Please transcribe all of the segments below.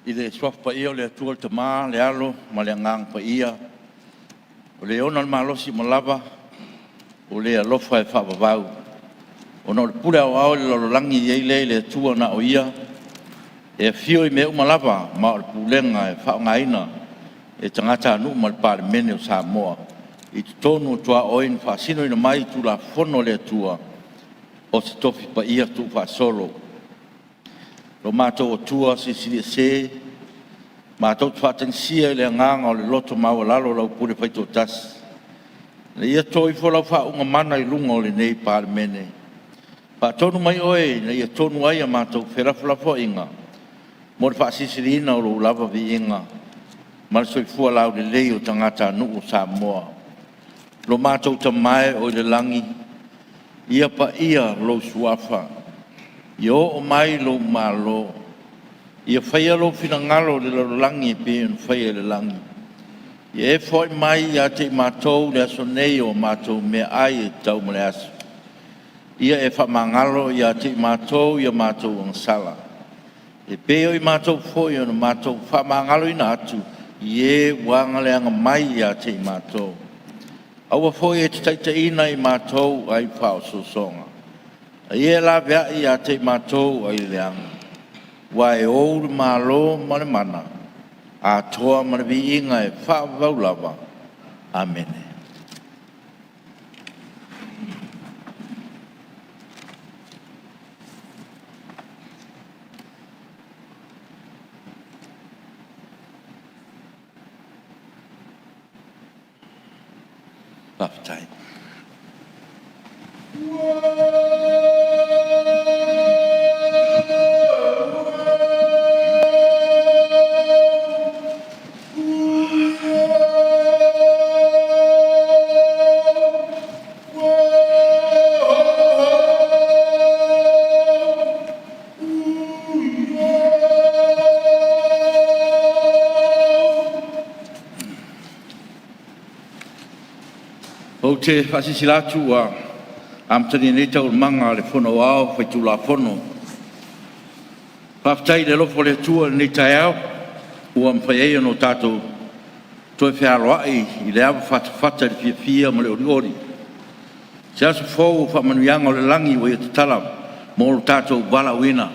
I le Suafa Paia o le Atua le Tama, le Alo ma le Agaga Paia, o Le ona le malosi uma lava, o Le alofa e faavavau, ona o le pule aoao i le lalolagi e i ai lea i le Atua na o Ia, e afio i mea uma lava ma o le pulega e faaaogaina e tagatanuu ma le Palemene o Samoa i totonu o tuaoi na faasinoina mai i Tulafono a le Atua o se Tofi Paia Tuufaasolo. Lo matou Atua Silisili Ese, matou te faatagisia i le agaga o le loto maualalo lau pule faitoatasi, ina ia toto ifo lau faauuga mana i luga o lenei Palemene. Faatonu mai Oe ina ia tonu ai a matou felafolafoaiga mo le faasilisiliina o Lou lava viiga ma le soifua laulelei o tagatanuu o Samoa. Lo matou Tama e o i le lagi, ia paia Lou Suafa, ia oo mai Lou Malo, ia faia Lou finagalo i le lalolagi e pei ona faia i le lagi. Ia e foai mai ia te i matou i le aso nei o a matou meaai e tatau mo le aso. Ia e faamagalo ia te i matou i a matou agasala, e pei o i matou foi ona matou faamagaloina atu i e ua aga mai ia te i matou. Aua foi e te taitaiina i matou ai le faaosoosoga, a ia e laveai ia te i matou ai le leaga, aua e Ou le Malo ma le mana, atoa ma le viiga e faavavau lava. Amene. Faafetai. Ou te faasilasila atu ua amatalia nei Taualumaga a le Fono Aoao Faitulafono. Faafetai i le alofa o le Atua i lenei taeao ua mafai ai ona o tatou toe fealoai i le ava fatafata i le fiafia ma le olioli. O se aso fou o faamanuiaga o le lagi ua ia tatala mo lo tatou valaauina.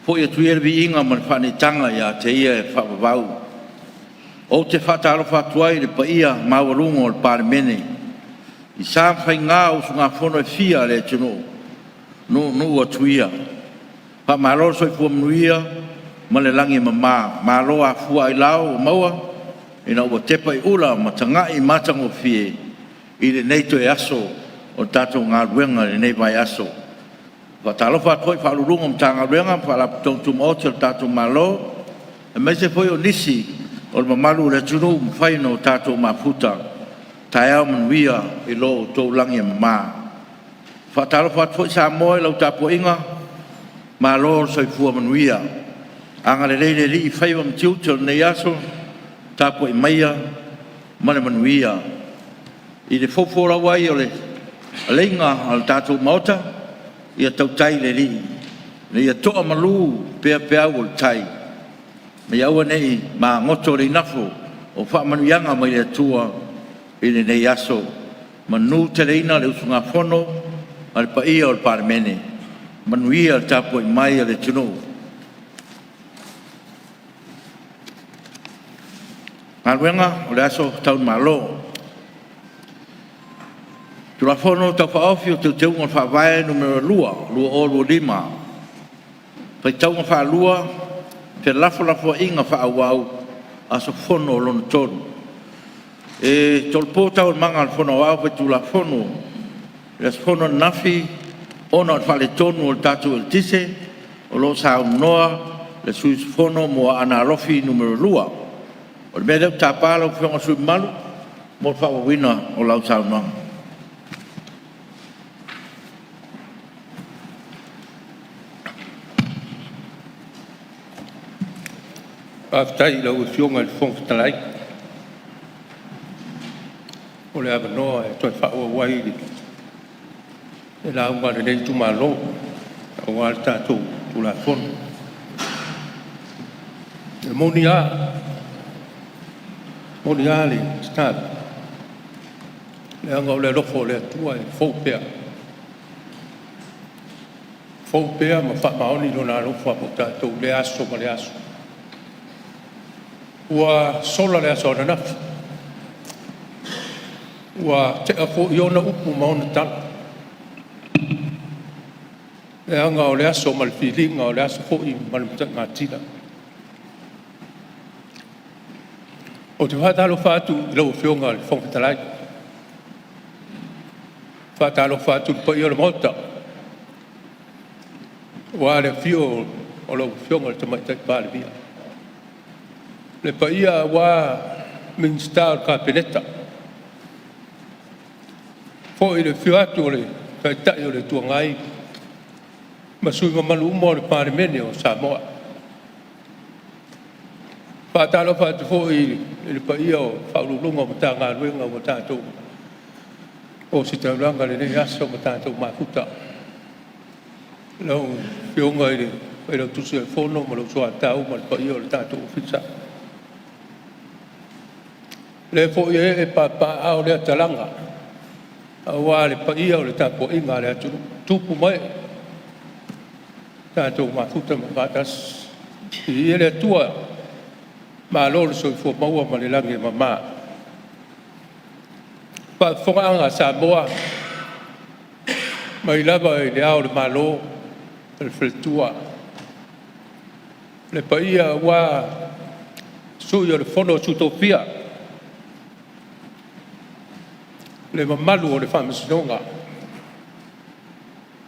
Foi atu ia le viiga ma le faaneetaga ia te Ia e faavavau. Ou te faatalofa atu ai i le paia maualuga o le Palemene i sa ma faiga o usugafono e fia a le atunuu, nuunuu atu ia. Faamalo le soifua manuia ma le lagi e mama, malo afua ailao ua maua ina ua tepa i ula ma taga'i i matagofie i lenei toe aso o le tatou galuega i lenei vaiaso. E faatalofa atu foi i Ofisa Sili o Pulega o Matagaluega ma Faalapotopotoga Tumaoti a le tatou Malo aemaise foi o nisi o le mamalu o le atunuu ua mafai ona tatou mafuta. Taeao manuia i lo outou lagi e mama. E faatalofa atu foi Samoa i lau tapuaiga, malo le soifua manuia. Agalelei le Alii i faiva ma tiute o lenei aso, tapuai maia ma le manuia. I le foufolau ai o le aleiga a le tatou Maota, ia tautai le Alii ina ia to'amalu pea peau o le tai, ina ia aua ne i magoto le igafo o faamanuiaga mai le Atua i lenei aso. Manuteleina le usugafono a le paia o le Palemene, manuia le tapuai mai a le atunuu. Galuega o le Aso Tau i le Malo. Tulafono Tau Faaofi o Teuteuga o le Faavae Nu.2 2025. Faitauga Faalua: Felafolafoaiga Faaauau aso Fono lona 3. E tolopo Taualumaga a le Fono Aoao Faitulafono i le aso fono ananafi ona o le faaletonu o le tatou eletise, o lo o saunoa le sui usufono mo Aana Alofi Nu.2. O le mea lea ou te tapa lau Afioga i le sui usufono mamalu mo le faaauauina o lau saunoaga. Faafetai i lau Afioga i le Fofoga Fetalai mo le avanoa e toe faaauau ai le lauga a lenei itumalo aua le tatou Tulafono. E moni lava, e moni lava le tatalo, leaga o le alofa o le Atua e fou pea, e fou pea ma faamaoni Lona alofa mo tatou i lea aso ma lea aso. Ua sola le aso ananafi, ua tea foi ona upu ma ona tala, leaga o le aso ma le filiga, o le aso foi ma le mataigatila. Ou te faatalofa atu i lau Afioga i le Fofoga Fetalai, faatalofa atu i le paia o le Maota, aua le afio o lau Afioga i le Tamaitai Palemia, le paia aua Minisita o le Kapeneta, faapea foi le afio atu o le Taitai o le Itu Agai ma sui usufono mamalu uma o le Palemene o Samoa. E faatalofa atu foi i le paia o Ofisa Sili o Pulega o Matagaluega ua tatou ositaulaga i lenei aso ma tatou mafuta. Lau Afioga i le Failautusi o le Fono ma lou Soatau ma le paia o le tatou Ofisa. O lea foi e ee papaaao lea talaga aua le paia o le tapuaiga a le atunuu, tupu ma ee ua tatou mafuta ma faatasi. Viia le Atua, malo le soifua maua ma le lagi e mama. Le faafofogaaga a Samoa, mai lava i Le Ao o le Malo ma le Faletua, le paia aua Sui o le Fono a Sui Tofia, le mamalu o le Faamasinoga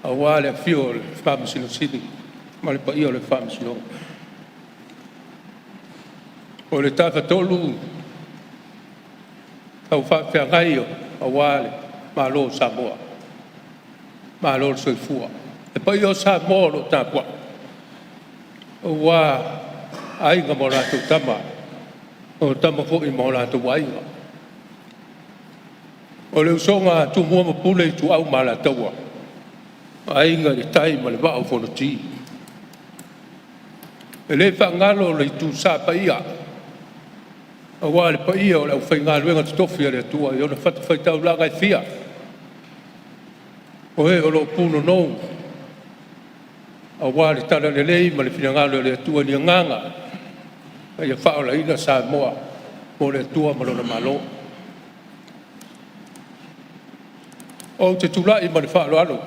aua le afio o le Faamasino Sili ma le paia o le Faamasinoga. O le Tafatolu Tau Faafeagai aua le Malo o Samoa, malo le soifua. Le paia o Samoa o lo o tapuai, aua Aiga ma latou Tama, o Tama foi ma o latou Aiga. O le usoga a Tumua ma Pule, Ituau ma Alataua, Aiga i le Tai ma le Vaa o Fonoti. E le faagalo le Itusa paia aua le paia o le aufaigaluega totofi a le Atua i ona fatafaitaulaga e fia, o e o lo o punonou aua le talalelei ma le finagalo o le Atua i ni agaga ina ia faaolaina Samoa mo le Atua ma Lona Malo. Ou te tulai ma le faaaloalo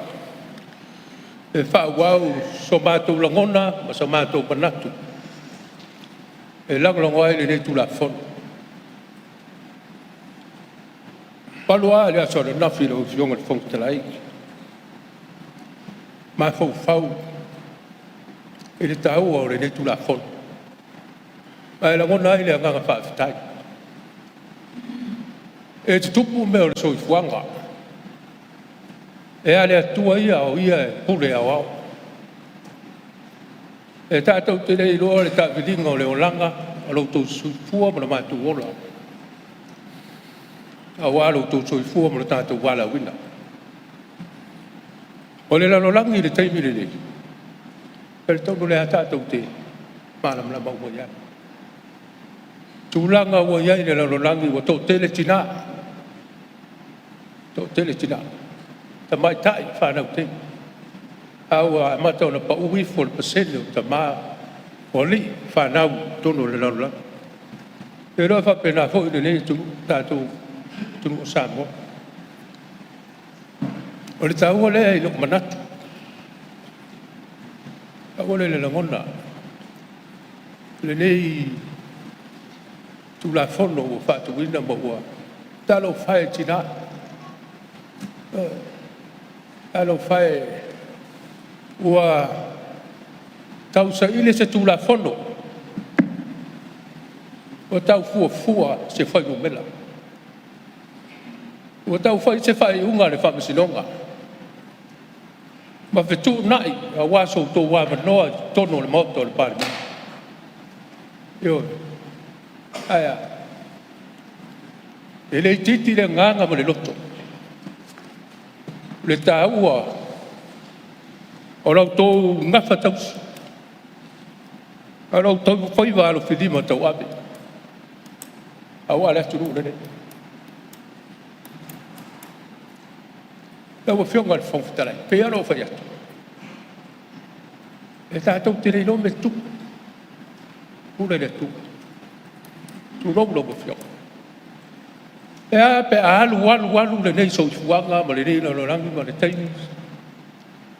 e faaauau so matou lagona ma so matou manatu e lagolago ai lenei Tulafono. Talu lava le aso ananafi lau Afioga i le Fofoga Fetalai, mafaufau i le taua o lenei Tulafono, ma e lagona ai le agaga faafetai. E tutupu mea o le soifuaga, e a le Atua ia o Ia e pule aoao. E tatou te le iloa le taaviliga o le olaga o lo outou soifua ma lo matou ola aua lo outou soifua ma lo tatou valaauina. O le lalolagi i le taimi lenei, e talitonu o lea lava tatou te malamalama uma i ai i tulaga ua i ai le lalolagi, ua toatele tina, toatele tina, tamaitai ma fanau teine, a ua amata ona pau ifo le pasene o tama o alii ma fanau i totonu o le lalolagi. Ou te iloa e faapena foi lenei atunuu, le tatou atunuu o Samoa. O le taua lea i lou manatu, e taua lea i le lagona, lenei Tulafono ua faatuina ma ua… Talofa e i tina, ioe, talofa e, ua tausaili se Tulafono ua tau fuafua se fuainumera, ua tau fai se faaiuga a le Faamasinoga ma fetuunai aua so outou avanoa i totonu o le Maota o le Palemene. Ioe. Ae a? E le itiiti le agaga ma le loto i le taua o la outou gafatausi. A o lo outou faiva alofilima tauave aua le atunuu lenei. Lau Afioga i le Fofoga Fetalai, e pei lava ona ou fai atu, e tatou te le iloa mea e tutupu, e pule le Atua. Tulou lau Afioga. E a pe a alu alu alu lenei soifuaga ma lenei lalolagi ma le taimi,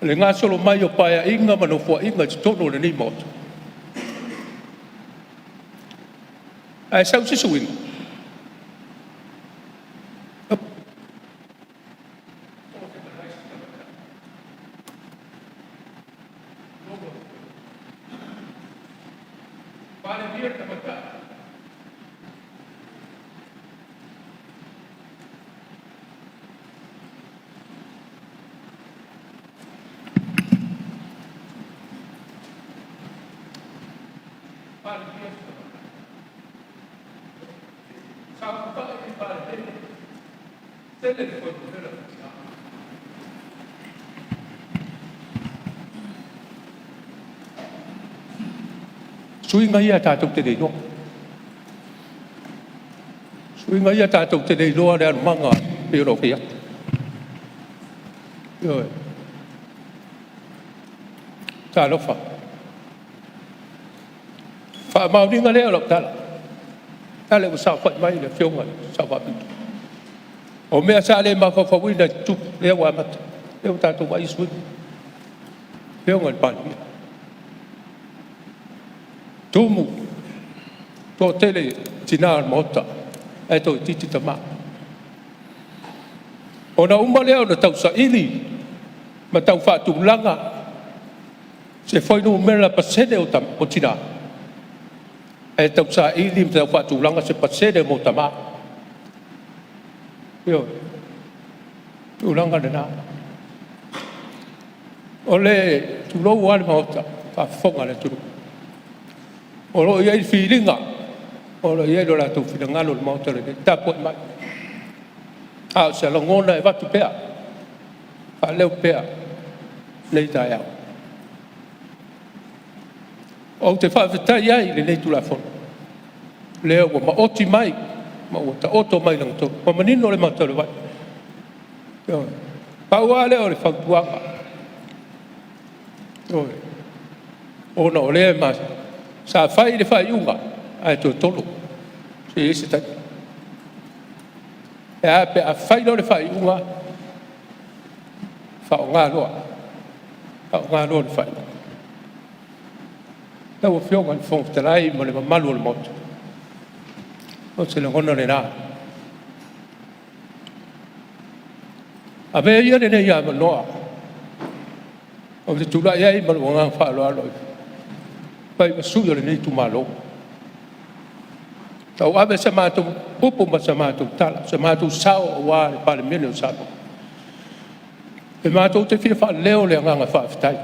le gasolo mai o Paeaiga ma Nofoaiga i totonu o lenei Maota, ae sau se suiga, suiga ia tatou te le iloa. Suiga ia tatou te le iloa le alumaga pei ona ou fai atu. Ioe. Talofa. O le faamaoniga lea o lau tala, lale ua saofai mai le Afioga i le Sao Faapito, o mea sa le mafaufauina e tutupu, lea ua amata, lea ua tatou vaai i suiga. Lau Afioga i le Palemia, tumu, toatele tina o le Maota ae toaitiiti tama. Ona uma lea ona tausaili ma tau faatulaga se fuainumera pasene o tina, ae tausaili ma tau faatulaga se pasene mo tama. Ioe, o le tulaga lena. O le tulou lava le Maota, faafofoga le atunuu, o lo o i ai le filiga, o lo o i ai lo latou finagalo i le Maota lenei. Tapuai mai, a o se lagona e avatu pea, faaleo pea lenei taeao. Ou te faafetai ai i lenei Tulafono, lea ua maoti mai ma ua taoto mai i lagatonu, ua manino le mata o le vai. Ioe. Pau lava lea o le fautuaga, ioe, ona o lea sa fai le faaiuga ae toe tolo, se i i ai se taimi. Ae a pe a fai loa le faaiuga, faaaoga loa, faaaoga loa le faaiuga. Lau Afioga i le Fofoga Fetalai ma le mamalu o le Maota, o se lagona lena. Avea ia lenei avanoa ou te tulai ai ma lou agaga faaaloalo e fai ma sui o lenei itumalo, e tauave sa matou upu ma sa matou tala, so matou sao aua le Palemene o Samoa. E matou te fia faaleo le agaga faafetai, e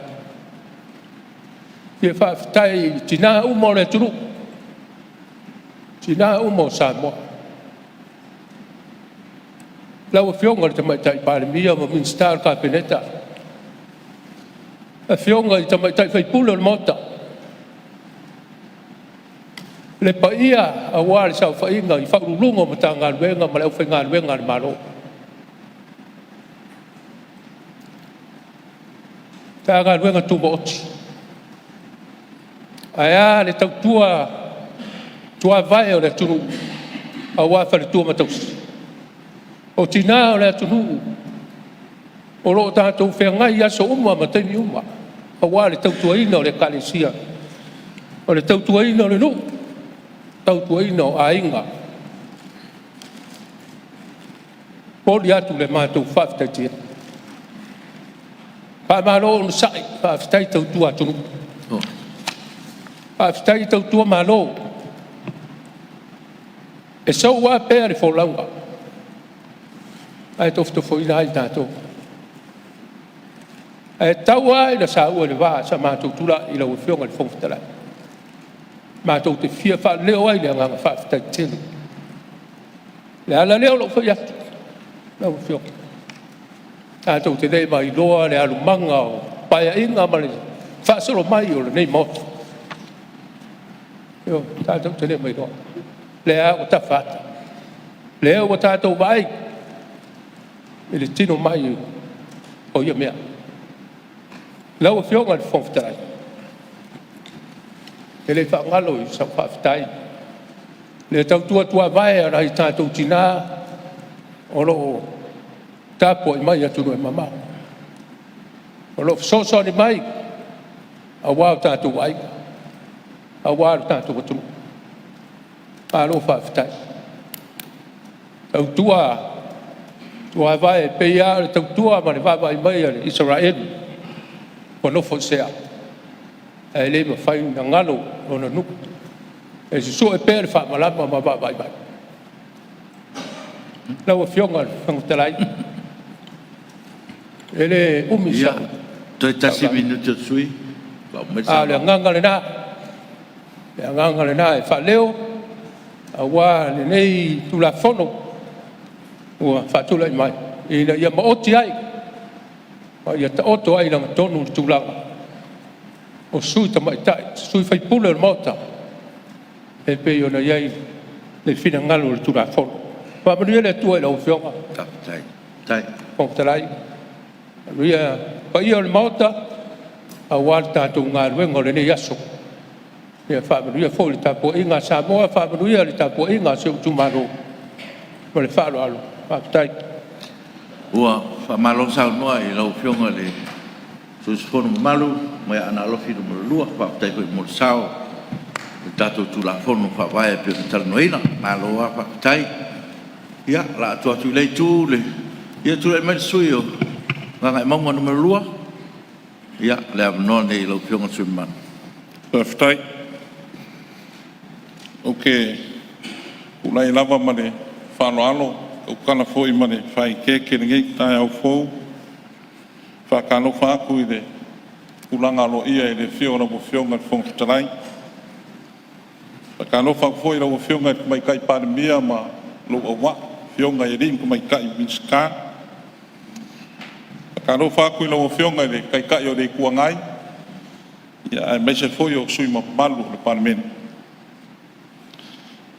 fia faafetai i tina uma o le atunuu, tina uma o Samoa. Lau Afioga i le Tamaitai Palemia ma Minisita o le Kapeneta, afioga i tamaitai sui usufono o le Maota, le paia aua le saofaiga i Ofisa Sili o Pulega o Matagaluega ma le aufaigaluega a le Malo. Matagaluega Tumaoti, ae a le tautua tuavae o le atunuu aua faletua ma tausi. O tina o le atunuu o lo o tatou feagai i aso uma ma taimi uma aua le tautuaina o le Ekalesia, o le tautuaina o le nuu, tautuaina o aiga. E momoli atu le matou faafetai tele. Faamalo onosai, faafetai tautua atunuu, faafetai tautua malo. E sou lava pea le folauga ae tofotofoina ai tatou. Ae tau lava ina saua i le vaa sa matou tulai lau Afioga i le Fofoga Fetalai, matou te fia faaleo ai le agaga faafetai tele. O le ala lea o lou fai atu lau Afioga, tatou te le mailoa le alumaga o Paeaiga ma le faasolo mai o lenei Maota. Ioe, tatou te le ma iloa. Lea ua tafa ata, lea ua tatou vaai i le tino mai o ia mea. Lau Afioga i le Fofoga Fetalai, e le faagalo i sau faafetai le tautua tuavae a nai o tatou tina o lo o tapuai mai i atunuu e mamao, o lo o fesoasoani mai aua o tatou aiga, aua lo tatou atunuu. Malo faafetai. Tautua tuavae, e pei lava o le tautua ma le vaavaai mai a le Isaraelu ua nofo i sea, ae le mafai ona galo lona nuu, e susue pea le faamalama ma vaavaai mai. Lau Afioga i le Fofoga Fetalai, e le umi Ia, sau toe tasi minute o le sui usufono. Faauma mai le a o le saunoaga. agaga lena, le agaga lena e faaleo aua lenei Tulafono ua faatulai mai, ina ia maoti ai ma ia taoto ai i lagatonu le tulaga o sui tamaitai, sui usufono o le Maota e pei ona i ai le finagalo o le Tulafono. Faamanuia le Atua i lau Afioga i le Fofoga Fetalai, manuia le paia o le Maota aua le tatou galuega o lenei aso. Ia faamanuia foi i le tapuaiga a Samoa, faamanuia i le tapuaiga a si ou itumalo. Ma le faaaloalo faafetai. Ua faamalo saunoa i lau Afioga i le sui usufono mamalu mai Aana Alofi 2. Faafetai foi mo le sao i le tatou Tulafono Faavae e pei ona talanoaina. Malo lava faafetai. Ia, o le a atu atu i lea itu le… Ia tulai mai le sui usufono mo Gagaemauga 2. Ia, o le avanoa lenei i lau Afioga i le sui usufono mamalu. Faafetai. Ou te tulai lava ma le faaaloalo e tautala foi ma le faaeteete i lenei taeao fou. E faatalofa atu i le tulaga aloaia i le afio o lau Afioga i le Fofoga Fetalai. E faatalofa atu foi i lau Afioga i le Tamaitai Palemia ma lou auvaa, afioga i alii ma tamaitai Minisita. E faatalofa atu i lau Afioga i le Taitai o le Itu Agai, aemaise foi o sui usufono mamalu o le Palemene.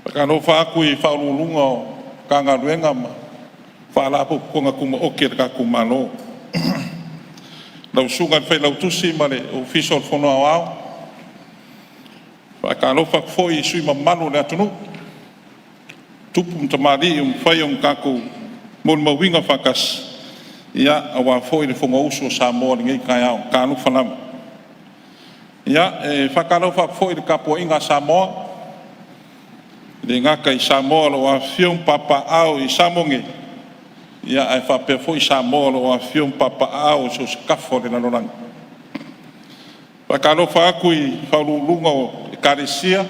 E faatalofa atu i Ofisa Sili o Pulega o Matagaluega ma Faalapotopotoga Tumaoti a le tatou Malo. Lau Susuga i le Failautusi ma le Ofisa o le Fono Aoao. E faatalofa atu foi i sui usufono mamalu o le atunuu, tupu ma tamalii ua mafai ona tatou molimauina faatasi, aua foi le Fonousu a Samoa i lenei taeao. Talofa lava. Ia, e faatalofa atu foi i le tapuaiga a Samoa, e le gata i Samoa o lo o afifio ma papaaao i Samoa nei, ae faapea foi Samoa o lo o afifio ma papaaao i so o se tafa o le lalolagi. E faatalofa atu i faauluuluga o Ekalesia,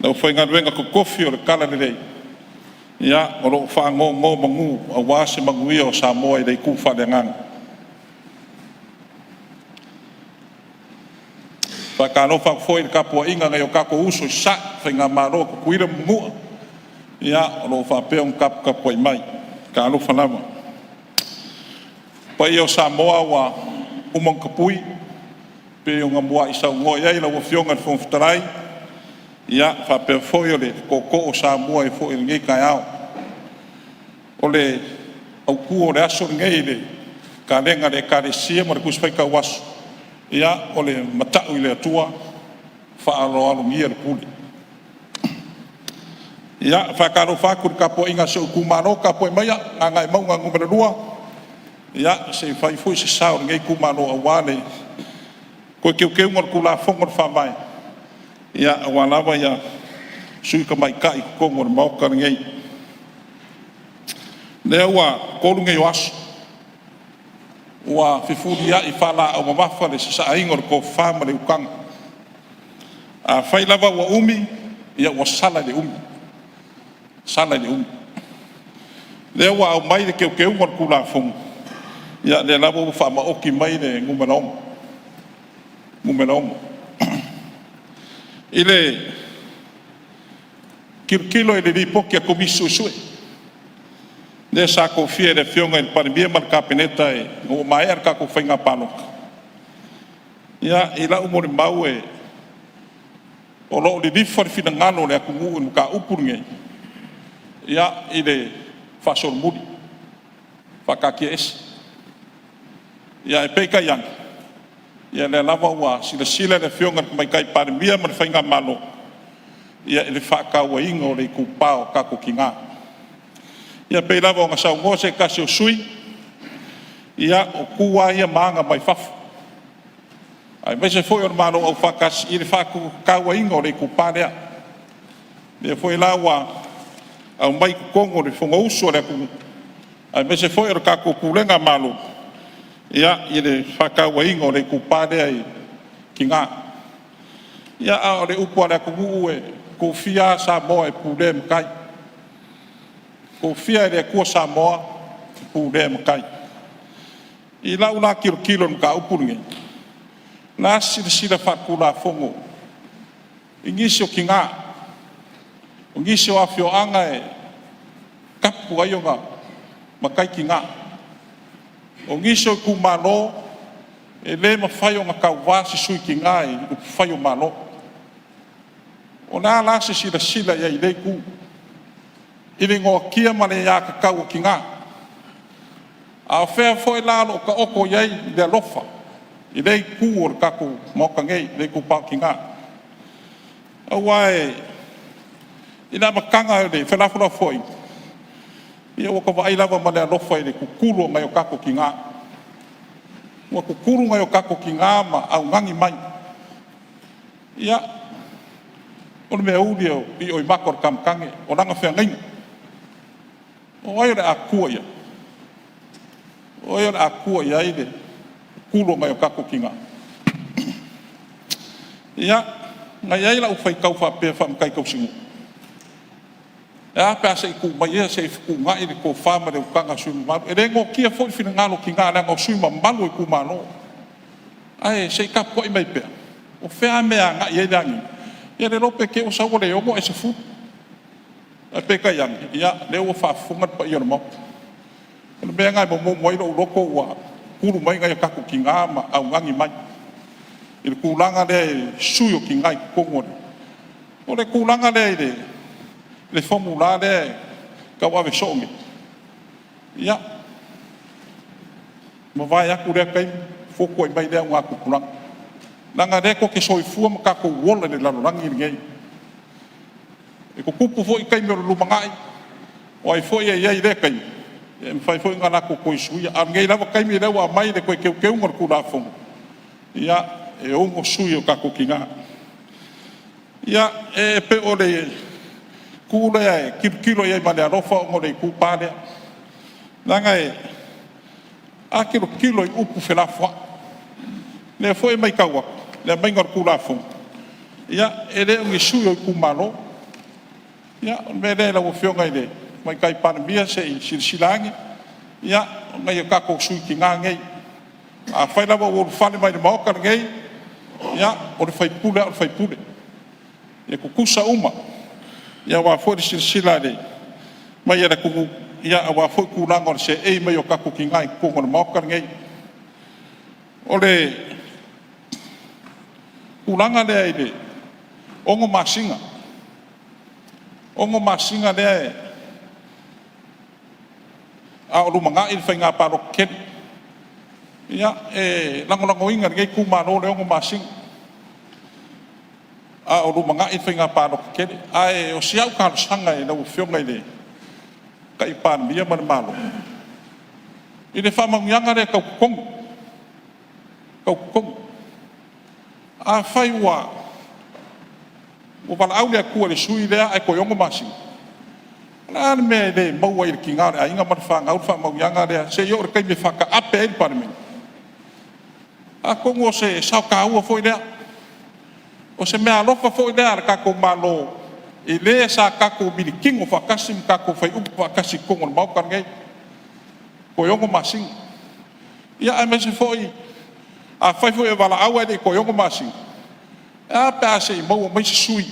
le aufaigaluega totofi o le Talalelei o lo o faanonomanu aua se manuia o Samoa i le itu faaleagaga. E faatalofa atu foi i le tapuaiga a nai o tatou uso i Sasae, le Faigamalo a Tutuila ma Manua, o lo o faapea ona taputapuai mai. Talofa lava. O paia o Samoa ua uma ona tapui pei ona muai saunoa i ai lau Afioga i le Fofoga Fetalai, faapea foi o le tootoo o Samoa ai foi i lenei taeao. O le autu o le aso lenei i le kalena a le Ekalesia ma le Tusi Faitau Aso, o le mata'u i le Atua, faaaloalogia le pule. Ia, e faatalofa atu i le tapuaiga a si ou itumalo, tapuai maia Gagaemauga 2, se i fai foi se sao o lenei itumalo aua le Toe Teuteuga o le Tulafono o le Faavae, aua lava sui tamaitai i totonu o le Maota lenei. O lea ua tolu nei o aso ua fefulia'i faalaau mamafa le sasa'aina o le tofa ma le utaga. Afai lava ua umi, ia ua sala i le umi, sala i le umi. O lea ua aumai le Teuteuga o le Tulafono, ia o lea lava ua faamaoti mai le numera 6, numera 6. I le tilotilo i le Lipoti a le Komisi Suesue lea sa tofia e le Afioga i le Palemia ma le Kapeneta ina ua maea le tatou faiga palota, ia, i lau molimau, O lo o lilifa le finagalo o le atunuu i le mataupu lenei, ia, i le faasolomuli, faataatiaese. Ae peitai ane, ia o lea lava ua silasila le Afioga i le Tamaitai Palemia ma le Faigamalo i le faatauaina o le itupa o tatou tina. Ia e pei lava ona saunoa se tasi o sui usufono, ia o tu lava ia ma aga mai fafo, aemaise foi o le Malo Aufaatasi i le faatauaina o le itupa lea. O lea foi la ua aumai i totonu o le Fonousu a le atunuu, aemaise foi o le tatou pulega Malo i le faatauaina o le itupa lea i tina. Ia, a o le upu a le atunuu, e tofia lava Samoa e pulea e matai, tofia e le Atua Samoa e pulea e matai. I lau la tilotilo i le mataupu lenei, o le a se silasila faale-Tulafono i nisi o tina, o nisi o afioaga e tapu ai ona matai tina, o nisi o itumalo e le mafai ona tauva se sui tina i upufai o Malo. O le a la se silasila i ai i lea itu i le noatia ma le aiatatau a tina? A o fea foi la o lo o taoto i ai le alofa i lea itu o le tatou Maota nei, le itupa o tina? Aua i le amataga o le felafolafoaiga, ia ua ta vaai lava ma le alofa i le tutulu o nai o tatou tina. Ua tutulu nai o tatou tina ma augani mai. Ia, o le mea uli e ioi mata o le tama tane, o lana feagaiga. O ai o le a tua i ai? O ai o le a tua i ai le tutulu a nai o tatou tina? Ia, na i ai lau faitau faapea faa-matai tausinuu, e a pe a se i tuu mai ia se i fetuunai le tofa ma le utaga a sui usufono mamalu. E le noatia foi finagalo o tina leaga o sui usufono mamalu o itumalo. Ae se i tapuai mai pea, o fea a mea e agai i ai le aniuga, ia le iloa pe te i ua sau ua le 6 ae 10. Ae peitai ane, ia o lea ua faafofoga le paia o le Maota. O le mea lena e momomo ai lou loto ua tutulu mai nai o tatou tina ma augani mai i le tulaga lea i sui o tina i totonu o le... O le tulaga lea i le formula lea e tauave soo nei, ia, mavae atu lea taimi fotuai mai lea augatupulaga, leaga o lea tou te soifua ma tatou ola i le lalolagi lenei. E tutupu foi taimi o le lumanai, o ai foi e i ai i lea taimi, e mafai foi ona latou toe suia. A o lenei lava taimi lea ua aumai le toe teuteuga o le Tulafono, ia, e 6 sui o tatou tina. Ia, e pei o le itu lea e tilotilo i ai ma le alofa ona o le itupa lea. Leaga a tilotilo i upu felafoai, o lea foi e matau atu i le aumaiga o le Tulafono, ia, e le o ni sui o itumalo. Ia, o le mea lea lau Afioga i le Tamaitai Palemia, se i silasila ane, ia, o nai a tatou sui tina nei. Afai lava ua ulufale mai i le Maota lenei, ia, o le sui usufono lava o le sui usufono, e tutusa uma aua foi le silasila mai a le atunuu, aua foi tulaga o le seei mai o tatou tina i totonu o le Maota lenei. O le tulaga lea i le 6 masina, 6 masina lea a o lumanai le faiga palota tele. Ia, e lagolagoina e lenei itumalo le 6 masina a o lumanai le faiga palota tele. Ae o si au talosaga i lau Afioga i le Tamaitai Palemia ma le Malo, i le faamanuiaga lea tau totogi, tau totogi. Afai ua valaau le Atua i le sui usufono lea ae toe 6 masina, o le a le mea e le maua ai e le tina o le aiga ma le fanau le faamanuiaga lea seia oo i le taimi e faataape ai le Palemene? Atonu o se sao taua foi lea, o se meaalofa foi lea a le tatou Malo i le sa tatou militino faatasi ma tatou fai upu faatasi i totonu o le Maota lenei, toe 6 masina. Ia aemaise foi afai foi e valaau ae le i toe 6 masina, e a pe a se i maua mai se sui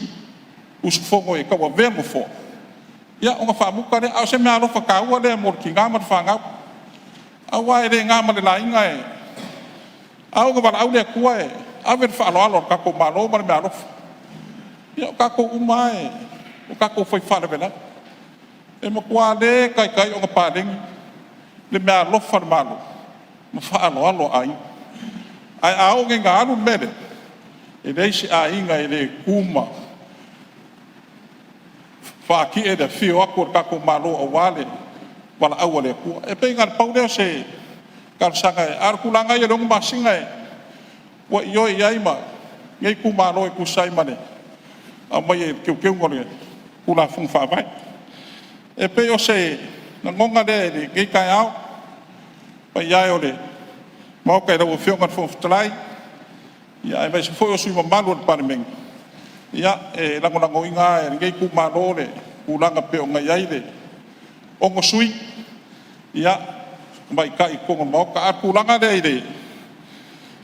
usufono e tauavea le nofoa, ia ona faamuta lea. A o se meaalofa taua lea mo le tina ma le fanau, aua e le na ma le laina a oo ina valaau le Atua e ave le faaaloalo a le tatou Malo ma le meaalofa. Ia o tatou uma lava o tatou fai faalavelave. E matua le taitai ona paleni le meaalofa a le Malo ma faaaloalo aiga. Ae a oo nei ina alu le mea lea, e leai se aiga e le tu ma faatie le afio atu o le tatou Malo aua le valaau a le Atua. E pei na o le pau lea o se talosaga, a o le tulaga lava ia i le 6 masina ua ioe i ai ma lenei itumalo e tusa ai ma le aumai o le Teuteuga o le Tulafono Faavae. E pei o se lagona lea i lenei taeao, le paia e o le Maota i lau Afioga i le Fofoga Fetalai, aemaise foi o sui usufono mamalu o le Palemene, ia e lagolagoina lava e lenei itumalo le tulaga pei ona i ai le 6 sui tamaitai i totonu o le Maota. A o le tulaga lea i le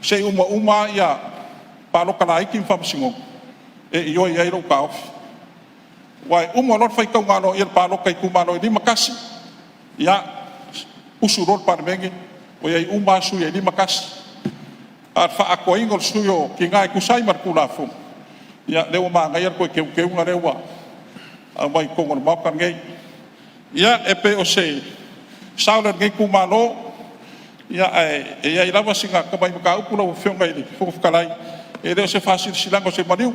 se i uma lava palota laiti ma faamasinoga, e ioe i ai lou taofi. Aua e uma loa le faitauga aloaia o le palota i itumalo e 51, ia, usu loa le Palemene ua i ai uma lava sui e 51. A o le faaatoaina o le sui o tina e tusa ai ma le Tulafono, ia lea ua manaia le toe teuteuga lea ua aumai i totonu o le Maota lenei. Ia, e pei o se sao lea o lenei itumalo, ae i ai lava sina tamai mataupu lau Afioga i le Fofoga Fetalai, e le o se faasilasilaga o se maliu,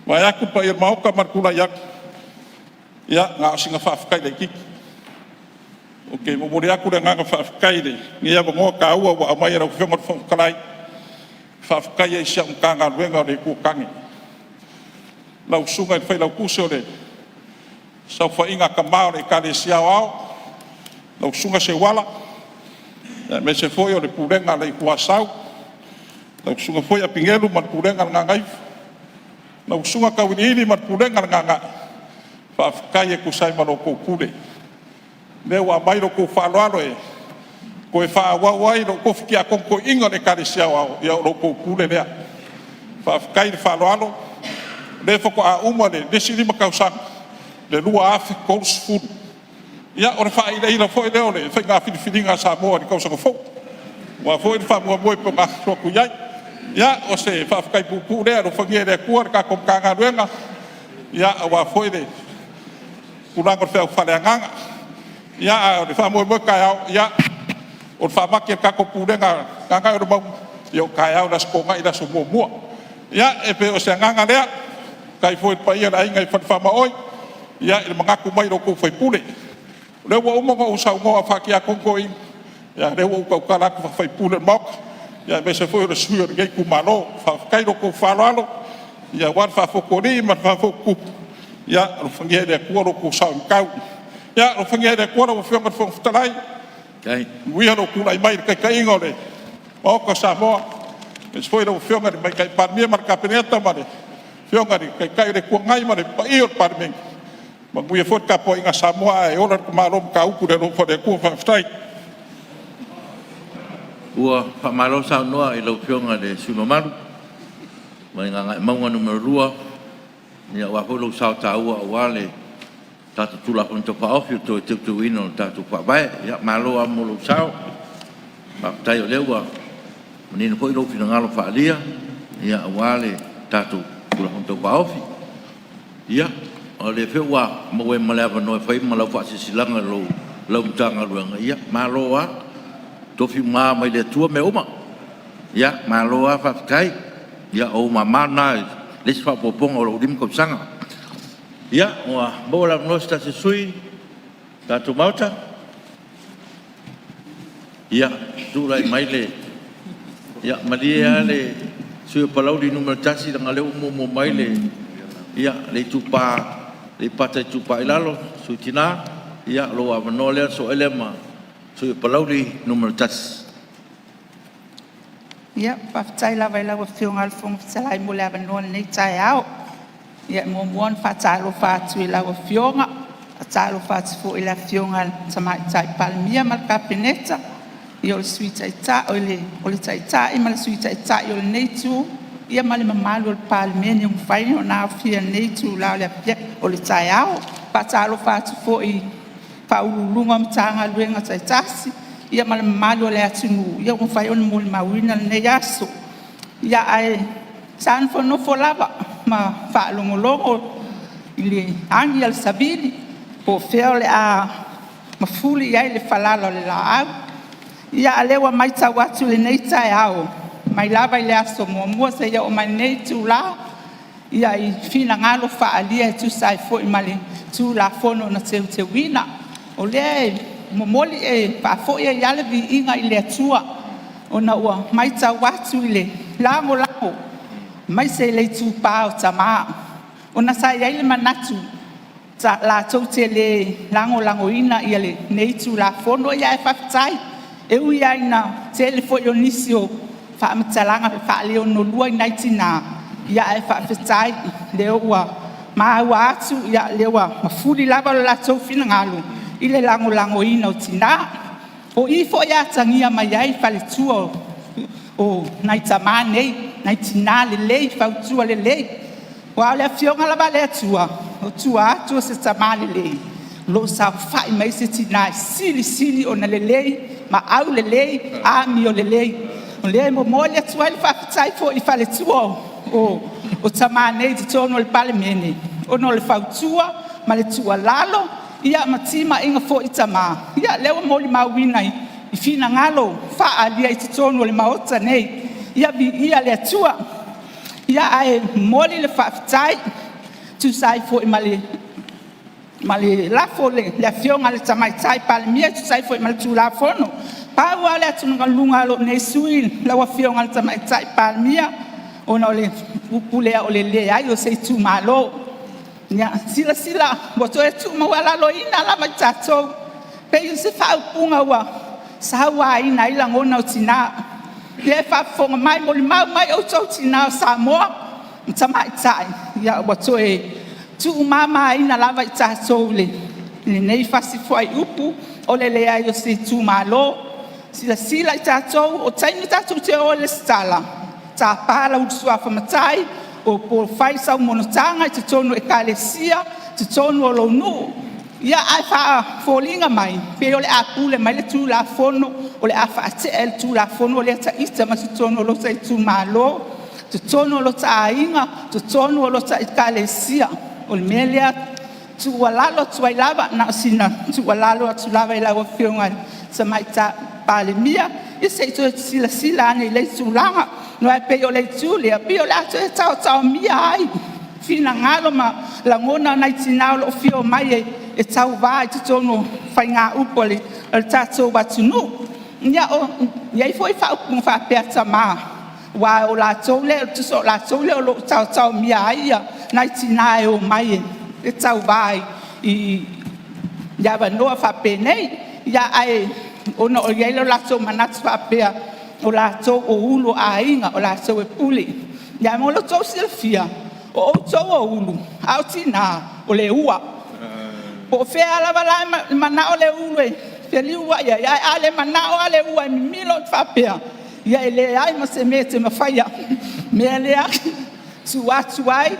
vaeatu le paia o le Maota ma le tulai atu, ia na o sina faafetai laitiiti. Ou te momoli atu le agaga faafetai i lenei avanoa taua ua aumai e lau Afioga i le Fofoga Fetalai, e faafetai ai i si au Matagaluega o le Itu o Tane, lau Susuga i le Failautusi o le Saofaiga a Tama o le Ekalesia Aoao, lau Susuga Seuala, aemaise foi o le Pulega a le Itu o Asau, lau Susuga foi Apinelu ma le Pulega a le Gagaifo, lau Susuga Tauiliili ma le Pulega a le Gaga'e, faafetai e tusa ai ma la outou pule, lea ua aumai la outou faaaloalo e toe faaauau ai lou tofi Tiakono Toeaina o le Ekalesia Aoao, ia o la outou pule lea. Faafetai le faaaloalo, o lea faatoa uma le isi 5 tausaga i le 2030. Ia o le faailaila foi lea o le faiga filifiliga a Samoa i le tausaga fou, aua foi le faamoemoe e pei ona atu i ai. Ia, o se faafetai puupuu lea, alofagia e le Atua le tatou Matagaluega aua foi le tulaga o le feau faaleagaga. A o le faamoemoe o taeao, ia, o le faamati a le tatou Pulega a Gagaemauga, ia o taeao le Aso Toonai le aso muamua. Ia, e pei o se agaga lea, faafetai foi i le paia o le aiga i Fale Faamaoi i le manatu mai i lo outou sui usufono. O lea ua uma ona ou saunoa faa-Tiakono Toeaina, a o lea ua ou tautala atu faa-sui usufono o le Maota, aemaise foi o le sui usufono o lenei itumalo. Faafetai i lo outou faaaloalo aua le faafotualii ma le faafotutupu, ia alofagia e le Atua lo outou sao i matau. Ia alofagia e le Atua lau Afioga i le Fofoga Fetalai, manuia lou tulai mai i le taitaiga o le Maota o Samoa, aemaise foi lau Afioga i le Tamaitai Palemia ma le Kapeneta ma le Afioga i le Taitai o le Itu Agai ma le paia o le Palemene. Manuia foi le tapuaiga a Samoa, ae ola le tamaloa Matautu i le alofa o le Atua. Faafetai. Ua faamalo saunoa i lau Afioga i le sui usufono mamalu mai Gagaemauga 2 aua foi lou sao taua aua le tatou Tulafono Tau Faaofi o le Toe Teuteuina o le tatou Faavae. Ia malo lava mo lou sao, faafetai o lea ua manino foi lou finagalo faaalia aua le tatou Tulafono Tau Faaofi. Ia o lea foi ua maua ai ma le avanoa e fai ai ma lau faasilasilaga i lau Matagaluega, ia malo lava. Ua tofi uma mai le Atua mea uma. Ia malo lava faafetai. Ia o ou mama na i le isi faaopoopoga o lou 5 tausaga. Ia ua maua le avanoa o se tasi o sui usufono o le tatou Maota. Ia tulai mai le… Ia malie lava le sui usufono mo Palauli 1 leaga o lea ua muamua mai le Aleipata Itupa i Lalo, le Sui Tina. Ia o lou avanoa lea, sosoo ai lea ma le sui usufono mo Palauli 1. Ia, faafetai lava i lau Afioga i le Fofoga Fetalai mo le avanoa i lenei taeao. E muamua ona faatalofa atu i lau Afioga, faatalofa atu foi i le Afioga i le Tamaitai Palemia ma le Kapeneta, o le Taitai ma le Sui Taitai o lenei Itu ma le mamalu o le Palemene ua mafai ona aofia i lenei itula o le taeao. E faatalofa atu foi i Ofisa Sili o Pulega o Matagaluega taitasi ma le mamalu o le atunuu ua mafai ona molimauina lenei aso. Ae sa nofonofo lava ma faalogologo i le agi a le savili po o fea o le a mafuli i ai le falala o le laau. Ia a o lea ua matau atu i lenei taeao, mai lava i le aso muamua seia oo mai i lenei itula i finagalo faaalia e tusa ai foi ma le Tulafono na teuteuina. O lea e momoli e faafoi ai lava le viiga i le Atua ona ua matau atu i le lagolago aemaise le itupa o tama, ona sa i ai le manatu latou te le lagolagoina lenei Tulafono. Ae faafetai, e ui lava ina tele foi o nisi o faamatalaga e faaleonolua i nai tina, ae faafetai o lea ua maua atu o lea ua mafuli lava lo latou finagalo i le lagolagoina o tina. O i foi e atagia mai ai faletua o nai tama nei, nai tina lelei, fautua lelei. Aua o le Afioga lava a le Atua, o tua atu o se tama lelei, o lo o saofai mai se tina e silisili ona lelei ma aulelei, amiolelei. O lea e momoli atu ai le faafetai foi i faletua o tama nei i totonu o le Palemene ona o le fautua ma le tuualalo ma timaiga foi i tama. Ia lea ua molimauina i finagalo faaalia i totonu o le Maota nei. Ia viia le Atua. Ae momoli le faafetai e tusa ai foi ma le lafo a le Afioga i le Tamaitai Palemia e tusa ai foi ma le Tulafono. Pau lava le atugaluga a lou nei sui usufono lau Afioga i le Tamaitai Palemia, ona o le upu lea o le leai o se itumalo. Ia silasila ua toe tuumaualaloina lava i tatou, pei o se faaupuga ua sauaina ai lagona o tina. O lea e faafofoga mai, molimau mai outou tina o Samoa ma tamaitai, ua toe tuumamaina lava i tatou i lenei fasi fuaiupu o le leai o se itumalo. Silasila i tatou o taimi tatou te o e resitala, tapa lou suafa matai po o fai sau monotaga i totonu o Ekalesia, totonu o lou nuu, ae faafoliga mai pei o le a pule mai le Tulafono, o le a faatea e le Tulafono lea ita ma totonu o lota itumalo, totonu o lota aiga, totonu o lota Ekalesia. O le mea lea e tuualalo atu ai lava, na o sina tuualalo atu lava i lau Afioga i le Tamaitai Palemia, ia se i toe silasila ane i lea tulaga. Aua e pei o le itu lea, e pei o le a toe taotaomia ai finagalo ma lagona o nai tina o lo o fia omai e tauva i totonu o faigaupu a le tatou atunuu. Ia, e i ai foi faaupuga faapea a tama, aua o latou lea tusa o latou lea o lo o taotaomia ai nai tina e omai e tauva i avanoa faapenei. Ae ona e i ai lo latou manatu faapea o latou o ulu o aiga, o latou e pule. Ae mo lo outou silafia, o outou o ulu, a o tina o le ua. Po o fea lava la e manao le ulu e feliuai ai, ae a le manao lava le ua e mimilo faapea, ia e leai ma se mea e te mafaia. O le mea lea e tuu atu ai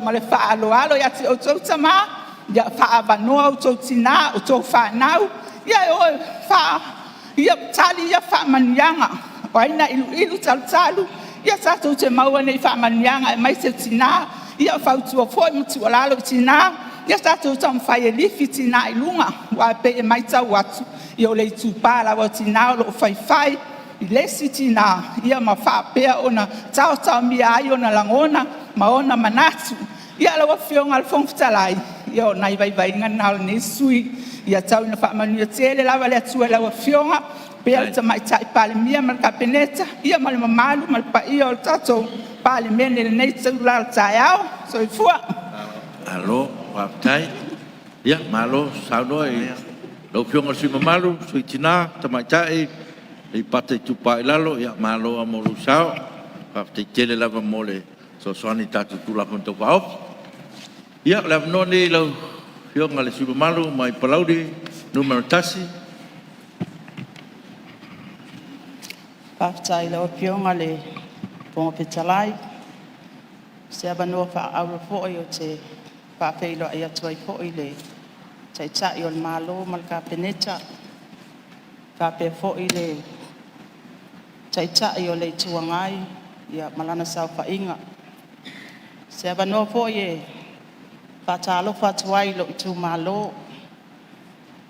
ma le faaaloalo ia te outou tama, ia faaavanoa outou tina, o outou fanau e o e tali ia faamanuiaga. O ai na iluilu talutalu, ia tatou te maua nei faamanuiaga aemaise tina. Ia fautua foi ma tuualalo i tina, ia tatou taumafai e lifi tina i luga, aua e pei e matau atu, ia o le itupa lava o tina o lo o faifai i le isi tina ma faapea ona taotaomia ai ona lagona ma ona manatu. Ia lau Afioga i le Fofoga Fetalai, ia o nai vaivaiga na o lenei sui usufono, ia tau ina faamanuia tele lava le Atua i lau Afioga faapea le Tamaitai Palemia ma le Kapeneta ia ma le mamalu ma le paia o le tatou Palemene i lenei itula o le taeao. Soifua. Malo faafetai, malo saunoa i lau Afioga i le sui usufono mamalu, le Sui Tina Tamaitai Aleipata Itupa i Lalo. Malo lava mo lou sao, faafetai tele lava mo le fesoasoani i le tatou Tulafono Tau Faaofi. Ia o le avanoa lenei i lau Afioga i le sui usufono mamalu mai Palauli 1. Faafetai i lau Afioga i le Fofoga Fetalai mo se avanoa faaauro foi ou te faafeiloai atu ai foi i le Taitai o le Malo ma le Kapeneta, faapea foi le Taitai o le Itu Agai ma lana saofaiga. Se avanoa foi e faatalofa atu ai i lou itumalo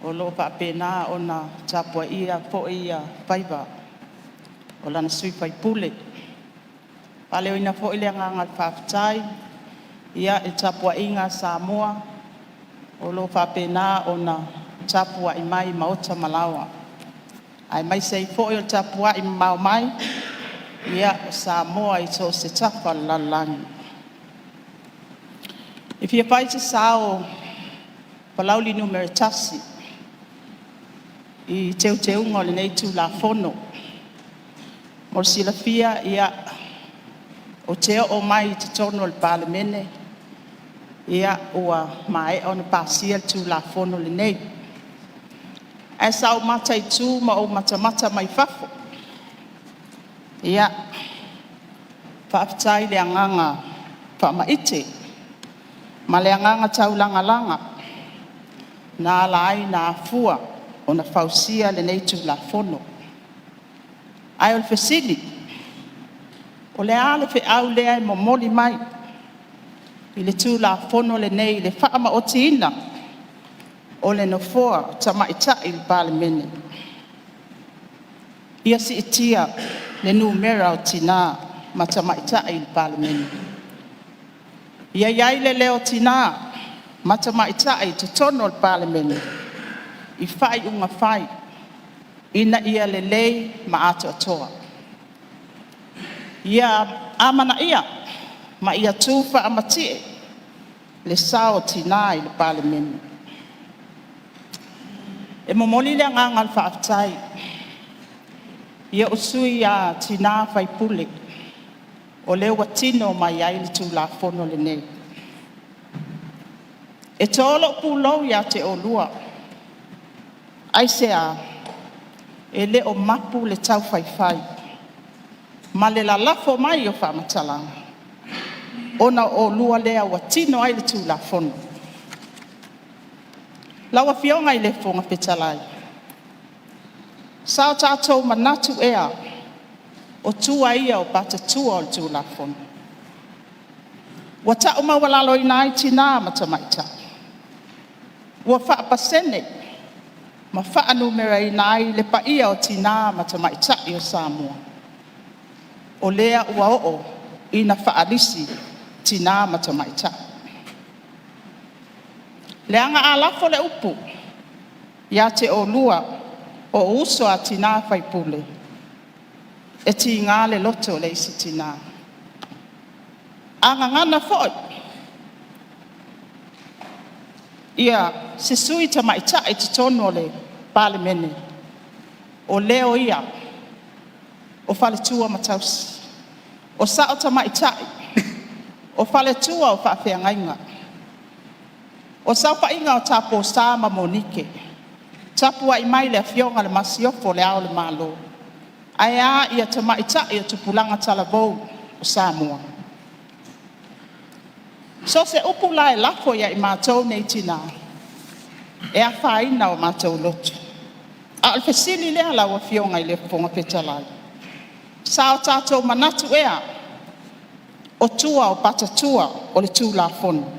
o lo o faapena ona tapuaia foi faiva o lana sui usufono. E faaleoina foi le agaga o le faafetai i le tapuaiga a Samoa o lo o faapena ona tapuai mai i maota ma laoa, aemaise ai foi o le tapuai mamao mai a Samoa i so o se tafa o le lalolagi. E fia fai se sao o Palauli 1 i Teuteuga o lenei Tulafono. Mo le silafia ou te oo mai i totonu o le Palemene ua maea ona pasia le Tulafono lenei. Ae sa ou mataitu ma ou matamata mai fafo, faafetai i le agaga faamaite ma le agaga taulagalaga na ala ai ona afua ona fausia lenei Tulafono. Ae o le fesili; o le a le feau lea e momoli mai i le Tulafono lenei i le faamaotiina o le nofoa o tamaitai i le Palemene? Ia siitia le numera o tina ma tamaitai i le Palemene. Ia i ai le leo o tina ma tamaitai i totonu o le Palemene i faaiuga fai ina ia lelei ma atoatoa. Ia amanaia ma ia tufaamatie le sao o tina i le Palemene. E momoli le agaga o le faafetai i o'u sui tina sui usufono o lea ua tino mai ai le Tulafono lenei. E to lo'u pulou ia te oulua. Aisea? E le o mapu le taufaifai ma le lalafo mai o faamatalaga ona o oulua lea ua tino ai le Tulafono. Lau Afioga i le Fofoga Fetalai, sa o tatou manatu ea o tua ia o patatua o le Tulafono? Ua taumaualaloina ai tina ma tamaitai, ua faapasene ma faanumeraina ai le paia o tina ma tamaitai o Samoa. O lea ua oo ina faalisi tina ma tamaitai. Leaga a lafo le upu ia te oulua o o'u uso a tina sui usufono, e tiga le loto o le isi tina. A gagana foi se sui usufono tamaitai i totonu o le Palemene, o leo ia o faletua ma tausi, o sao tamaitai, o faletua o faafeagaiga, o saofaiga a Taupō Sa ma Monike, tapuai mai le Afioga i le Masiofo, Le Ao o le Malo, ae a tamaitai o tupulaga talavou o Samoa. So o se upu la e lafo ia i matou nei Tina, e afaina o matou loto. A o le fesili lea lau Afioga i le Fofoga Fetalai, sa o tatou manatu ea o tua o patatua o le Tulafono?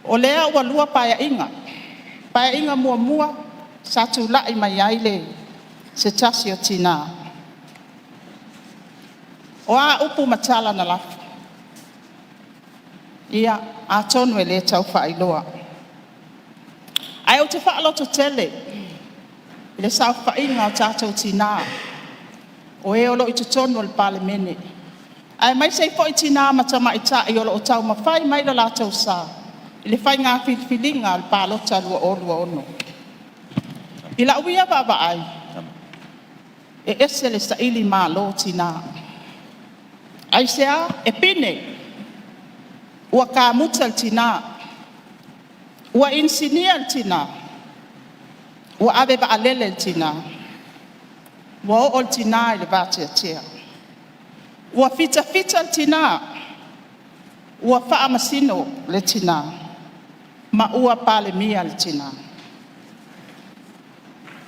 O lea ua lua Paeaiga, Paeaiga muamua sa tulai mai ai se tasi o tina. O a upu ma tala na lafo? Ia, atonu e le tau faailoa, ae ou te faalototele i le saofaiga a tatou tina o ē o lo o i totonu o le Palemene, aemaise ai foi tina ma tamaitai o lo o taumafai mai lo latou sa i le faiga filifiliga o le Palota 2026. I lau ia vaavaai, e ese le sailimalo o tina. Aisea? E pine, ua kamuta le tina, ua inisinia le tina, ua ave vaalele le tina, ua oo le tina i le vateatea, ua fitafita le tina, ua faamasino le tina ma ua Palemia le tina.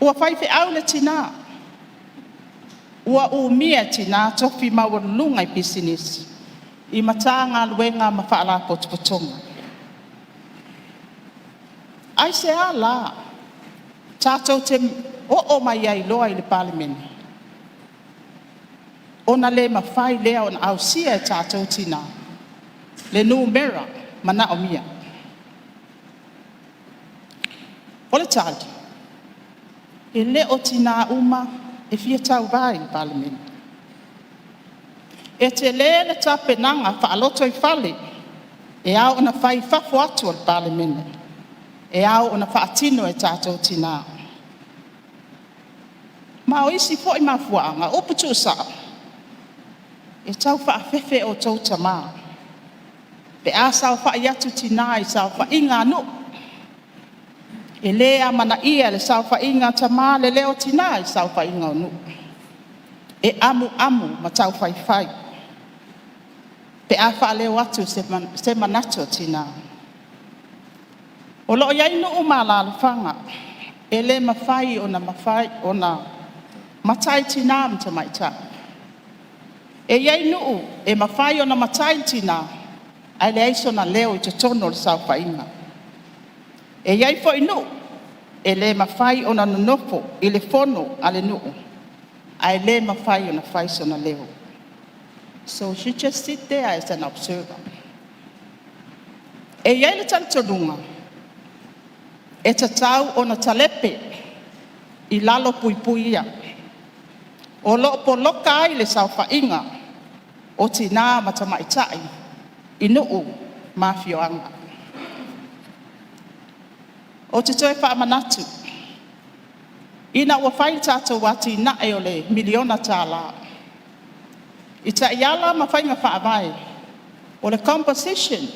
Ua faifeau le tina, ua umia e tina tofi maualuluga i pisinisi. i Matagaluega ma Faalapotopotoga. Aisea la tatou te oo mai ai loa i le Palemene ona le mafai lea ona ausia e tatou tinã le numera manaomia? O le tali, e le o tinã uma e fia tauvā i le Palemene. E telē le tapenaga faalotoifale e ao ona fai i fafo atu o le Palemene, e ao ona faatino e tatou tinã. Ma o isi foi mafuaaga, o upu tuusao, e tau faafefe outou tamā pe a saofai atu tinã i saofaiga a nuu. E le amanaia e le saofaiga a tamā le leo o tinã i saofaiga o nuu. E amuamu ma taufaifai pe a faaleo atu se manatu o tinã. O lo o i ai nuu ma alaalafaga e le mafai ona matai tinã ma tamaitai. E i ai nuu e mafai ona matai le tinã ae leai sona leo i totonu o le saofaiga. E i ai foi nuu e le mafai ona nonofo i le fono a le nuu ae le mafai ona fai sona leo. So she just sit there as an observer. E i ai le talitonuga, e tatau ona talepe i lalo puipui ia o lo o poloka ai le saofaiga o tinã ma tamaitai i nuu ma afioaga. Ou te toe faamanatu, ina ua fai le tatou atinae o le miliona tala i taiala ma faiga faavae o le composition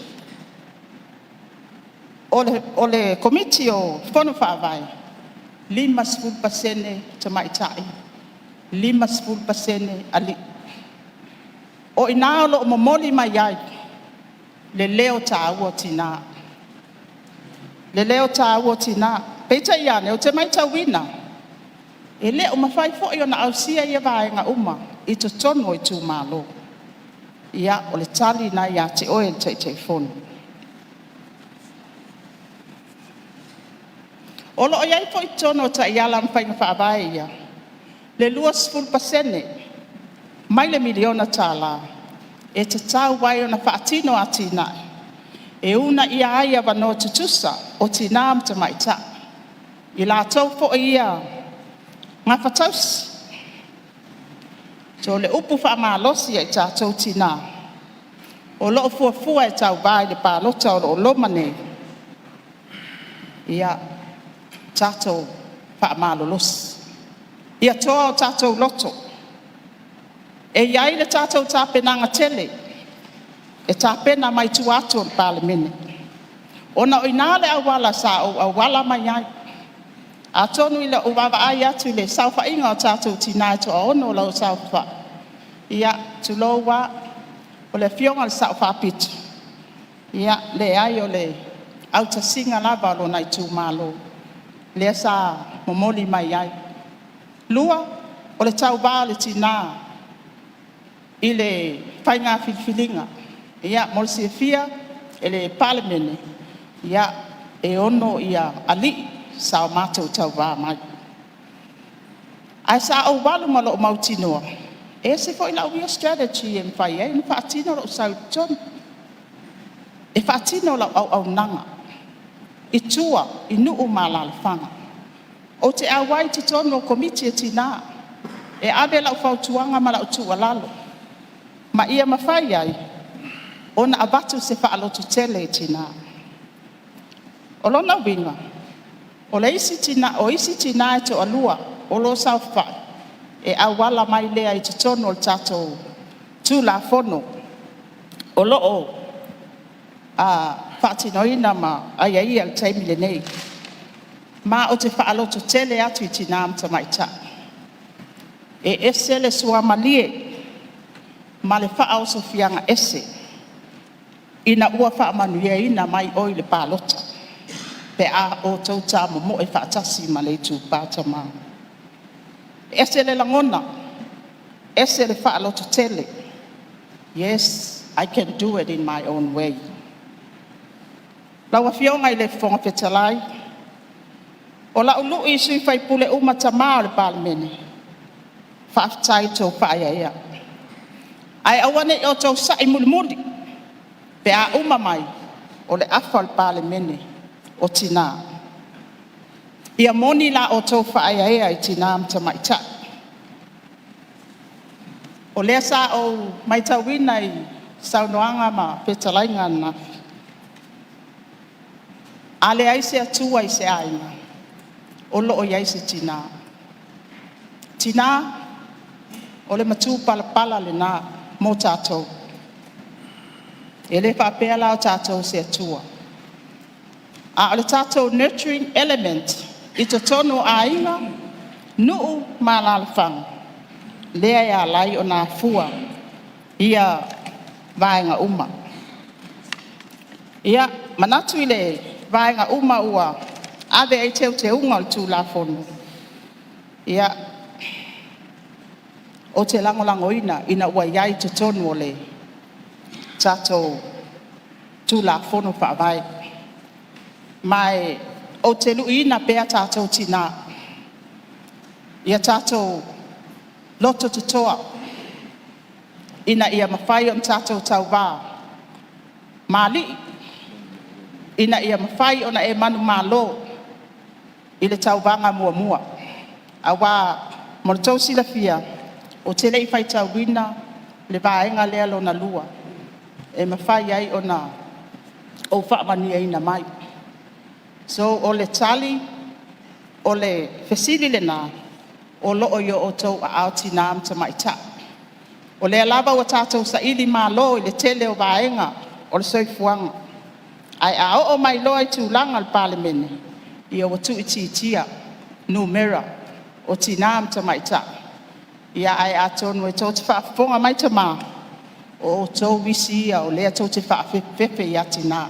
o le Komiti o Fono Faavae, e 50% tamaitai, 50% alii. O i ina o lo o momoli mai ai le leo taua o tinã, le leo taua o tinã. Peitai ane, ou te matauina e le o mafai foi ona ausia ia vaega uma i totonu o itumalo. Ia, o le tali lena ia te oe le Taitaifono. O lo o i ai foi i totonu o taiala ma faiga faavae ia le 20% mai le miliona tala e tatau ai ona faatino atinae e uunaia ai avanoa tutusa o tinã ma tamaitai, i latou foi ia gafatausi. So o le upu faamalosi ia i tatou tinã o lo o fuafua e tauva i le palota o lo o loma nei, ia tatou faamalolosi, ia toa o tatou loto. E i ai le tatou tapenaga tele e tapena mai tua atu o le Palemene, ona o i ina le auala sa ou auala mai ai. Atonu i lau vaavaai atu i le saofaiga a o tatou tinã e toaono o lo o saofafai, ia, tulou lava, o le Afioga i le Sao Faapito, ia leai o le autasiga lava a lona itumalo lea sa momoli mai ai. Lua, o le tauva o le tinã i le faiga filifiliga. Ia mo le silafia e le Palemene, e 6 alii sa o matou tauva mai. Ae sa ou alu ma lou mautinoa e ese foi lau ia strategy e mafai ai ona faatino lou sau i totonu, e faatino lau auaunaga i tua i nuu ma alaalafaga. Ou te auai i totonu o Komiti a Tina e ave lau fautuaga ma lau tuualalo ma ia mafai ai ona avatu se faalototele i tina. O lona uiga, o isi tina e toalua o lo o saofafai, e auala mai lea i totonu o le tatou Tulafono o lo o faatinoina ma aiaia i le taimi lenei. Ma ou te faalototele atu i tina ma tamaitai, e ese le suamalie ma le faaosofiaga ese ina ua faamanuiaina mai oe i le palota pe a outou tamomoe faatasi ma le itupa tama. E ese le lagona, ese le faalototele. Yes. I can do it in my own way. Lau Afioga i le Fofoga Fetalai, o la'u lu'i i sui usufono uma tama o le Palemene, faafetai i le tou faaeaea, ae aua ne i outou sa'i mulimuli pe a uma mai o le afa o le Palemene o tina. Ia moni la outou faaeaea i tina ma tamaitai. O lea sa ou matauina i saunoaga ma fetalaiga ananafi, a leai se Atua i se aiga, o lo o i ai se tina. Tina, o le matupalapala lena mo tatou. E le faapea la o tatou o se Atua, a o le tatou nurturing element i totonu o aiga, nuu ma alaalafaga, lea e ala ai ona afua ia vaega uma. Ia, manatu i le vaega uma ua ave i ai teuteuga o le Tulafono, ia, ou te lagolagoina ina ua i ai i totonu o le tatou Tulafono Faavae. Ma ou te luiina pea tatou tina, ia tatou loto totoa ina ia mafai ona tatou tauva ma alii, ina ia mafai ona e manumalo i le tauvaga muamua. Aua mo le tou silafia, ou te le i faitauina le vaega lea lona lua e mafai ai ona ou faamanuiaina mai. So, o le tali o le fesili lena, o lo o i o outou aao tina ma tamaitai. O lea lava ua tatou sailimalo i le tele o vaega o le soifuaga, ae a oo mai loa i tulaga o le Palemene, ia ua tuuitiitia numera o tina ma tamaitai. Ae atonu e tou te faafofoga mai tama, o outou isi ia o lea tou te faafefefe ia tina.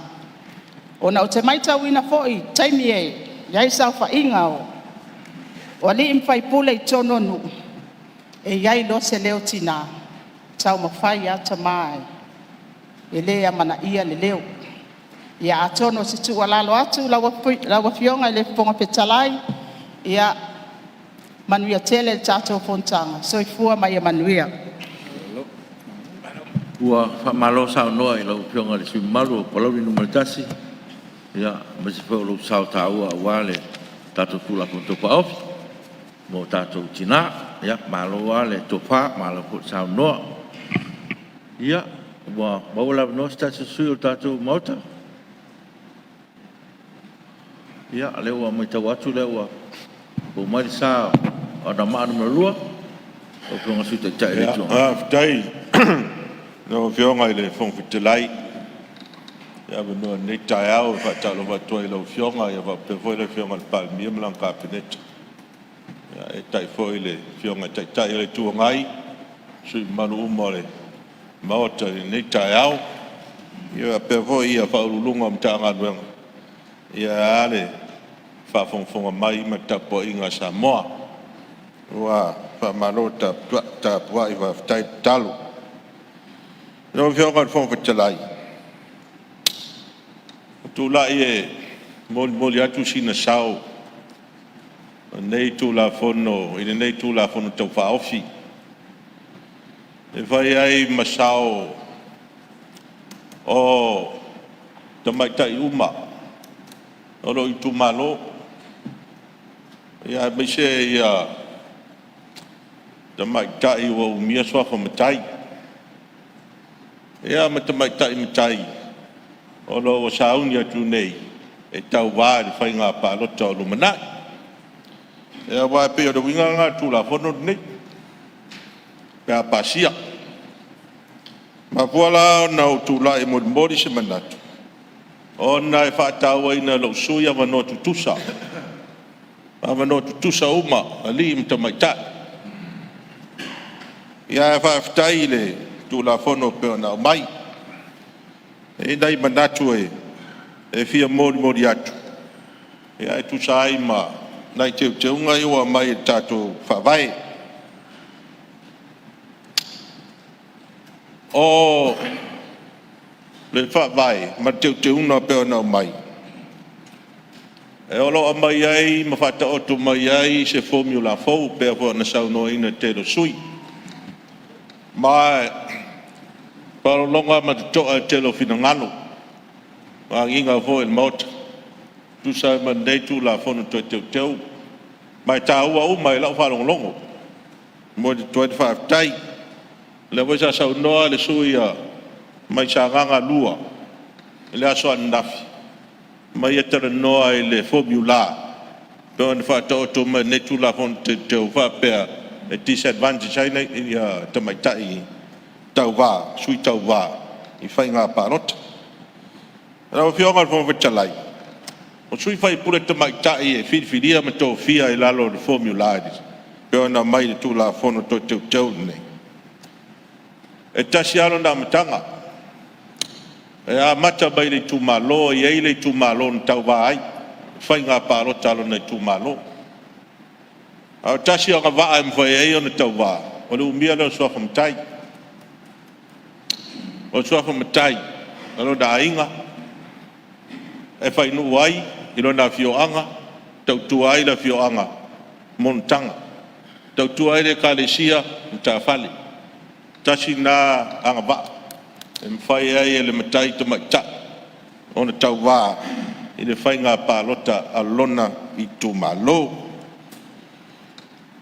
Ona ou te maitauina foi i taimi e i ai saofaiga o alii ma faipule i totonu o nuu, e i ai loa se leo o tina, taumafai lava tama e le amanaia le leo. Ia atonu o se tuualalo atu lau Afioga i le Fofoga Fetalai, ia manuia tele le tatou fonotaga. Soifua ma ia manuia. Ua faamalo saunoa i lau Afioga i le sui usufono mamalu o Palauli 1, aemaise foi o lou sao taua aua le tatou Tulafono Tau Faaofi mo tatou tina. Malo lava le tofa malo foi le saunoa. Ia, ua maua le avanoa o se tasi o sui usufono o le tatou Maota. Ia, o lea ua matau atu o lea ua fou mai le sa o Anoamaa 2, lau Afioga i le Sui Taitai o le Itu Agai. Faafetai i lau Afioga i le Fofoga Fetalai mo le avanoa i lenei taeao. E faatalofa atu ai i lau Afioga faapea foi le Afioga i le Palemia ma lana Kapeneta, eetai foi le Afioga i le Taitai o le Itu Agai ma sui usufono mamalu uma o le Maota i lenei taeao. E faapea foi Ofisa Sili o Pulega o Matagaluega, ae a le faafogafoga mai ma le tapuaiga a Samoa. Ua faamalo tapuai faafetai tatalo. Lau Afioga i le Fofoga Fetalai, ua ou tulai e molimoli atu sina sao o lenei Tulafono i lenei Tulafono Tau Faaofi, e fai ai ma sao o tamaitai uma o lou itumalo, aemaise tamaitai ua umia suafa matai, ma tamaitai matai o lo o ua sauni atu nei e tauva i le faiga palota o lumanai. Aua e pei o le uiga lena o le Tulafono lenei pe a pasia. E mafua la ona ou tulai e molimoli se manatu, ona e faatauaina e lou sui usufono avanoa tutusa, avanoa tutusa uma alii ma tamaitai. Ae faafetai i le Tulafono e pei ona aumai. E i ai nai manatu e fia molimoli atu e tusa ai ma nai teuteuga ia ua aumai i le tatou Faavae. O Le Faavae ma le Teuteuga e pei ona aumai, o lo o aumai ai ma faataoto mai ai se formula fou e pei foi ona saunoaina e le tele o sui usufono. Ma e faalogologo lava ma le totoa i le tele o finagalo ua agiga foi i le Maota e tusa ai ma lenei Tulafono Toe Teuteu, ma e taua uma i lau faalogologo. E momoli atu ai le faafetai. O lea foi sa saunoa le sui usufono mai Sagaga 2 i le aso ananafi ma ia talanoa i le formula e pei ona faataoto mai i lenei Tulafono Teuteu e faapea e disadvantage ai tamaitai tauva, sui tauva i faiga palota. Lau Afioga i le Fofoga Fetalai, o sui usufono tamaitai e filifilia ma tofia i lalo o le formula e pei ona aumai i le Tulafono Toe Teuteu lenei, e tasi lava lona amataga, e amata mai le itumalo, e i ai le itumalo na tauva ai, faiga palota a lona itumalo. Ae tasi le agavaa e mafai ai ona tauva, o le umia lea o le suafa matai. O le suafa matai o lona aiga, e fainuu ai i lona afioaga, tautua ai le afioaga, monotaga, tautua ai le Ekalesia, matafale. Tasi lena agavaa e mafai ai e le matai tamaitai ona tauva i le faiga palota a lona itumalo.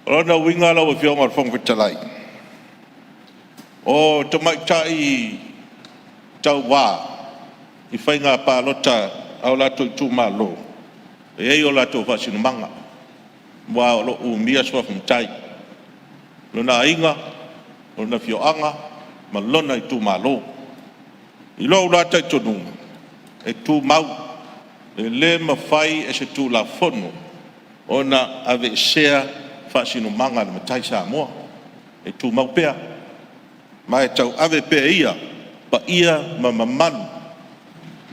O lona uiga lau Afioga i le Fofoga Fetalai, o tamaitai tauva i faiga palota a o latou itumalo, e i ai o latou faasinomaga, aua o lo o umia suafa matai, lona aiga, lona afioaga ma lona itumalo. I lou la talitonuga, e tumau, e le mafai e se Tulafono ona aveesea faasinomaga a le matai Samoa, e tumau pea, ma e tauave pea e ia paia ma mamalu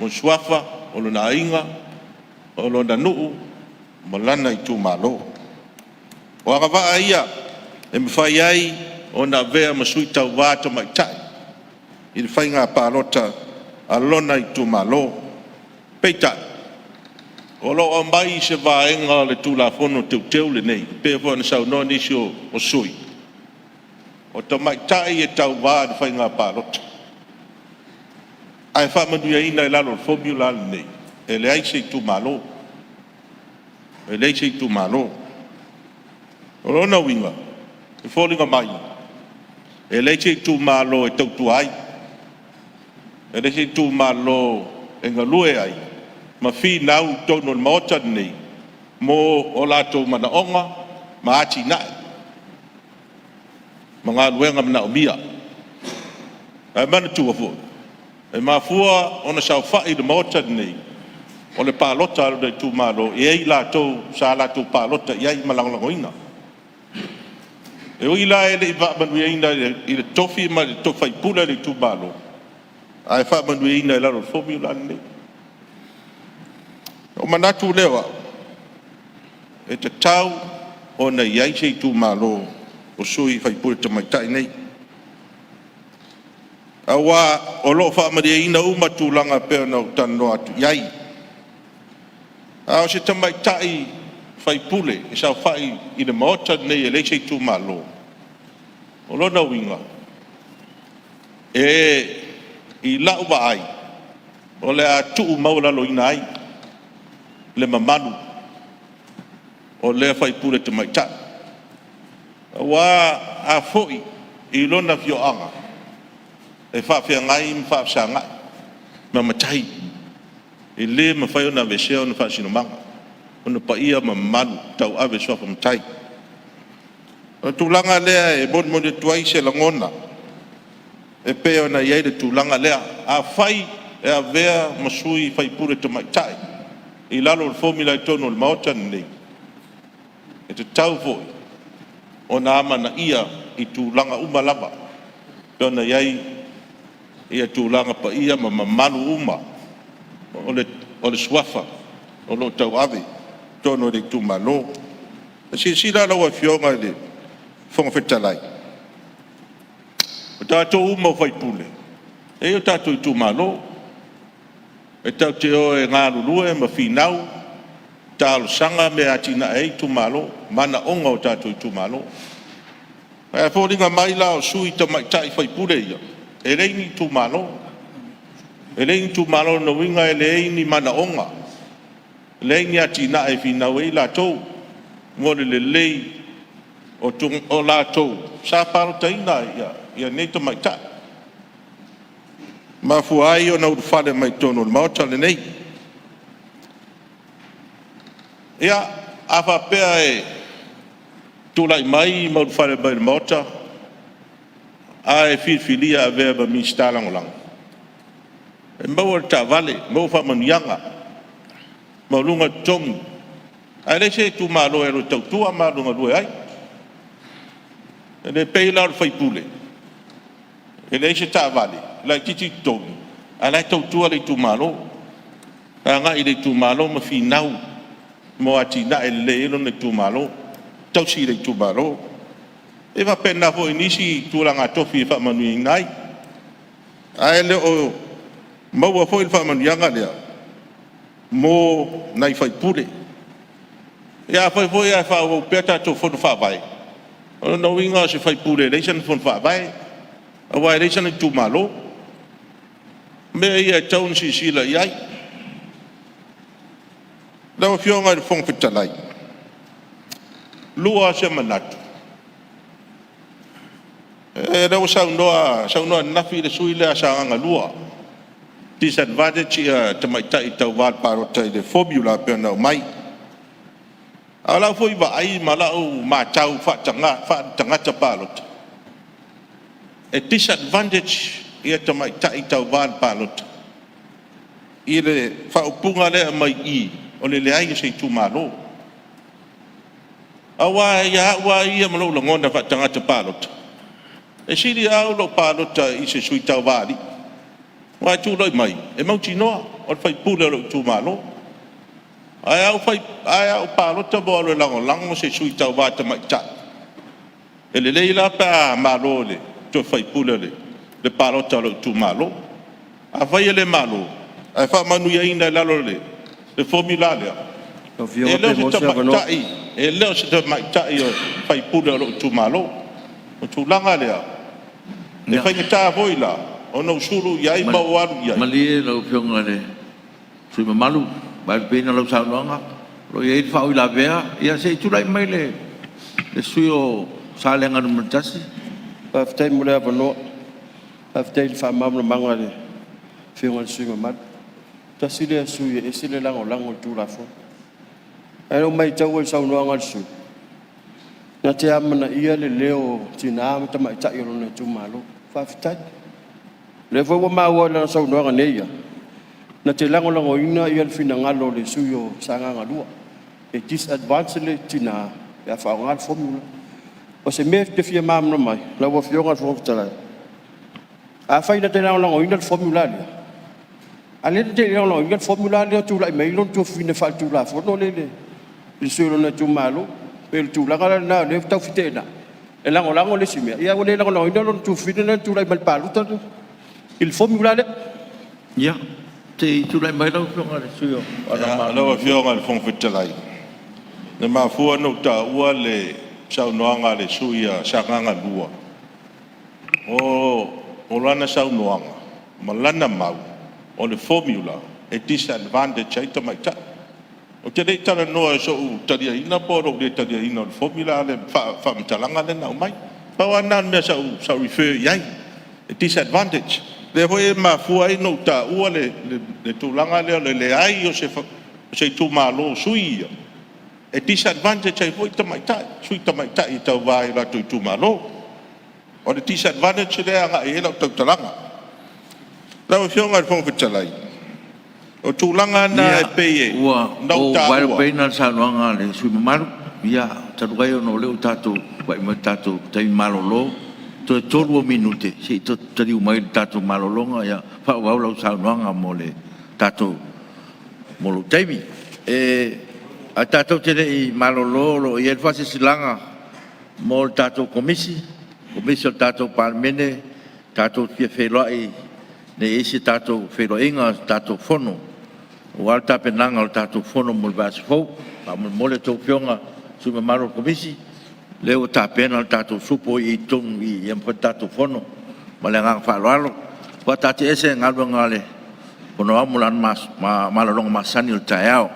o suafa o lona aiga, o lona nuu ma lana itumalo. O agavaa ia e mafai ai ona avea ma sui tauva tamaitai i le faiga palota a lona itumalo. Peitai, o lo o aumai i se vaega o le Tulafono Teuteu lenei e pei foi ona saunoa nisi o sui usufono, o tamaitai e tauva i le faiga palota ae faamanuiaina i lalo o le formula lenei, e leai se itumalo, e leai se itumalo. O lona uiga, e foliga mai e leai se itumalo e tautua ai, e leai se itumalo e galue ai ma finau i totonu o le Maota lenei mo o latou manaoga ma atinae ma galuega manaomia. Ae manatua foi, e mafua ona saofai i le Maota lenei, o le palota a lona itumalo, e i ai i latou sa latou palota i ai ma lagolagoina. E ui la e le i faamanuiaina i le tofi ma le sui usufono a le itumalo, ae faamanuiaina i lalo o le formula lenei. Ona ou manatu lea o au, e tatau ona i ai se itumalo o sui usufono tamaitai nei, aua o lo o faamalieina uma tulaga e pei ona ou talanoa atu i ai. A o se tamaitai sui usufono e saofai i le Maota lenei e leai se itumalo, o lona uiga, i lau vaai, o le a tuumaualaloina ai le mamalu o lea sui usufono tamaitai. Aua a foi i lona afioaga, e faafeagai ma faafesagai ma matai. E le mafai ona aveesea ona faasinomaga, ona paia ma mamalu tauave i suafa matai. O le tulaga lea e molimoli atu ai se lagona e pei ona i ai le tulaga lea. Afai e avea ma sui usufono tamaitai i lalo o le formula i totonu o le Maota lenei, e tatau foi ona amanaia i tulaga uma lava e pei ona i ai tulaga paia ma mamalu uma o le suafa o lo o tauave i totonu o le itumalo. Silasila lau Afioga i le Fofoga Fetalai, o tatou uma o sui usufono, e i ai o tatou itumalo. E tatou te o e galulue ma finau, talosaga mea e atinae ai itumalo, manaoga o tatou itumalo. Ae foliga mai la o sui tamaitai faipule ia, e leai ni itumalo. E leai ni itumalo, o lona uiga e leai ni manaoga, leai ni atinae e finau ai latou mo le lelei o latou sa palotaina nei tamaitai. E mafua ai ona ulufale mai totonu o le Maota lenei. Ia, a faapea e tulai mai ma ulufale mai i le Maota ae filifilia e avea ma Minisita Lagolago, e maua le taavale, maua faamanuiaga, maualuga totogi, ae leai se itumalo e alu e tautua ma alu e galue ai. E le pei la o le sui usufono, e leai se taavale, laitiiti le totogi, a o la e tautua le itumalo, agai i le itumalo ma finau mo atinae e lelei ai lona itumalo, tausi le itumalo. E faapena foi i nisi tulaga tofi e faamanuiaina ai, ae le o maua foi le faamanuiaga lea mo nai sui usufono. Ia afai foi ae faaauau pea tatou Fono Faavae, o lona uiga o se sui usufono e leai sana Fono Faavae, aua e leai sana itumalo. O mea ia e tatau ona silasila i ai. Lau Afioga i le Fofoga Fetalai, lua se manatu, o lea ua saunoa ananafi le sui usufono lea a Sagaga 2, disadvantage tamaitai tauva i le palota i le formula e pei ona aumai. A o lau foi vaai ma lau matau faale-tagata palota, e disadvantage tamaitai tauva i le palota i le faaupuga lea e aumai i i, o le leai o se itumalo. Aua ia au lava ia ma lou lagona faale-tagata palota, e sili lava au lou palota i se sui tauva a alii, aua e tulai mai e mautinoa o le faipule o lou itumalo. Ae a ou palota ma ou alu e lagolago se sui tauva tamaitai, e lelei la pe a malo i le toe faipule o le palota a lou itumalo. Afai e le malo ae faamanuiaina i lalo o le formula lea, Lau Afioga pe maua se avanoa. e le o se tamaitai o se faipule o lou itumalo. O le tulaga lea, e faigata foi la ona ou sulu i ai ma ou alu i ai. Malie lau Afioga i le sui usufono mamalu, vaelupeina lau saunoaga, o lo o i ai le faauilavea. Ia se i tulai mai le sui usufono mo Salega 1. Faafetai mo le avanoa. Faafetai i le faamalamalamaga a le Afioga i le sui usufono mamalu. Tasi lea sui usufono e ese le lagolago i le Tulafono. Ae na ou maitaua i le saunoaga a le sui usufono, na te amanaia le leo o tina ma tamaitai o lona itumalo. Faafetai. O lea foi ua maua i lana saunoaga nei lava, na te lagolagoina le finagalo o le sui usufono o Sagaga 2, e disadvantage le tina pe a faaaoga le formula. O se mea ou te fia malamalama ai lau Afioga i le Fofoga Fetalai, afai na te lagolagoina le formula lea, a o lea na te le i lagolagoina le formula lea e tulai mai ai lona tuafafine faaletulafono lea i le sui o lona itumalo. E pei o le tulaga la lena o lea e tau feteenai, e lagolago le isi mea, ae ua le lagolagoina lona tuafafine lea na tulai mai i le palota i le formula lea. Ia, se i tulai mai lau Afioga i le sui usufono mo Anoamaa Lau 2. Afioga i le Fofoga Fetalai, na mafua ona ou taua le saunoaga a le sui usufono o Sagaga 2, o lana saunoaga ma lana mau, o le formula e disadvantage ai tamaitai. Ou te le i talanoa i sou taliaina po o lou le taliaina o le formula le faamatalaga lea na aumai. Pau lava lena o le mea sa ou refer i ai, e disadvantage. Lea foi e mafua ai ona ou taua le tulaga lea o le leai o se itumalo o sui ia, e disadvantage ai foi tamaitai, sui tamaitai e tauva i o latou itumalo. O le disadvantage lea e agai i ai lau tautalaga. Lau Afioga i le Fofoga Fetalai, o tulaga na e pei Ua ona ou ou taua, vaelupeina le saunoaga a le sui usufono mamalu. Ia, talu ai ona o lea ua tatou pai mai i le tatou taimi malolo, toe 3 ou minute se i toe taliu mai i le tatou malologa faaauau lau saunoaga mo lou taimi. Ae tatou te le i malolo o lo o i ai le Faasilasilaga mo le tatou Komisi, Komisi o le tatou Palemene, tatou te fia feiloai ne i i ai se tatou feiloaiga o le tatou Fono aua le tapenaga o le tatou Fono mo le vaiaso fou. Faamolemole a outou Afioga i sui usufono mamalu o le Komisi, o lea ua tapena le tatou supo i totonu i i ina ia mafai ona tatou fono. Ma le agaga faaaloalo. Ua faataatiaese Galuega a le Fono Aoao mo lana malologa masani o le taeao.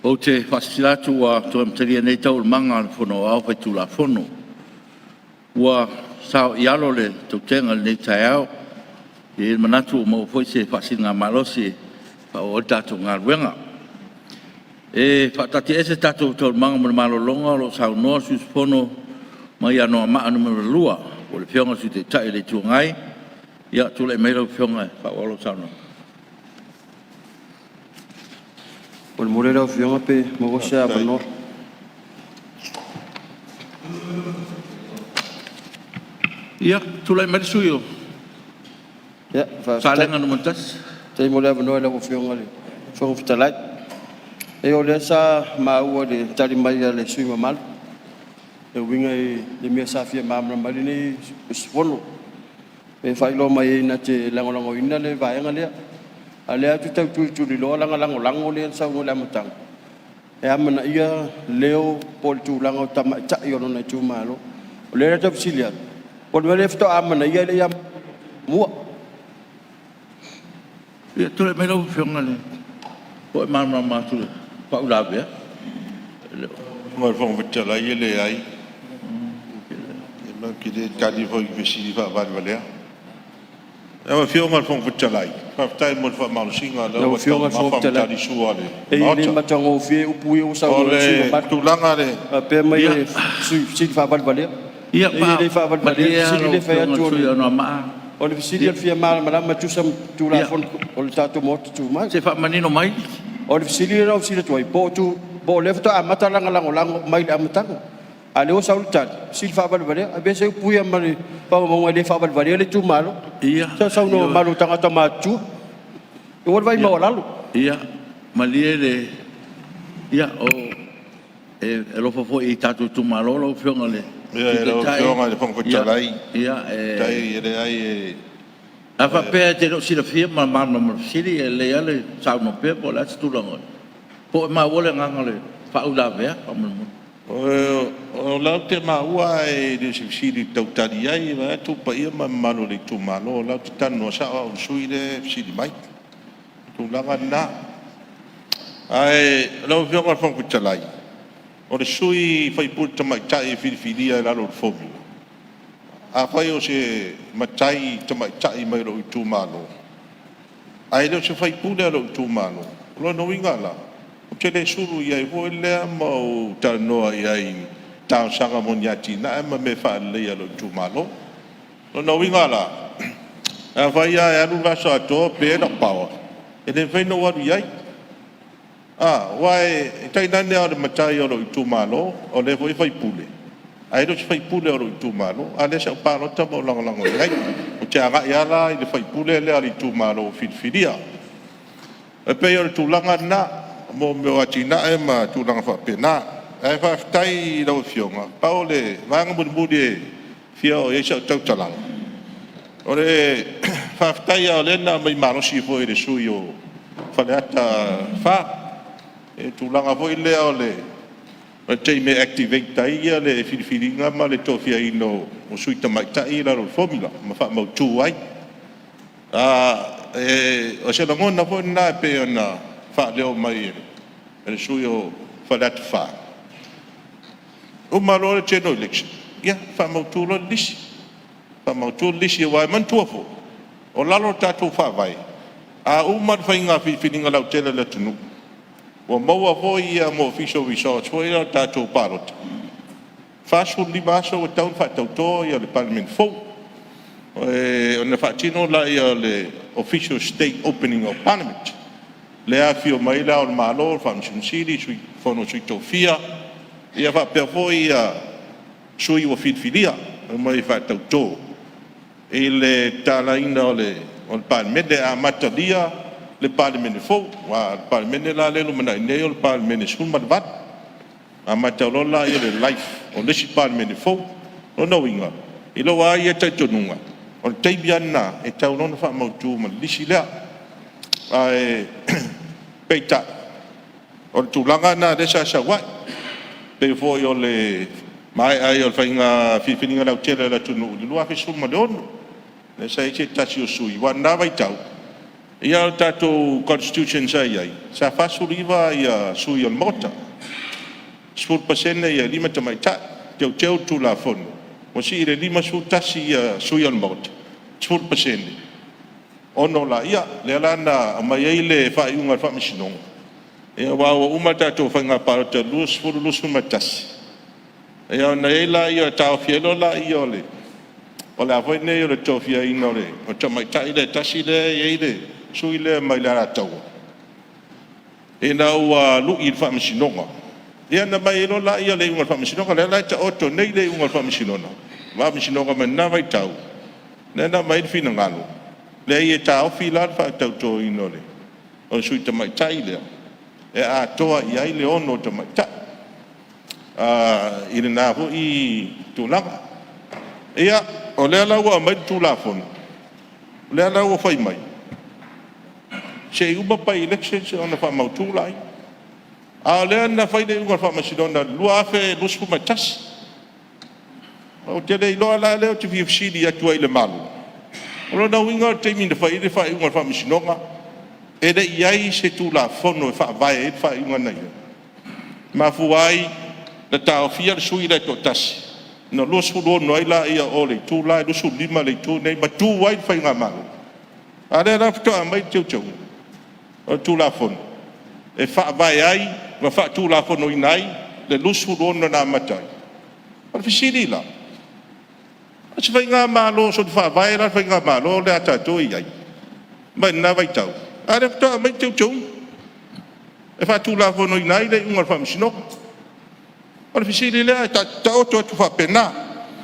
Ou te faasilasila atu ua toe amatalia nei Taualumaga a le Fono Aoao Faitulafono. Ua saoialo le tautega i lenei taeao. E i ai le manatu ua maua foi se faasiligamalosi e faaauau ai le tatou galuega. E faataatiaese tatou Taualumaga mo le malologa o lo o saunoa le sui usufono mai Anoamaa 2, po o le Afioga i le Sui Taitai o le Itu Agai. Ia, tulai mai lau Afioga e faaauau lau saunoaga. Faamolemole lau Afioga pe maua se avanoa. Ia, tulai mai le sui usufono mo Salega 1. Faafetai mo le avanoa i lau Afioga i le Fofoga Fetalai. E o lea sa maua i le tali mai a le sui usufono mamalu e uiga i le mea sa fia malamalama ai lenei sui usufono, e faailoa mai ai na te lagolagoina le vaega lea. A o lea ou te tau tulituliloa lana lagolago lea na saunoa i le amataga, e amanaia leo po o le tulaga o tamaitai o lona itumalo. O lea la ou te fesili atu, po o le mea lea faatoa amanaia ae le i amanaia muamua? Ia, tulai mai lau Afioga i le… po o e malamalama atu i le faauilavea. Lau Afioga i le Fofoga Fetalai e leai. Ma ou te le tali foi i ni fesili faavalevalea. Lau Afioga i le Fofoga Fetalai, faafetai mo le faamalosiga o lea Lau ua Afioga i le taumafa Fofoga ma Fetalai, talisua le e leai e le Maota. matagofie upu ia ua O saunoa ai le sui le usufono mamalu, tulaga le faapea mai e fesili faavalevalea. Ia, Leai e le faavalevalea malie le lava fesili lau lea e fai Afioga i le atu, sui usufono mo Anoamaa. o le fesili e fia malamalama e tusa ma Tulafono o le tatou Maota Tumau. Se i faamanino mai. O le fesili lea na ou fesili atu ai, po o lea faatoa amata lana lagolago mai le amataga, a o lea ua sau le tali, fesili faavalevalea. Aveese upu ia mai faamaumauga e le faavalevalea le itumalo. Se saunoa mamalu a tagata matutua, aua le vaai maualalo. Ia, malie le… Ia, e alofa foi i tatou itumalo lau Afioga i le Sui Lau Taitai. Afioga i le Fofoga Fetalai, e leai e… A faapea e te le o silafia ma malamalama i le fesili, e lelei lava le saunoa pea po o le a se tulaga o i ai. Po o e maua le agaga o le faauilavea faamolemole? O la ou te maua ae le o se fesili e tau tali ai, vaeatu le paia ma le mamalu o le itumalo, o la ou te talanoa sao au i le sui usufono lea e fesili mai. O le tulaga lena. Ae lau Afioga i le Fofoga Fetalai, o le sui usufono tamaitai e filifilia i lalo o le formula, afai o se matai tamaitai mai lou itumalo ae le o se sui usufono a lou itumalo, o lona uiga la, ou te le sulu i ai foi lea ma ou talanoa i ai i talosaga mo ni atinae ma mea e faaleleia i lou itumalo. O lona uiga la, afai lava e alu le vaiaso atoa o pe lau power, e le mafai ona ou alu i ai, aua tainane lava o le matai o lou itumalo o lea foi e faipule, ae le o se sui usufono o lou itumalo, a o lea sa ou palota ma ou lagolago i ai. Ou te agai lava la i le sui usufono lea a le itumalo ua filifilia. E pei o le tulaga lena mo mea o atinae ma tulaga faapena. Ae faafetai i lau Afioga. Pau o le vaega mulimuli e fia oo i ai sau tautalaga, o le faafetai lava o lea na aumai malosi foi e le sui usufono mo Faleata 4 i le tulaga foi lea o le taimi e activate ai le filifiliga ma le tofiaina o sui tamaitai i lalo o le formula ma faamautu ai. O se lagona foi lena e pei ona faaleo mai e le sui usufono mo Faleata 4, uma loa le General Election, ia faamautu loa le lisi, faamautu le lisi. Aua manatua foi, o lalo o le tatou Faavae, a uma le faiga filifiliga lautele a le atunuu, ua maua foi official results foi ia o le tatou palota, 45 aso ua tatau ona faatauto le Palemene fou, ona faatino lea o le official state opening of Parliament. lea e afifio mai ai Le Ao o le Malo, le Faamasino Sili, Sui o le Fono a Sui Tofia, ia faapea foi sui ua filifilia e omai e faatauto i le tatalaina o le Palemene, e amatalia le Palemene fou. Aua o le Palemene la lea e lumanai nei o le Palemene 18, amata loa lea o le life o le isi Palemene fou. O lona uiga i lou lava ia talitonuga, o le taimi lava lena e tatau loa ona faamautu ma le lisi lea. Ae peitai, o le tulaga lena lea sa sau ai, pei foi o le maea ai o le faiga filifiliga lautele a le atunuu i le 2016, lea sa i ai se tasi o sui usufono. Aua o lena vaitau, o le tatou Constitution sa i ai, sa 49 sui o le Maota, 10% e 5 tamaitai. Teuteu le Tulafono ua sii i le 51 sui o le Maota, 10%, 6 laia. Lea la na aumai ai le faaiuga a le Faamasinoga, aua ua uma le tatou faiga palota i le 2021, ona i ai lea taofi ai loa lea o le a foi lenei o le tofiaina o le tamaitai lea e tasi lea e i ai le sui lea mai le Alataua, ina ua lui i le Faamasinoga, ia ona aumai ai loa lea o le iuga a le Faamasinoga. O lea la e taoto nei le iuga a le Faamasinoga mai lena vaitau, lea na aumai ai le finagalo, leai e taofi la le faatautoina o le Sui Tamaitai lea e atoa i ai le 6 tamaitai i lena foi tulaga. Ia, o lea la ua aumai le Tulafono, o lea la ua fai mai se i uma bi-elections ona faamautu lea. A o lea na fai le iuga a le Faamasinoga i le 2021. Ou te le iloa la lea ou te fia fesili atu ai i le Malo, o lona uiga o le taimi na fai ai le faaiuga a le Faamasinoga, e le i i ai se Tulafono e faavae ai le faaiuga na i ai? Na mafua ai ona taofia le sui lea e toatasi, ona 26 ai lea o le itu la, 25 i le itu lenei ma tu ai le faigamalo. A o lea la faatoa aumai le teuteuga o le Tulafono e faavae ai ma faatulafonoina ai le 26 na amata ai. O le fesili la; o se faigamalo soona faavae la le faigamalo lea a tatou e i ai mai lena vaitau, a o lea faatoa aumai le teuteuga e faatulafonoina ai le iuga a le Faamasinoga. O le fesili lea e taoto atu faapena,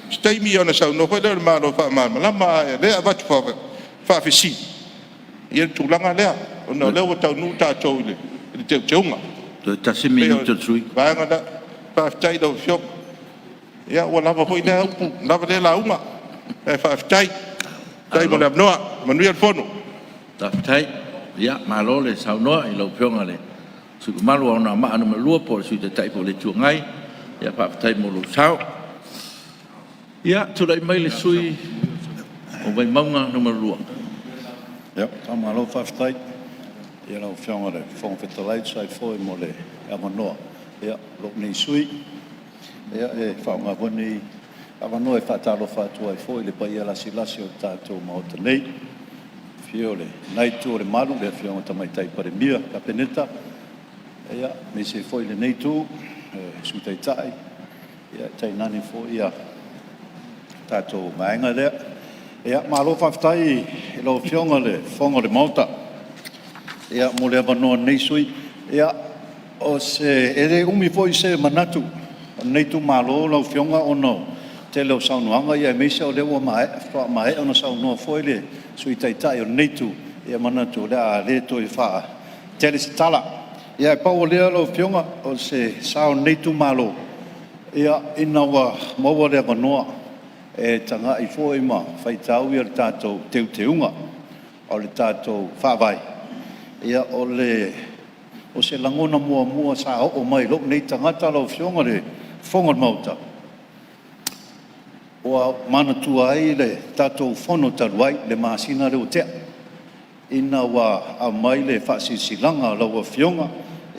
o se taimi ona saunoa foi lea o le Malo e faamalamalama, a o lea e avatu faafesili le tulaga lea, ona o lea ua taunuu tatou i le teuteuga. Toe tasi E le pei o minute o le le sui usufono. vaega lea. Faafetai i lau Afioga. Ia ua lava foi lea upu, lava lea lauga, ae faafetai. Faafetai mo le avanoa. Manuia le fono. Faafetai. Ia, malo le saunoa i lau Afioga i le sui usufono mamalu mo Anoamaa 2 po o le Sui Taitai foi o le Itu Agai. Faafetai mo lou sao. Ia, tulai mai le sui usufono mo Vaimauga 2. Faamalo faafetai i lau Afioga i le Fofoga Fetalai e tusa ai foi mo le avanoa o lou nei sui usufono. E faaaoga foi lenei avanoa e faatalofa atu ai foi i le paia lasilasi o le tatou Maota nei, i le afio o lena Itu o le Malu i le Afioga i le Tamaitai Palemia, le Kapeneta, aemaise foi lenei Itu i le Sui Taitai, tainane foi le tatou Vaega lea. Malo faafetai i lau Afioga i le Fofoga o le Maota mo le avanoa o lenei sui usufono. E le umi foi se manatu o lenei itumalo lau Afioga ona o le tele o saunoaga, aemaise o lea ua faatoa maea ona saunoa foi le Sui Taitai o lenei Itu, ia e manatu o le a le toe tele se tala. Ae pau o lea lau Afioga, o se sao o lenei itumalo, ina ua maua le avanoa e tagai foi ma faitau le tatou teuteuga o le tatou Faavae, ia o se lagona muamua sa oo mai i lou nei tagata lau Afioga i le Fofoga o le Maota, ua manatua ai le tatou Fono talu ai i le masina lea ua tea, ina ua aumai le Faasilasilaga a lau Afioga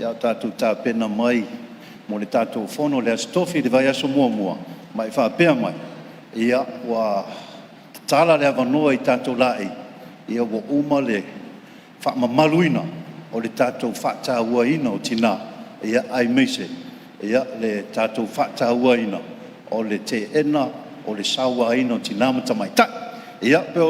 a o tatou tapena mai mo le tatou Fono i le Aso Tofi i le vaiaso muamua, ma e faapea mai, ia, ua tatala le avanoa i tatou laei, ua uma le faamamaluina o le tatou faatauaina o tina, aemaise le tatou faatauaina o le teena o le sauaina o tina ma tamaitai. Ia, pei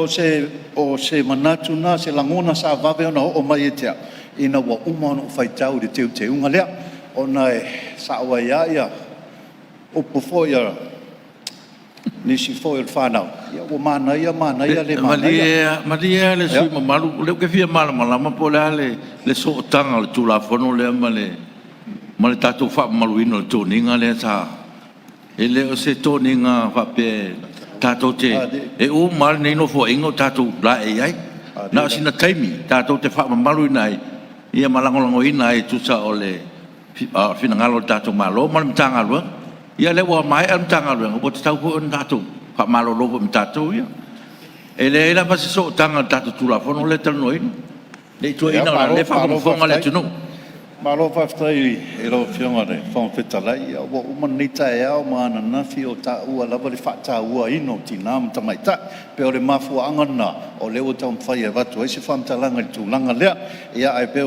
o se manatu lena, o se lagona sa vave ona oo mai ia te au, ina ua uma ona ou faitau i le teuteuga lea, ona e sao ai lava upu foi a nisi foi o le fanau, ia ua manaia manaia le manaia. Malie lava le sui usufono mamalu, o lea ou te fia malamalama po o le a le sootaga o le Tulafono lea ma le tatou faamamaluina o le toniga lea sa… E le o se toniga faapea tatou te… E uma lava lenei Nofoaiga o tatou laei ai. Na o sina taimi tatou te faamamaluina ai ma lagolagoina ai e tusa o le finagalo o le tatou Malo ma le Matagaluega. Ia lea ua maea le Matagaluega ua tatau foi ona tatou faamalolo foi ma tatou ia. E leai lava se sootaga a le tatou Tulafono lea e talanoaina. Ne i tuuaiina leaga o lea e faafogafoga le atunuu. Malo faafetai i lau Afioga i le Fofoga Fetalai. Ia ua uma lenei taeao ma ananafi o taua lava le faatauaina o tina ma tamaitai. E pei o le mafuaaga lena o lea ua taumafai e avatu ai se faamatalaga i le tulaga lea. Ia ae pei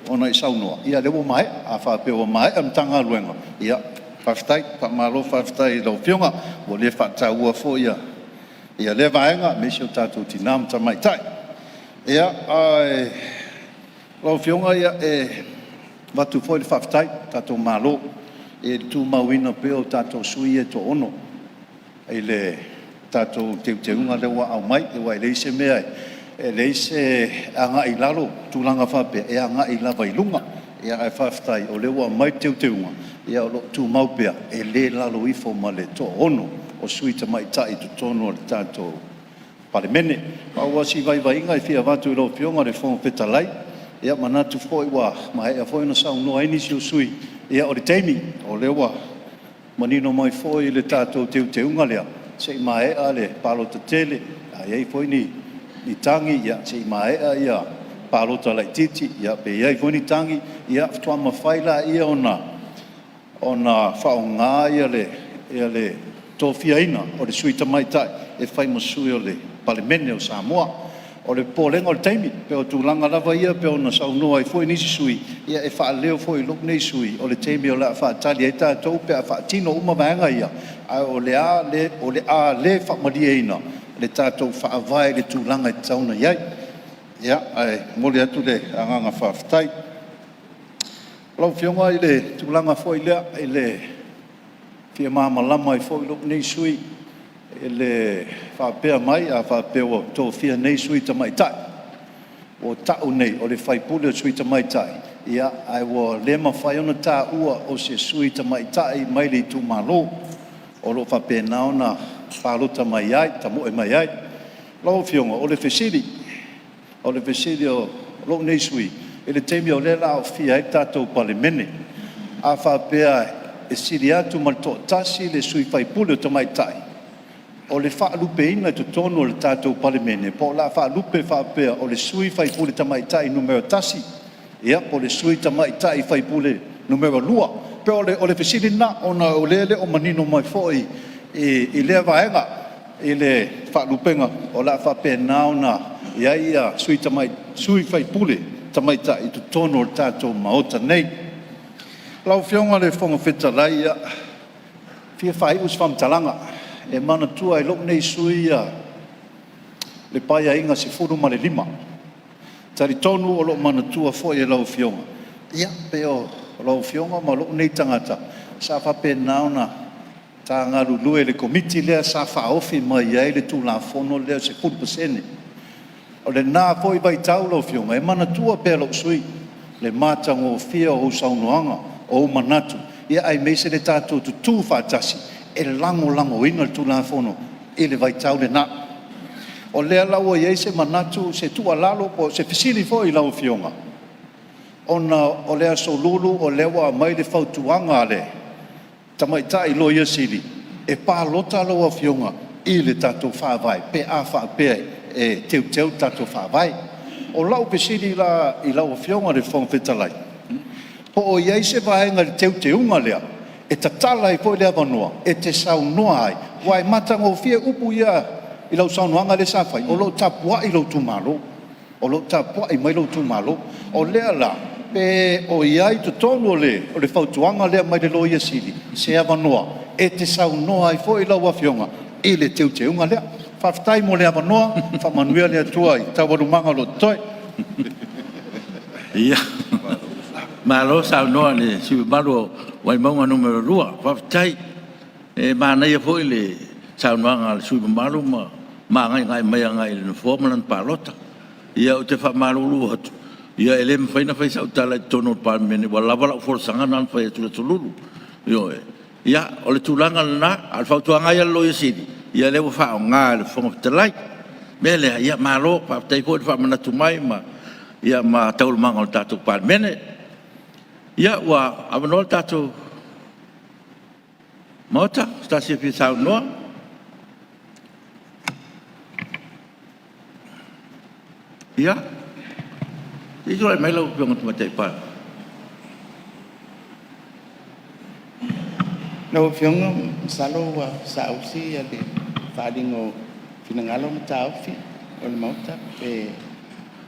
ona e saunoa, ia lea ua maea. A faapea ua maea le Matagaluega, ia faafetai. Faamalo faafetai i lau Afioga ua le faataua foi lea vaega aemaise o tatou tina ma tamaitai. Ia, ae lau Afioga, e avatu foi le faafetai i le tatou Malo i le tumauina pea o tatou sui ia e toaono i le tatou teuteuga lea ua aumai, aua e leai se mea, e leai se agai i lalo i tulaga faapea, e agai lava i luga. Ae faafetai o lea ua aumai le teuteuga o lo o tumau pea, e le i lalo ifo ma le toaono o sui tamaitai i totonu o le tatou Palemene. Pau lava si vaivaiga e fia avatu i lau Afioga i le Fofoga Fetalai, e manatu foi ua maea foi ona saunoa ai nisi o sui usufono, ia o le taimi, o lea ua manino mai foi i le tatou teuteuga lea, se i maea le palota tele, a i ai foi ni tagi se i maea palota laitiiti pe i ai foi ni tagi, ia faatoa mafai lea ona faaaoga le tofiaina o le sui tamaitai e fai ma sui o le Palemene o Samoa. O le popolega o le taimi, pei o tulaga lava ia pei ona saunoa ai foi nisi sui usufono, ia e faaleo foi e lou nei sui usufono, o le taimi o le a faatali ai tatou pe a faatino uma vaega ia, ae o le a le faamalieina le tatou Faavae i le tulaga e tatau ona i ai. Ia, ae momoli atu le agaga faafetai. Lau Afioga i le tulaga foi lea e fia malamalama ai foi lou nei sui usufono i le faapea mai a faapea ua tofia nei sui tamaitai, ua tau nei o le faipule o le sui tamaitai, ae ua le mafai ona taua o se sui tamaitai mai le itumalo o lo o faapena ona palota mai ai, tamoe mai ai. Lau Afioga, o le fesili a lou nei sui usufono, i le taimi o lea o le a aofia ai le tatou Palemene, a faapea e sili atu ma le toatasi le sui usufono tamaitai, o le faalupeina i totonu o le tatou Palemene, po o le a faalupe faapea o le sui usufono tamaitai numera tasi, ia po o le sui tamaitai numera lua. E pei o le fesili lena, ona o lea e le o manino mai foi i lea vaega i le faalupega o le a faapena ona i ai sui usufono tamaitai i totonu o le tatou Maota nei. Lau Afioga i le Fofoga Fetalai, e fia faaiu se faamatalaga, e manatua e lou nei sui usufono le Paeaiga XV. E talitonu o lo o manatua foi e lau Afioga, ia pei o lau Afioga ma lou nei tagata sa faapena ona ta galulue i le Komiti lea sa faaofi mai ai le Tulafono lea o le 10%. O lena foi vaitau lau Afioga, e manatua pea e lou sui usufono le matagofie o ou saunoaga, o ou manatu, aemaise le tatou tutu faatasi e lagolagoina le Tulafono i le vaitau lena. O lea la ua i ai se manatu, se tuualalo po o se fesili foi i lau Afioga, ona o le Aso Lulu o lea ua aumai le fautuaga a le tamaitai Loia Sili e palota lau Afioga i le tatou Faavae pe a faapea e teuteu le tatou Faavae. O lau fesili la i lau Afioga i le Fofoga Fetalai, po o i ai se vaega i le teuteuga lea e tatala ai foi le avanoa e te saunoa ai, aua e matagofie upu ia i lau saunoaga lea sa fai, o lo o tapuai lou itumalo, o lo o tapuai mai lou itumalo. O lea la, pe o i ai i totonu o le fautuaga lea mai le Loia Sili se avanoa e te saunoa ai foi lau Afioga i le teuteuga lea. Faafetai mo le avanoa, faamanuia le Atua i taualumaga o lo o totoe. Ia, Malo saunoa i le sui usufono mamalu o Vaimauga 2. Faafetai. E manaia foi le saunoaga a le sui usufono mamalu ma agaigai mai agai le nofoa ma lana palota. Ia ou te faamalulu atu, e le mafai ona fai sau tala i totonu o le Palemene ua lava lau folasaga lena na fai atu i le Aso Lulu. Ioe. Ia, o le tulaga lena, a o le fautuaga lava ia a le Loia Sili, ia lea ua faaaoga e le Fofoga Fetalai. O le mea lea, ia malo faafetai foi le faamanatu mai ma taualumaga o le tatou Palemene. Ia ua avanoa le tatou Maota i se tasi e fia saunoa. Ia, se i tulai mai lau Afioga i le Tamaitai Palemia. Lau Afioga masalo ua saausi le faaaliga o finagalo ma taofi o le Maota, pe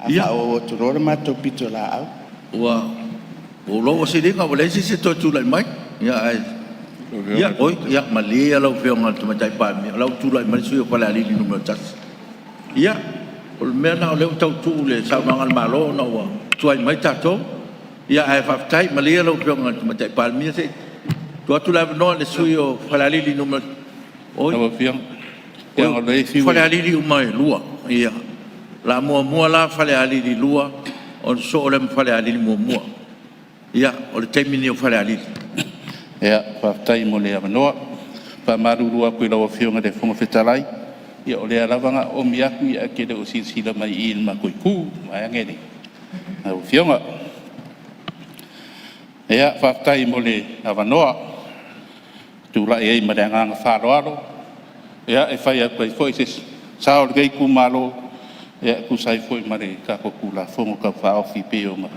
a faaauau atu loa le matou pitolaau. Ua ou iloa ua siliga ua leai se isi e toe tulai mai. Ia, oi, ia malie ia lau Afioga i le Tamaitai Palemia o la e ua tulai mai le sui usufono mo Falealili 1. Ia, o le mea lena o lea ua tau tuu le saunoaga a le Malo ona ua tuai mai tatou. Ae faafetai, malie lau Afioga i le Tamaitai Palemia se i tuu atu le avanoa i le sui usufono mo Falealili 2. Oi, o Falealili uma e lua. O le a muamua la Falealili 2 ona sosoo lea ma Falealili 1. Ia, o le taimi lenei o Falealili. Ia, faafetai mo le avanoa. E faamalulu atu i lau Afioga i le Fofoga Fetalai, ia o lea lava na oomi atu ae te le o silasila mai i le matou itu vaeane lau Afioga. Ia, faafetai mo le avanoa e tulai ai ma le agaga faaaloalo e fai atu ai foi se sao o lenei itumalo e tusa ai foi ma le tatou Tulafono Tau Faaofi e pei ona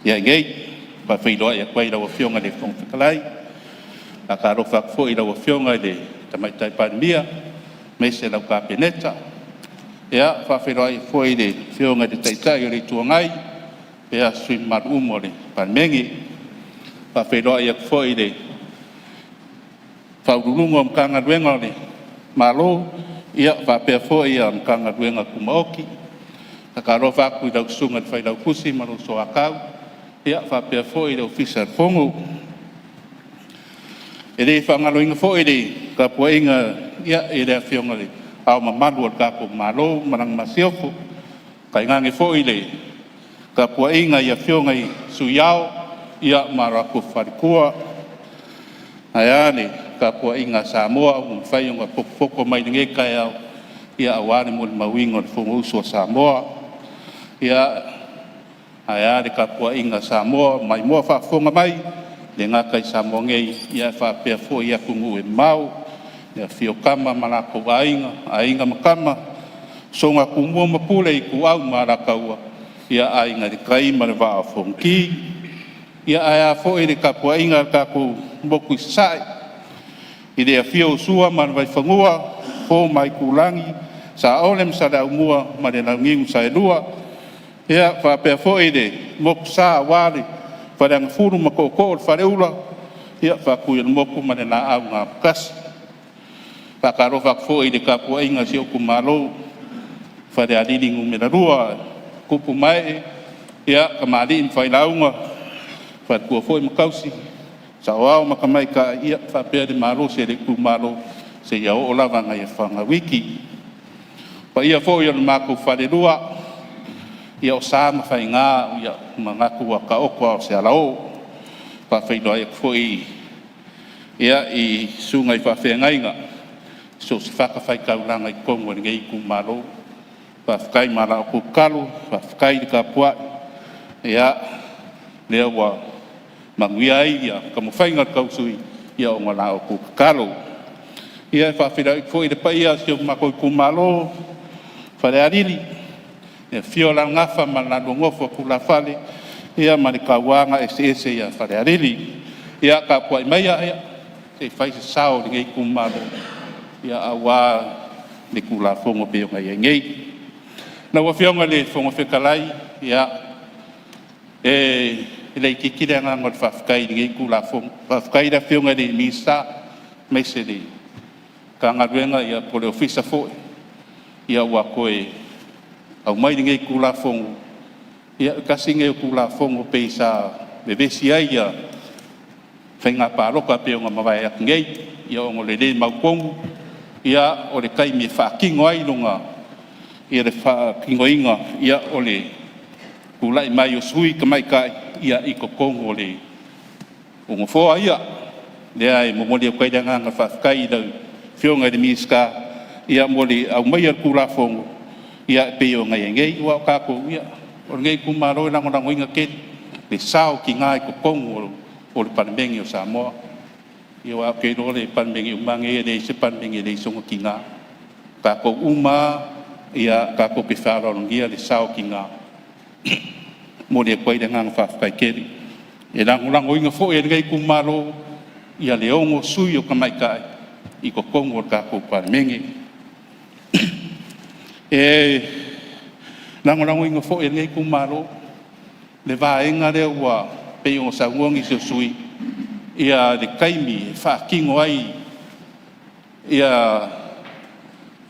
i ai nei. E faafeiloai atu ai i lau Afioga i le Fofoga Fetalai, e faatalofa atu foi i lau Afioga i le Tamaitai Palemia aemaise lau Kapeneta. E faafeiloai atu foi i le Afioga i le Taitai o le Itu Agai ma sui usufono mamalu uma o le Palemene. E faafeiloai atu foi i Ofisa Sili o Pulega o Matagaluega a le Malo faapea foi Matagaluega Tumaoti. E faatalofa atu i lau Susuga i le Failautusi ma lou Soatau faapea foi le Ofisa o le Fono. E le faagaloina foi le tapuaiga i le Afioga i Le Ao Mamalu o le tatou Malo ma lana Masiofo, tainane foi le tapuaiga i Afioga i Sui Ao ma lo latou faletua, ae a le tapuaiga a Samoa ua mafai ona potopoto mai i lenei taeao aua le molimauina o le Fonousu a Samoa. Ia, ae a le tapuaiga a Samoa ua maimoa faafofoga mai, e le gata i Samoa nei ae faapea foi atunuu e mamao i le afifio o Tama ma latou Aiga, Aiga ma Tama, Usoga a Tumua ma Pule, Ituau ma Alataua, Aiga i le Tai ma le Vaa o Fonoti. Ia ae a foi le tapuaiga a le tatou motu i Sasae i le afio o Sua ma le Vaifanua, Fofo ma Aitulagi, Saole ma Saleaaumua ma le Launiu na Saelua, ia faapea foi le Motusa aua le Faleagafulu ma Tootoo o le Faleula, Faatuiolemotu ma le Laau na Amotasi. E faatalofa atu foi i le tapuaiga a si ou itumalo Falealili 2, tupu ma ee, tamalii ma failauga, faletua foi ma tausi, saoao ma tamaitai faapea le malosi o le itumalo seia oo lava ina fanauiti. O paia foi o le matou falelua, ia o sa ma faiga, o manatu ua taoto a o se alaoo. E faafeiloai atu foi i susuga i faafeagaiga i so o se fatafaitaulaga i totonu o lenei itumalo. Faafetai mo la outou tatalo, faafetai le tapuai, lea ua manuia ai taumafaiga tau sui usufono ona o la outou tatalo. Ia e faafeiloai atu foi i le paia o si o matou itumalo Falealili, le afio o Alalagafa ma le lalua nofo a tulafale ma le tauva gaeseese ia Falealili. Ia tapuai maia se i fai se sao o lenei itumalo aua le Tulafono e pei ona i ai nei. Lau Afioga i le Fofoga Fetalai, e le itiiti le agaga o le faafetai i lenei Tulafono. Faafetai i le Afioga i le Minisita aemaise le Matagaluega po o le Ofisa foi ua toe aumai lenei Tulafono. Ia tasi lenei o Tulafono pei sa vevesi ai ia faiga palota e pei ona mavae atu nei, ia ona o le le mautonu o le taimi e faatino ai lona le faatinoina o le tulai mai o sui tamaitai i totonu o nofoa ia. Lea e momoli atu ai le agaga faafetai i lau Afioga i le Minisita mo le aumaia o le Tulafono e pei ona i ai nei. Aua o tatou, o lenei itumalo e lagolagoina tele le sao o tina i totonu o le Palemene o Samoa. Ia aua ou te iloa o le Palemene uma lava nei e leai se Palemene e leai sona tina. O tatou uma lava ia tatou te faaaloalogia le sao o tina. E momoli atu ai le agaga faafetai tele. E lagolagoina foi e lenei itumalo le 6 sui o tamaitai i totonu o le tatou Palemene. E lagolagoina foi e lenei itumalo le vaega lea ua pei ona saunoa nisi o sui usufono le taimi e faatino ai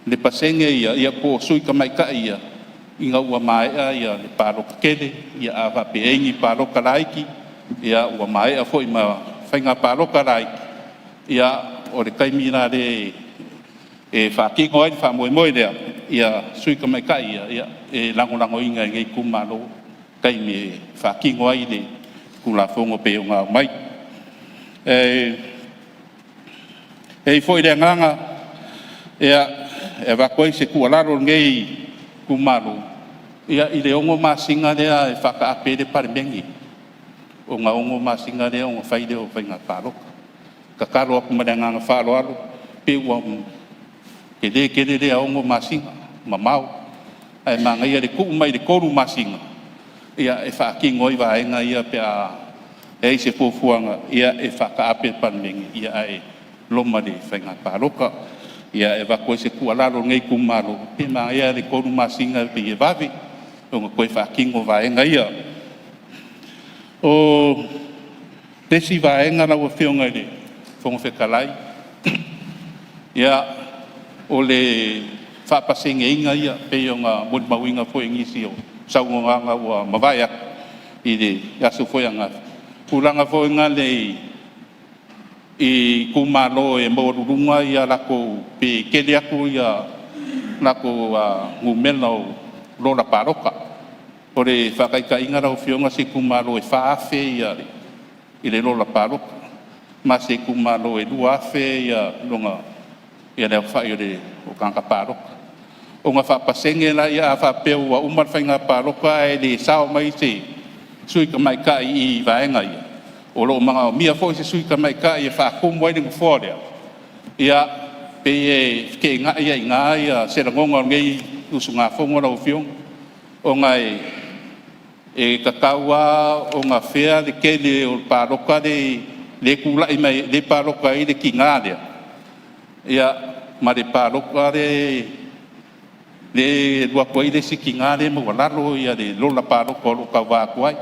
le pasene ia po o sui tamaitai ia ina ua maea le palota tele, a faapea e i ai ni palota laiti, ua maea foi ma faiga palota laiti, o le taimi la lea e faatino ai le faamoemoe lea, sui tamaitai ia, e lagolagoina e lenei itumalo taimi e faatino ai le Tulafono e pei ona aumai. E i ai foi le agaga e avatu ai se tuualalo a lenei itumalo i le 6 masina lea e faataape ai le Palemene, ona 6 masina lea ona fai lea o faiga palota. E tatalo atu ma le agaga faaaloalo, pei ua tele tele lea 6 masina, mamao, ae manaia le tuu mai i le 3 masina e faatino ai vaega ia pe a i ai se fuafuaga e faataape le Palemene ae loma le faiga palota. Ia e avatu ai se tuualalo a lenei itumalo, pe manaia le 3 masina pei e vave ona toe faatino vaega ia. O le isi vaega lau Afioga i le Fofoga Fetalai, o le faapaseneina ia pei ona molimauina foi i nisi o saunoaga ua mavae atu i le aso foi ananafi, tulaga foi nale i itumalo e maualuluga latou pe tele atu latou numera o lola palota. O le faataitaiga lau Afioga, se itumalo e 4,000 le lola palota, ma se itumalo e 2,000 le aofai o tagata palota. Ona faapasene lea, a faapea ua uma le faiga palota ae le sao mai se sui tamaitai i vaega ia, o lo o manaomia foi se sui tamaitai e faatumu ai le nofoa lea, ia, pei e feteenai ai i ina se lagona o lenei usugafono lau Afioga, ona e tatau lava ona fea le tele o palota lea e tulai mai lea e palota ai le tina lea, ia ma le palota lea e alu atu ai le isi tina lea e maualalo le lola palota o lo o tauva atu ai.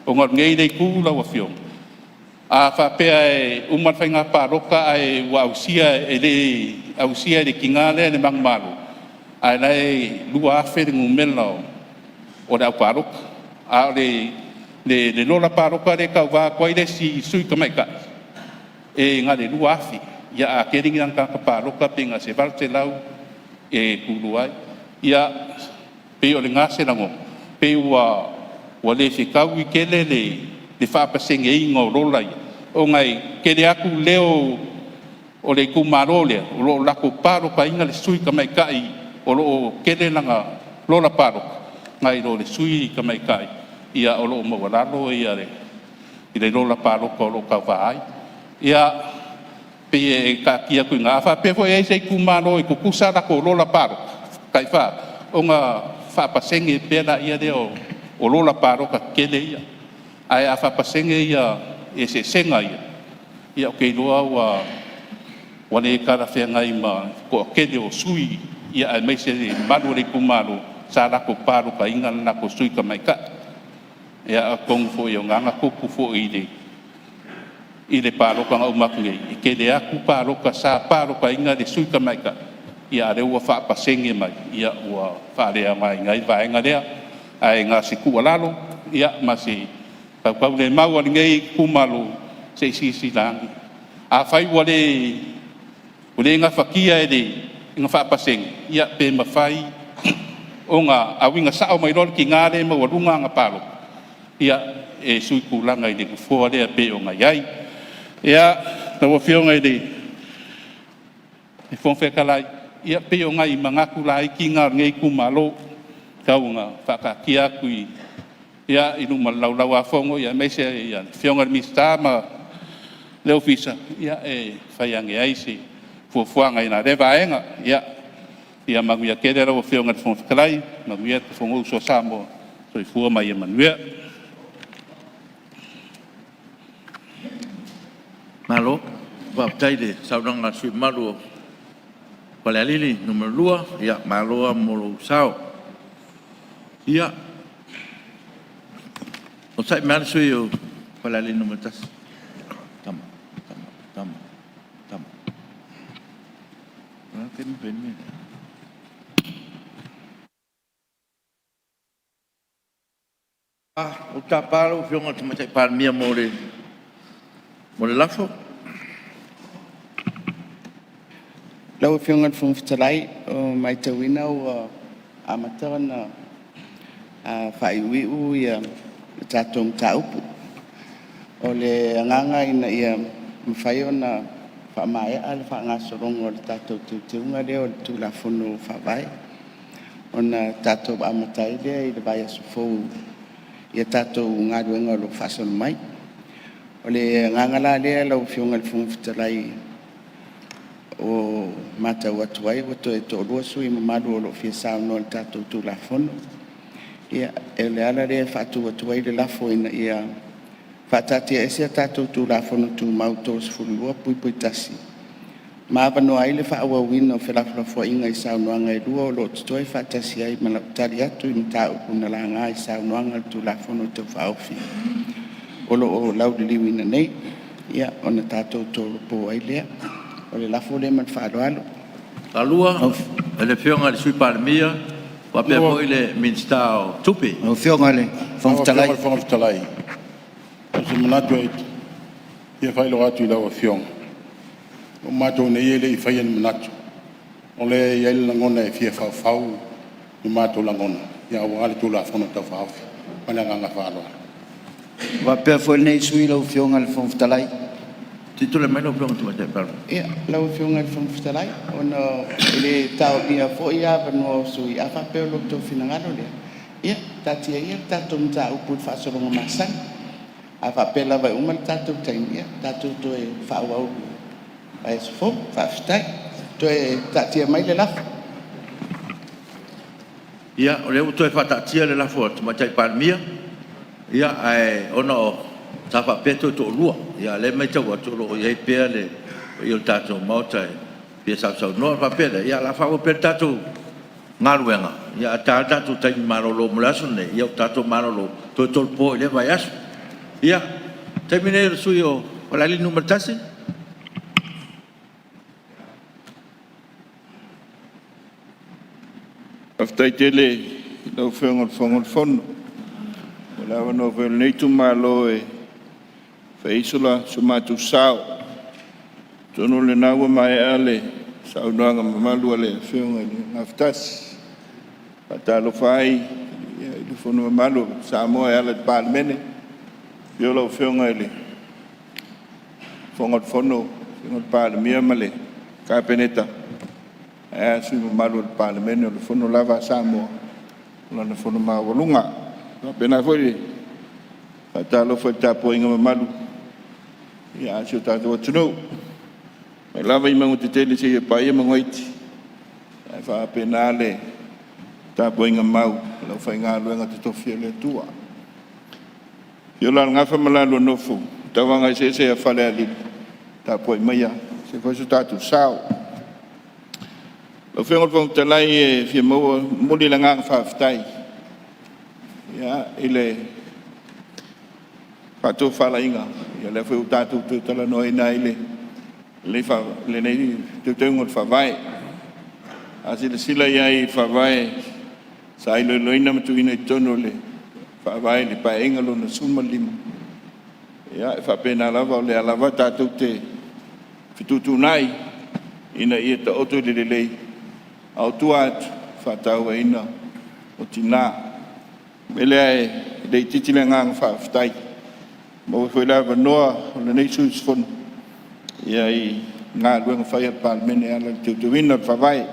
Ona o lenei le itu lau Afioga, a faapea e uma le faiga palota ae ua ausia e le ausia e le tina lea le manumalo, ae o la e 2,000 le numera o le aupalota, a o le lola palota lea e tauva atu ai le isi sui tamaitai, e na o le 2,000. Ia a tele ni ana tagata palota pe na o se 800 e tulua ai. Ia, pei o lena se lagona, pei ua le fetaui tele le faapaseneina o lola ia, ona e tele atu leo o le itumalo lea o lo o latou palotaina le sui tamaitai o lo o tele lana lola palota nai lo le sui tamaitai o lo o maualalo le lola palota o lo o tauva ai. Ia, pei e taatia atu i ina. A faapea foi e i ai se itumalo e tutusa a latou lola palota tai-fa, ona faapasene pea lea o lola palota tetele ia. Ae a faapasene eseesega ia, ia ou te iloa ua le talafeagai ma le toatele o sui aemaise le mamalu o le itumalo sa latou palotaina le latou sui tamaitai. Ia atonu foi o lena na tupu foi i le palota na uma atu nei, e tele atu palota sa palotaina le sui tamaitai, a o lea ua faapasene mai, ua faaleaogaina ai le vaega lea. Ae na o se tuualalo ma se tautaulemau a lenei itumalo, se i silasila ane. Afai ua le gafatia e le faapasene, ia pe mafai ona auina sao mai loa le tina lea e maualuga ana palota ia e sui tulaga i le nofoa lea e pei ona i ai. Ia, lau Afioga i le Fofoga Fetalai, ia pei o nai manatu laiti na o lenei itumalo tau ina faataatia atu i luma o le Laulau-a-Fono aemaise le Afioga i le Minisita ma le Ofisa e fai ane ai se fuafuaga i la lea vaega. Ia manuia tele lau Afioga i le Fofoga Fetalai, manuia le Fonousu a Samoa. Soifua ma ia manuia. Malo faafetai i le saunoaga a le sui usufono mamalu o Falealili 2, malo lava mo lou sao. Ia, onosai mai lava le sui usufono mo Falealili 1. Ou te tapa lau Afioga i le Tamaitai Palemia mo le lafo. Lau Afioga i le Fofoga Fetalai, ua matauina ua amata ona faaiuiu le tatou mataupu. O le agaga ina ia mafai ona faamaea le faagasologa o le tatou teuteuga lea o le Tulafono Faavae, ona tatou amata ai lea i le vaiaso fou i a tatou galuega o lo o faasolo mai. O le agaga la lea lau Afioga i le Fofoga Fetalai ua matau atu ai ua toe toalua sui usufono mamalu o lo o fia saunoa i le tatou Tulafono. Ia, o le ala lea e faatu atu ai le lafo, Ina ia faataatiaese a tatou Tulafono Tumau 32(1) ma avanoa ai le faaauauina o felafolafoaiga i saunoaga e lua o lo o totoe, faatasi ai ma lau tali atu i mataupu na laga i saunoaga i le Tulafono Tau Faaofi o lo o lauliliuina nei. Ia, ona tatou tolopo ai lea. O le lafo lea ma le faaaloalo. E le Afioga i le Sui Palemia faapea foi le Minisita o Tupe. Lau Afioga i le Fofoga Fetalai… Lau Afioga i le Fofoga Fetalai, o se manatu e fia faailoa atu i lau Afioga, o matou nei e le i faia ni manatu, o lea e i ai le lagona e fia faufau ni matou lagona aua le Tulafono Tau Faaofi. Ma le agaga faaaloalo. E faapea foi lenei sui usufono lau Afioga i le Fofoga Fetalai. Se i tulai mai lau Afioga i le Tamaitai Palemia. Ia, lau Afioga i le Fofoga Fetalai, ona e le taomia foi avanoa o sui usufono, a faapea o lo outou finagalo lea, ia taatia ia le tatou mataupu i le faasologa masani. A faapea lava e uma le tatou taimi, ia tatou toe faaauau i le vaiaso fou. Faafetai. Toe taatia mai le lafo. Ia, o lea ua toe faataatia le lafo a le Tamaitai Palemia, ae ona sa faapea toe toalua, a o lea e matau atu o lo o i ai pea le paia o le tatou Maota e fia sausaunoa. Ona faapea lea, ia o le a faaauau pea le tatou galuega, ae ta lava le tatou taimi malolo mo le aso lenei, ia ua tatou malolo toe tolopo i lea vaiaso. Ia, o le taimi lenei o le sui usufono mo Falealili 1. Faafetai tele i lau Afioga i le Fofoga o le Fono mo le avanoa foi o lenei itumalo e fai ai so matou sao. Atonu o lena ua maea le saunoaga mamalu a le Afioga i le Gafatasi. E faatalofa ai i le Fono mamalu a Samoa e ala i le Palemene, afio lau Afioga i le Fofoga o le Fono, lau Afioga i le Palemia ma le Kapeneta, ae a sui usufono mamalu o le Palemene, o le Fono lava a Samoa, o lana Fono maualuga. E faapena foi le faatalofa i le tapuaiga mamalu a si o tatou atunuu, mai lava i mauga tetele seia paia mauga iti, ae faapena le tapuaiga mau a le aufaigaluega totofi a le Atua. Afio la le Gafa ma la lua Nofo, Tauaga eseese ia Falealili, tapuai maia se i fai so tatou sao. Lau Afioga i le Fofoga Fetalai e fia momoli le agaga faafetai i le faatofalaiga, o lea foi ua tatou toe talanoaina ai lenei Teuteuga o le Faavae. A silasila i ai i le Faavae sa iloiloina ma tuuina i totonu o le Faavae i le Paeaiga Lona XV, Ia, e faapena lava, o lea lava tatou te fetuutuunai ina ia taoto i le lelei, a o tua atu, o le faatauaina o tina. O le mea lea e le itiiti le agaga faafetai, ua maua foi le avanoa o lenei sui usufono i galuega fai a le Palemene e ala i le teuteuina o le Faavae.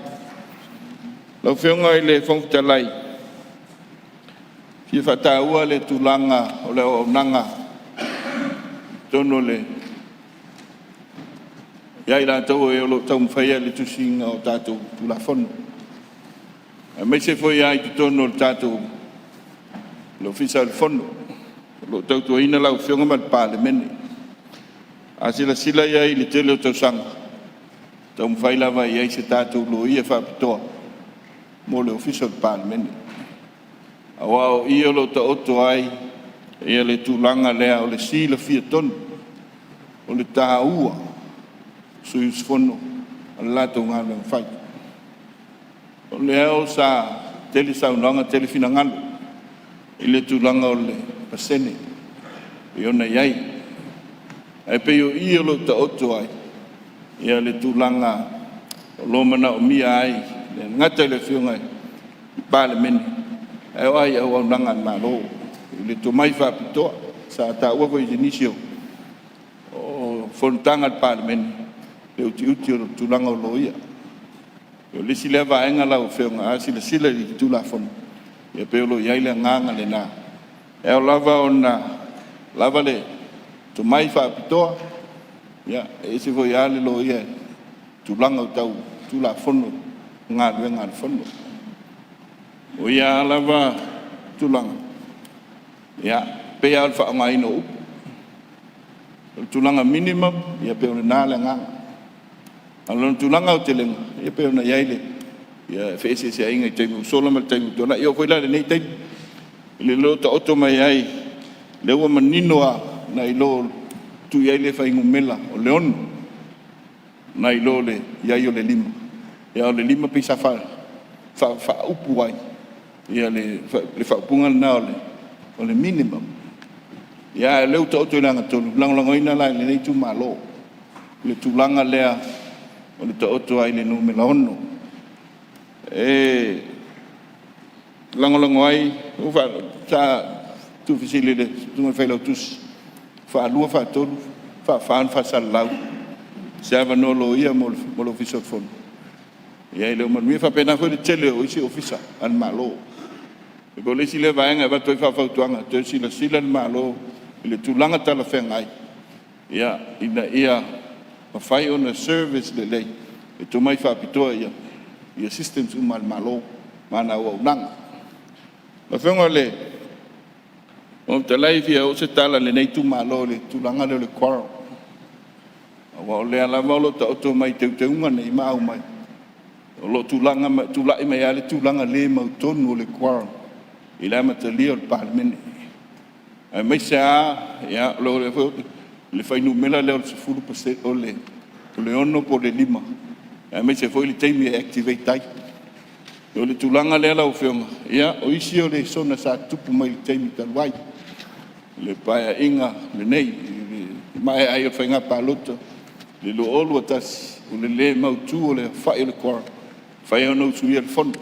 Lau Afioga i le Fofoga Fetalai, e fia faataua le tulaga o le auaunaga i totonu o le ia i latou o lo o taumafaia le tusiina o tatou Tulafono, aemaise foi lava i totonu o le tatou Ofisa o le Fono o lo o tautuaina lau Afioga ma le Palemene. A silasila i ai i le tele o tausaga, taumafai lava e i ai se tatou Loia faapitoa mo le Ofisa o le Palemene, aua o i o lo o taoto ai le tulaga lea o le silafia tonu o le taua o sui usufono ma le latou galuega fai. O lea sa tele saunoaga tele finagalo i le tulaga o le pasene e pei ona i ai, ae pei o i o lo o taoto ai le tulaga o lo o manaomia ai e le gata i le Afioga i le Palemene, ae oo lava i auaunaga a le Malo i le tomai faapitoa. Sa taua foi i nisi o fonotaga a le Palemene le utiuti o le tulaga o loia. O le isi lea vaega lau Afioga, a silasila i le Tulafono, e pei o lo o i ai le agaga lena, e ao lava ona lava le tomai faapitoa. E ese foi lava le loia i tulaga tau Tulafono o galuega a le Fono. O ia lava tulaga, e pei lava o le faaaogaina o upu. O le tulaga minimum, e pei o lena le agaga. A o lona tulaga aotelega, e pei ona i ai le feeseeseaiga i taimi ua sola ma le taimi ua tuanai. E oo foi la i lenei taimi i le taoto mai ai, lea ua manino lava nai lo le tuu i ai le fuainumera o le 6 nai lo le i ai o le 5. A o le 5 pei sa faaupu ai le faaupuga lena o le minimum. A o lea ua taoto i le agatonu, e lagolagoina la e lenei itumalo le tulaga lea o le taoto ai i le numera 6. E lagolago ai, sa tuufesili i le Susuga i le Failautusi, faalua, faatolu, faafa ona faasalalau se avanoa loia mo le Ofisa o le Fono. Ia e le o manuia. E faapena foi le tele o isi Ofisa a le Malo. E pei o le isi lea vaega e avatu ai faafautuaga, toe silasila le Malo i le tulaga talafeagai ina ia mafai ona service lelei e tomai faapitoa ia systems uma a le Malo ma ana auaunaga. Lau Afioga i le Fofoga Fetalai, e fia oo se tala a lenei itumalo i le tulaga lea o le quorum, aua o lea lava o lo o taoto mai i teuteuga nei ma aumai, o lo o tulai mai lava le tulaga le mautonu o le quorum i le amatalia o le Palemene, aemaise lava le fuainumera lea o le 10%, o le 6 po o le 5, aemaise foi le taimi e activate ai. O le tulaga lea lau Afioga, o isi o lesona sa tutupu mai le taimi talu ai i le Paeaiga lenei, i le maea ai o le Faiga Palota i le 2021, o le le mautu o le aofai o le quorum, e mafai ai ona usuia le Fono.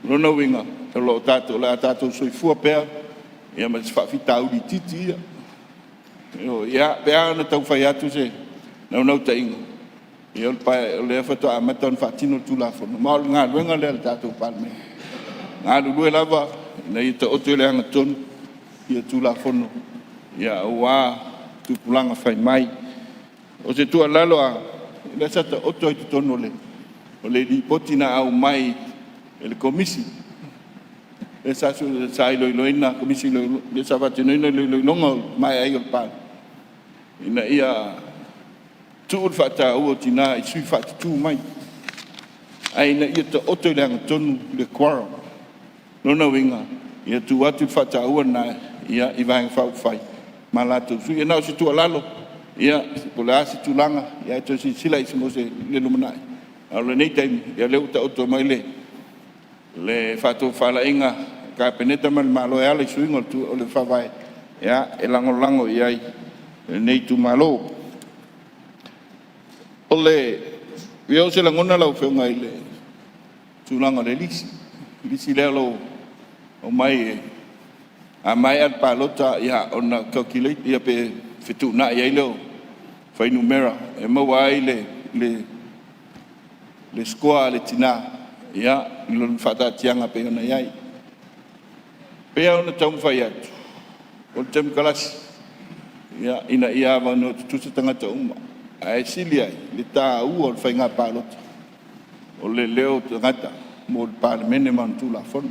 O lona uiga, o le a tatou soifua pea ma si faafitauli itiiti ia. E pei lava ona tau fai atu se naunautaiga, o lea faatoa amata ona faatino le Tulafono, ma o le galuega lea a le tatou Palemene, e galulue lava ina ia taoto i le agatonu Tulafono aua tupulaga fai mai. O se tuualalo lava, o lea sa taoto i totonu o le Lipoti na aumai e le Komisi lea sa iloiloina, Komisi lea sa faatinoina le iloiloga o le maea ai o le Palemene, ina ia tuu le faataua a tina i sui faatutu mai, ae ina ia taoto i le agatonu le quorum. O lona uiga, ia tuu atu le faataua lena i Vaega Faaupufai ma latou sui. Ia na o se tuualalo, po o le a se tulaga, ae toe silasila i ai i le lumanai. A o lenei taimi, ia o lea ua taoto mai le faatofalaiga a le Kapeneta ma le Malo e ala i suiga o le Faavae, e lagolago i ai lenei itumalo. O le ia o se lagona lau Afioga i le tulaga o le lisi, le lisi lea o lo o aumai, a maea le palota ona calculate lea pe fetuunai ai lea o fuainumera e maua ai le score a le tina i lona faataatiaga e pei ona i ai. E pei lava ona taumafai atu, o le temokalasi ina ia avanoa tutusa tagata uma, ae sili ai le taua o le faiga palota o le leo o tagata mo le Palemene ma ana Tulafono.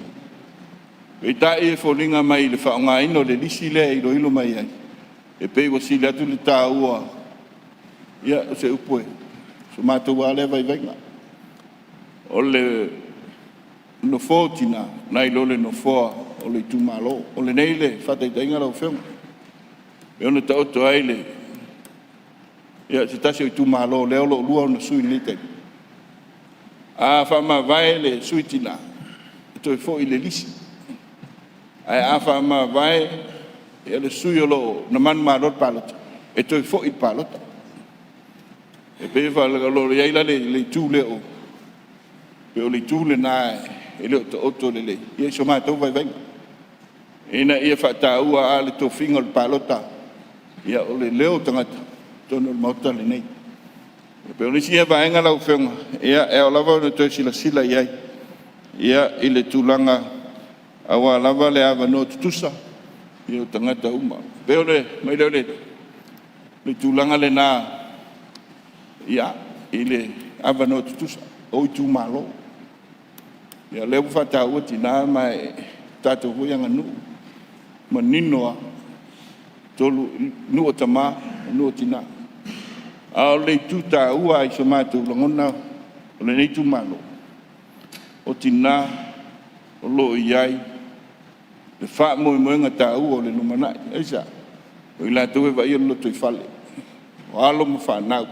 Peitai e foliga mai i le faaaogaina o le lisi lea e iloilo mai ai, e pei ua sili atu le taua, ia o se upu i so matou lava lea vaivaiga, o le nofoa o tina nai lo le nofoa o le itumalo. O lenei le faataitaiga lau Afioga, e pei ona taoto ai le se tasi o itumalo lea o lo o lua ona sui i lenei taimi. A faamavae le sui tina, e toe foi i le lisi, ae a faamavae le sui o lo o na manumalo i le palota, e toe foi i le palota. E pei o lo o i ai la le itu lea, pei o le itu lena e le o taoto lelei i so matou vaivaiga, ina ia faataua lava le tofiga o le palota, o le leo o tagata i totonu o le Maota lenei. E pei o nisi ia vaega lau Afioga e ao lava ona toe silasila i ai i le tulaga aua lava le avanoa tutusa o tagata uma. E pei o le aumai lea o le tulaga lena i le avanoa tutusa o itumalo. O lea ua faataua tina ma o le tatou foi aganuu, e manino lava, nuu o tama, nuu o tina. A o le itu taua i so matou lagona o lenei itumalo, o tina o lo o i ai le faamoemoega taua o le lumanai. Aisea? O i latou e vaaia le lotoifale, o alo ma fanau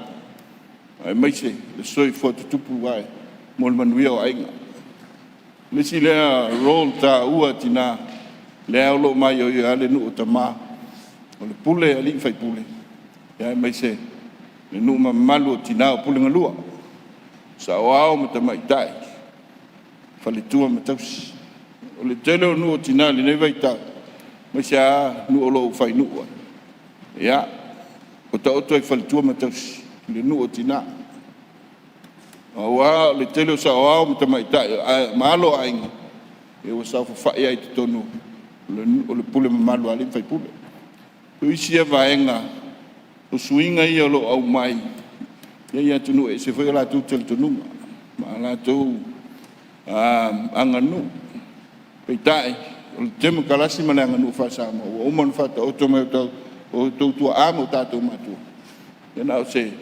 aemaise le soifua tutupu ae mo le manuia o aiga. O le isi lea role taua a tina lea o lo o maioio ai le nuu o tama, o le pule a alii ma faipule, aemaise le nuu mamalu o tina o Pulegalua, saoao ma tamaitai, faletua ma tausi. O le tele o nuu o tina i lenei vaitau, aemaise lava nuu o lo o ou fainuu ai, ua taoto lava i faletua ma tausi le nuu o tina, aua o le tele o saoao ma tamaitai ma alo o aiga ua saofafai lava i totonu o le pule mamalu a alii ma faipule. O isi ia vaega, o suiga ia o lo o aumai i atunuu e ese foi o latou talitonuga ma a latou aganuu. Peitai, o le temokalasi ma le aganuu faa-Samoa ua uma ona faataoto mai e o outou tuaa ma o tatou matua. Ia na o se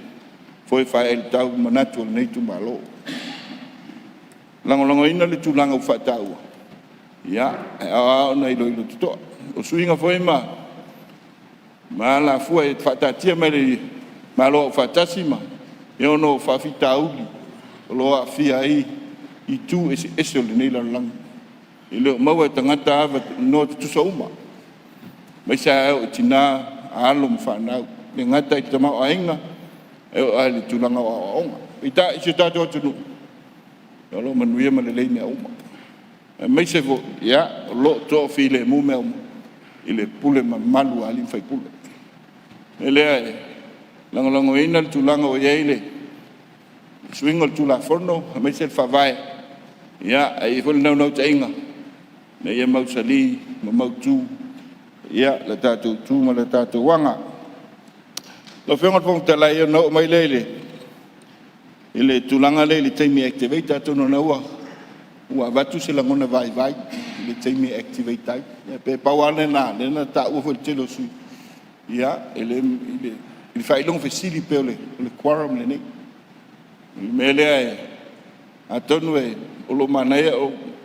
foe faaee i le tau manatu o lenei itumalo. E lagolagoina le tulaga ua faataua, ae ao lava ona iloilo totoa. O suiga foi ma alafua e faataatia mai e le Malo Aufaatasi ma e ono faafitauli o lo o aafia ai itu eseese o lenei lalolagi. E le o maua e tagata avanoa tutusa uma, aemaise lava e oo i tina, alo ma fanau, e le gata i le tamaoaiga ae oo lava i le tulaga o aoaoga. Peitai o si o tatou atunuu, o lo o manuia ma lelei mea uma, aemaise foi o lo o toafilemu mea uma i le pule mamalu a alii ma faipule. O le mea lea e lagolagoina le tulaga ua i ai le suiga o le Tulafono aemaise le Faavae, ae i ai foi le naunautaiga ina ia mausali ma mautu le tatou tu ma le tatou aga. Lau Afioga i le Fofoga Fetalai, ona oo mai lea i le tulaga lea i le taimi e activate ai, atonu o lena ua avatu se lagona vaivai i le taimi e activate ai. Ia pei pau lava lena lea na taua foi e le tele o sui usufono i le faailoga fesili pea o le quorum lenei. O le mea lea atonu o lo o manaia,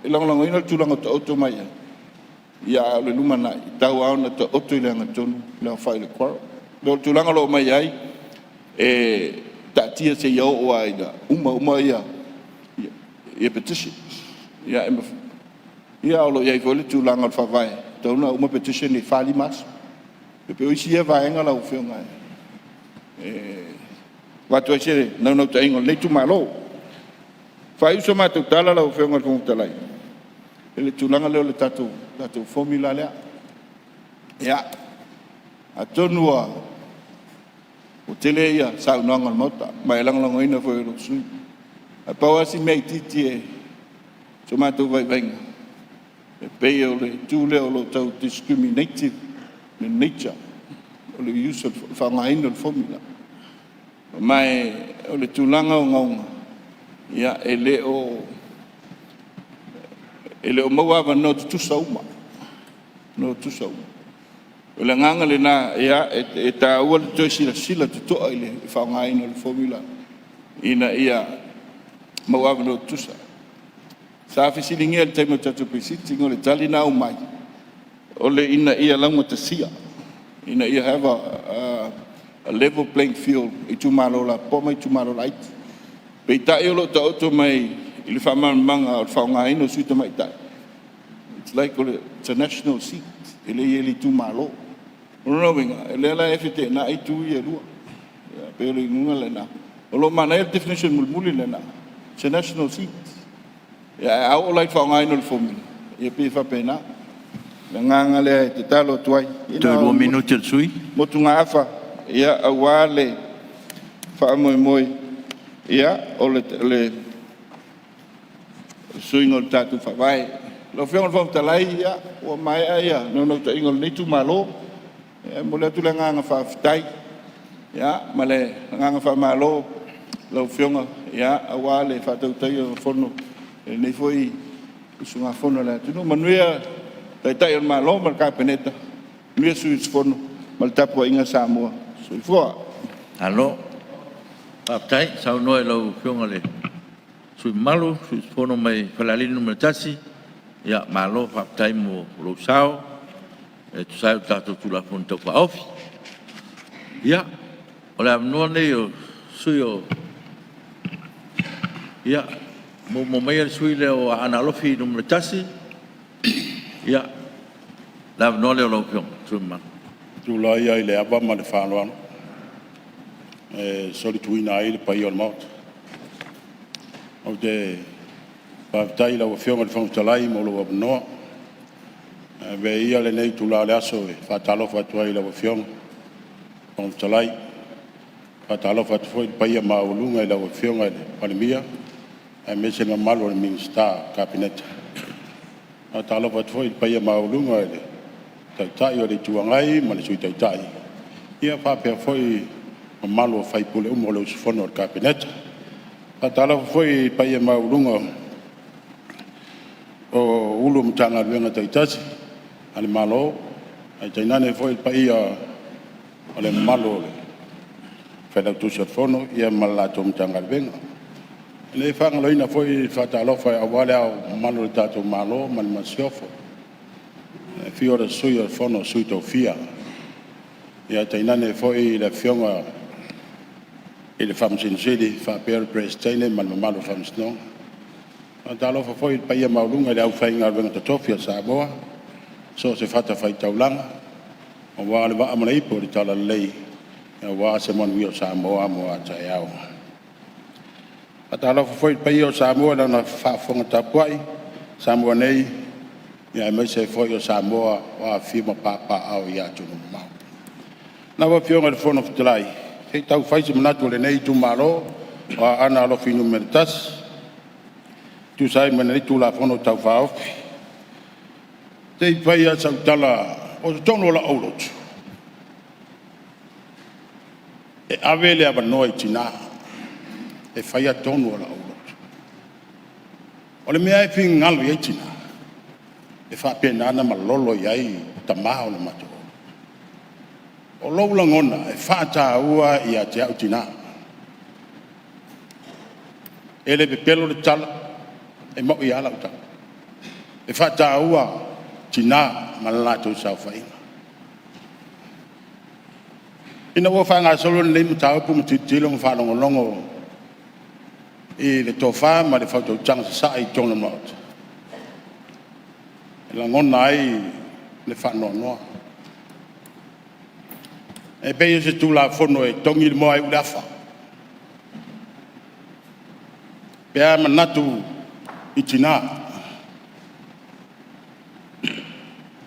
e lagolagoina le tulaga ua taoto mai ai, a o le lumanai e tatau lava ona taoto i le amiotonu le aofai o le quorum. O le tulaga o lo o aumai ai, e taatia seia oo lava ina uma uma petitions. Ia, a o lo o i ai foi le tulaga o le Faavae e tatau ona uma petition i le 45 aso. E pei o isi ia vaega lau Afioga e avatu ai se naunautaiga o lenei itumalo. E faaiu se matou tala lau Afioga i le Fofoga Fetalai i le tulaga lea o le tatou formula lea. Ia, atonu ua tele saunoaga o le Maota ma e lagolagoina foi e lou sui usufono. Ae pau lava si mea itiiti i so matou vaivaiga, e pei o le itu lea o lo o tau discriminated le nature o le use o le faaaogaina o le formula. Ma o le tulaga ogaoga, e le o maua avanoa tutusa uma. O le agaga lena, e taua le toe silasila totoa i le faaaogaina o le formula ina ia maua avanoa tutusa. Sa fesiligia i le taimi o le tatou Pre-Sitting, o le tali na aumai, o le ina ia laugatasia, ina ia have a level playing field i Itumalo lapopoa ma Itumalo laiti. Peitai o lo o taoto mai i le faamalamalamaga o le faaaogaina o Sui Tamaitai, it's like it's a national seat, e le i le Itumalo. O lona uiga o lea la e feteenai itu ia e lua, e pei o le uiga lena. O lo o manaia le definition mulimuli lena, it's a national seat. Ae a oo la i le faaaogaina o le formula, ia e pei e faapena. O le agaga lea e tatalo atu ai. Toe lua minute o le sui usufono. Motugaafa aua le faamoemoe o le suiga o le tatou Faavae. Lau Afioga i le Fofoga Fetalai, ua maea ia naunautaiga o lenei itumalo. E momoli atu le agaga faafetai ma le agaga faamalo i lau Afioga aua le faatautaia o le Fono i lenei foi usugafono a le atunuu. Manuia le Taitai o le Malo ma le Kapeneta, manuia sui usufono ma le tapuaiga a Samoa. Soifua. Malo faafetai saunoa i lau Afioga i le sui usufono mamalu, sui usufono mai Falealili 1. Malo faafetai mo lou sao e tusa ai o le tatou Tulafono Tau Faaofi. Ia, o le avanoa lenei o sui usufono o… Ia, muamua maia le sui usufono lea o Aana Alofi 1. Ia, o le avanoa lea o lau Afioga le sui usufono mamalu. Ou te tulai lava i le ava ma le faaaloalo e solituina ai le paia o le Maota. Ou te faafetai i lau Afioga i le Fofoga Fetalai mo lou avanoa. Ae avea ia lenei itula o le aso e faatalofa atu ai i lau Afioga i le Fofoga Fetalai. E faatalofa atu foi i le paia maualuga i lau Afioga i le Palemia aemaise le mamalu o Minisita o le Kapeneta. E faatalofa atu foi i le paia maualuga i le Taitai o le Itu Agai ma le Sui Taitai, faapea foi le mamalu o sui usufono uma o le usufono a le Kapeneta. E faatalofa foi i le paia maualuga o Ofisa Sili o Pulega o Matagaluega taitasi a le Malo, ae tainane foi le paia o le mamalu o le Failautusi o le Fono ma le latou Matagaluega. E le faagaloina foi le faatalofa aua Le Ao Mamalu o le tatou Malo ma le Masiofo, le afio o le Sui o le Fono a Sui Tofia, ae tainane foi le Afioga i le Faamasino Sili faapea le Peresetene ma le mamalu o le Faamasinoga. E faatalofa foi i le paia maualuga i le aufaigaluega totofi a Samoa i so o se fatafaitaulaga aua le vaa ma le ipu o le talalelei aua se manuia o Samoa mo a taeao. E faatalofa foi i le paia o Samoa i lana faafofoga tapuai, Samoa nei aemaise ai foi o Samoa o afifio ma papaaao i atunuu mamao. Lau Afioga i le Fofoga Fetalai, se i tau fai se manatu o lenei itumalo o Aana Alofi Nu.1 e tusa ai ma lenei Tulafono Tau Faaofi. Se i fai lava sau tala o totonu o lau aulotu, e ave le avanoa i tina e faia tonu a le aulotu. O le mea e finagalo i ai tina, e faapena ona malolo i ai tama o le matou auluma. O lou lagona, e faataua ia te au tina. E le pepelo le tala, e moni a lau tala. E faataua tina ma le latou saofaiga. Ina ua faagasolo lenei mataupu ma tilotilo ma faalogologo i le tofa ma le faautautaga sasaa i totonu o le Maota, e lagona ai le faanoanoa. E pei o se Tulafono e togi le moa ae uu le afa. Pe a manatu i tina,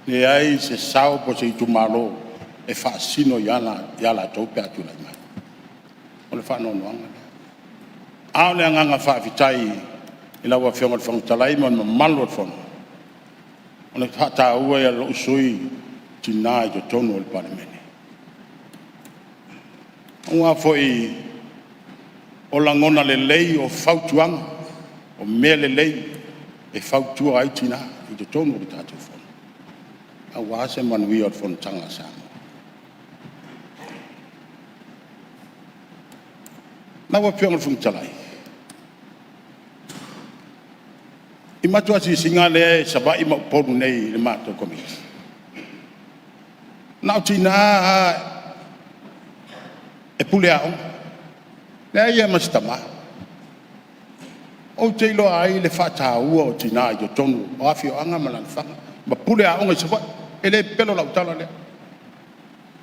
leai se sao po o se itumalo e faasino ia latou pe a tulai mai. O le faanoanoaga lea. A o le agaga faafetai i lau Afioga i le Fofoga Fetalai ma le mamalu o le Fono, o le faataua e lou sui usufono tina i totonu o le Palemene. Aua foi o lagona lelei o fautuaga, o mea lelei e fautua ai tina i totonu o le tatou Fono, aua se manuia o le fonotaga a Samoa. Lau Afioga i le Fofoga Fetalai, i matou asiasiga lea i Savaii ma Upolu nei i le matou Komiti, na o tina lava e pule aoga, leai lava ma se tama. Ou te iloa ai le faataua o tina i totonu o afioaga ma alaalafaga ma pule aoga i Savaii. E le pepelo lau tala lea,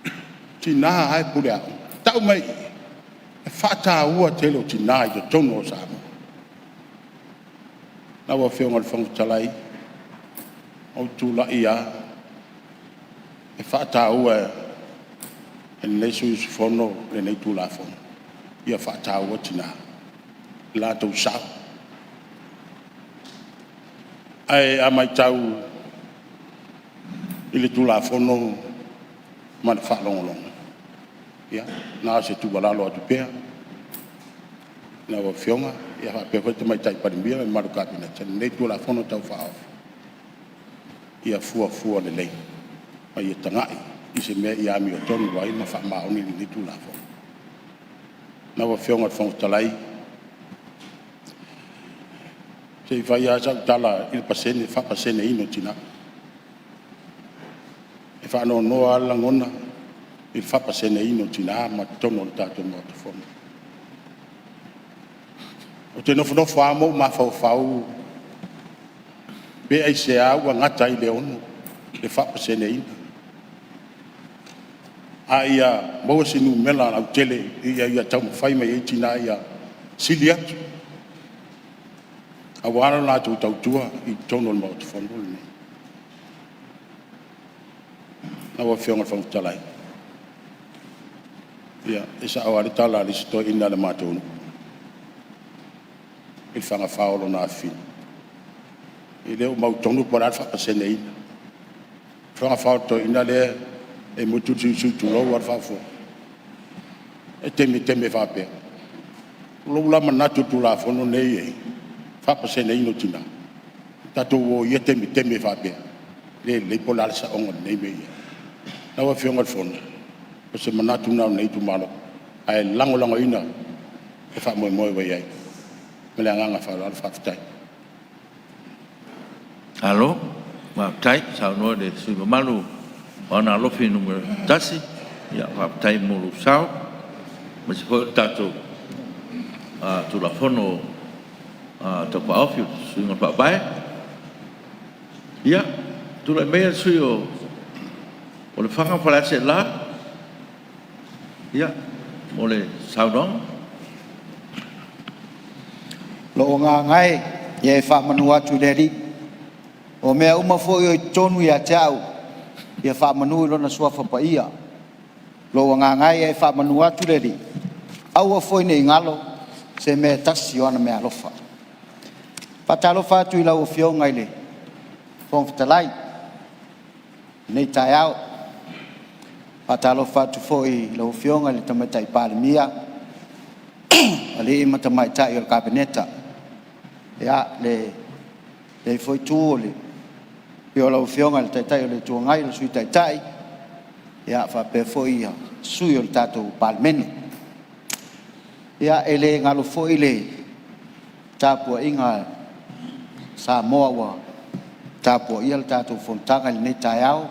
o tina lava e pule aoga. Tau mai i i, e faataua tele o tina i totonu o Samoa. Lau Afioga i le Fofoga Fetalai, ua ou tulai lava e faataua e lenei sui usufono lenei Tulafono, ia faataua tina i lo latou sao. Ae a matau i le Tulafono ma le faalogologo, ia, na o se tuualalo atu pea i lau Afioga faapea foi le Tamaitai Palemia ma le mamalu o le Kapeneta i lenei Tulafono Tau Faaofi, ia fuafua lelei ma ia tagai i se mea ia amiotonu ai ma faamaoni lenei Tulafono. Lau Afioga i le Fofoga Fetalai, se i fai lava sau tala i le pasene le faapaseneina o tina. E faanoanoa lava le lagona i le faapaseneina o tina ma totonu o le tatou Maota Fono. Ou te nofonofo lava ma ou mafaufau pe aisea ua gata ai i le 6 le faapaseneina, a ia maua se numera lautele ina ia taumafai mai ai tina ia sili atu aua le latou tautua i totonu o le Maota Fono lenei. Lau Afioga i le Fofoga Fetalai, ia e sao lava le tala a le isi toeaina a le matou nuu i le fagafa o lona afafine, e le o mautonu po o le a le faapaseneina. O le fagafa o le toeaina lea e mutu le siusiu, tulou lava le faafofoga, e temeteme faapea. O lou la manatu i le Tulafono lenei e faapaseneina o tina, tatou o ia temeteme faapea, e le lelei po o le a le saoga o lenei mea e i ai. Lau Afioga i le Fono, o se manatu lena o lenei itumalo, ae lagolagoina le faamoemoe ua i ai. Ma le agaga faaaloalo faafetai. Malo faafetai saunoa i le sui usufono mamalu mo Aana Alofi 1. Faafetai mo lou sao aemaise foi o le tatou Tulafono Tau Faaofi o Suiga o le Faavae. Ia, tulai maia le sui usufono mo Lefaga ma Faleaseela mo le saunoaga. Lou agaga e, ia e faamanu atu i le Alii, o mea uma foi o i totonu ia te au, ia faamanu i Lona Suafa Paia. Lou agaga e, ia e faamanu atu le Alii, aua foi ne i galo se mea e tasi o ana meaalofa. E faatalofa atu i lau Afioga i le Fofoga Fetalai i lenei taeao. E faatalofa atu foi i lau Afioga i le Tamaitai Palemia, alii ma tamaitai o le Kapeneta, ia, lenei foi Itu i le afio o lau Afioga i le Taitai o le Itu Agai, le Sui Taitai, faapea foi sui usufono o le tatou Palemene. Ia, e le galo foi le tapuaiga a Samoa ua tapuaia le tatou fonotaga i lenei taeao,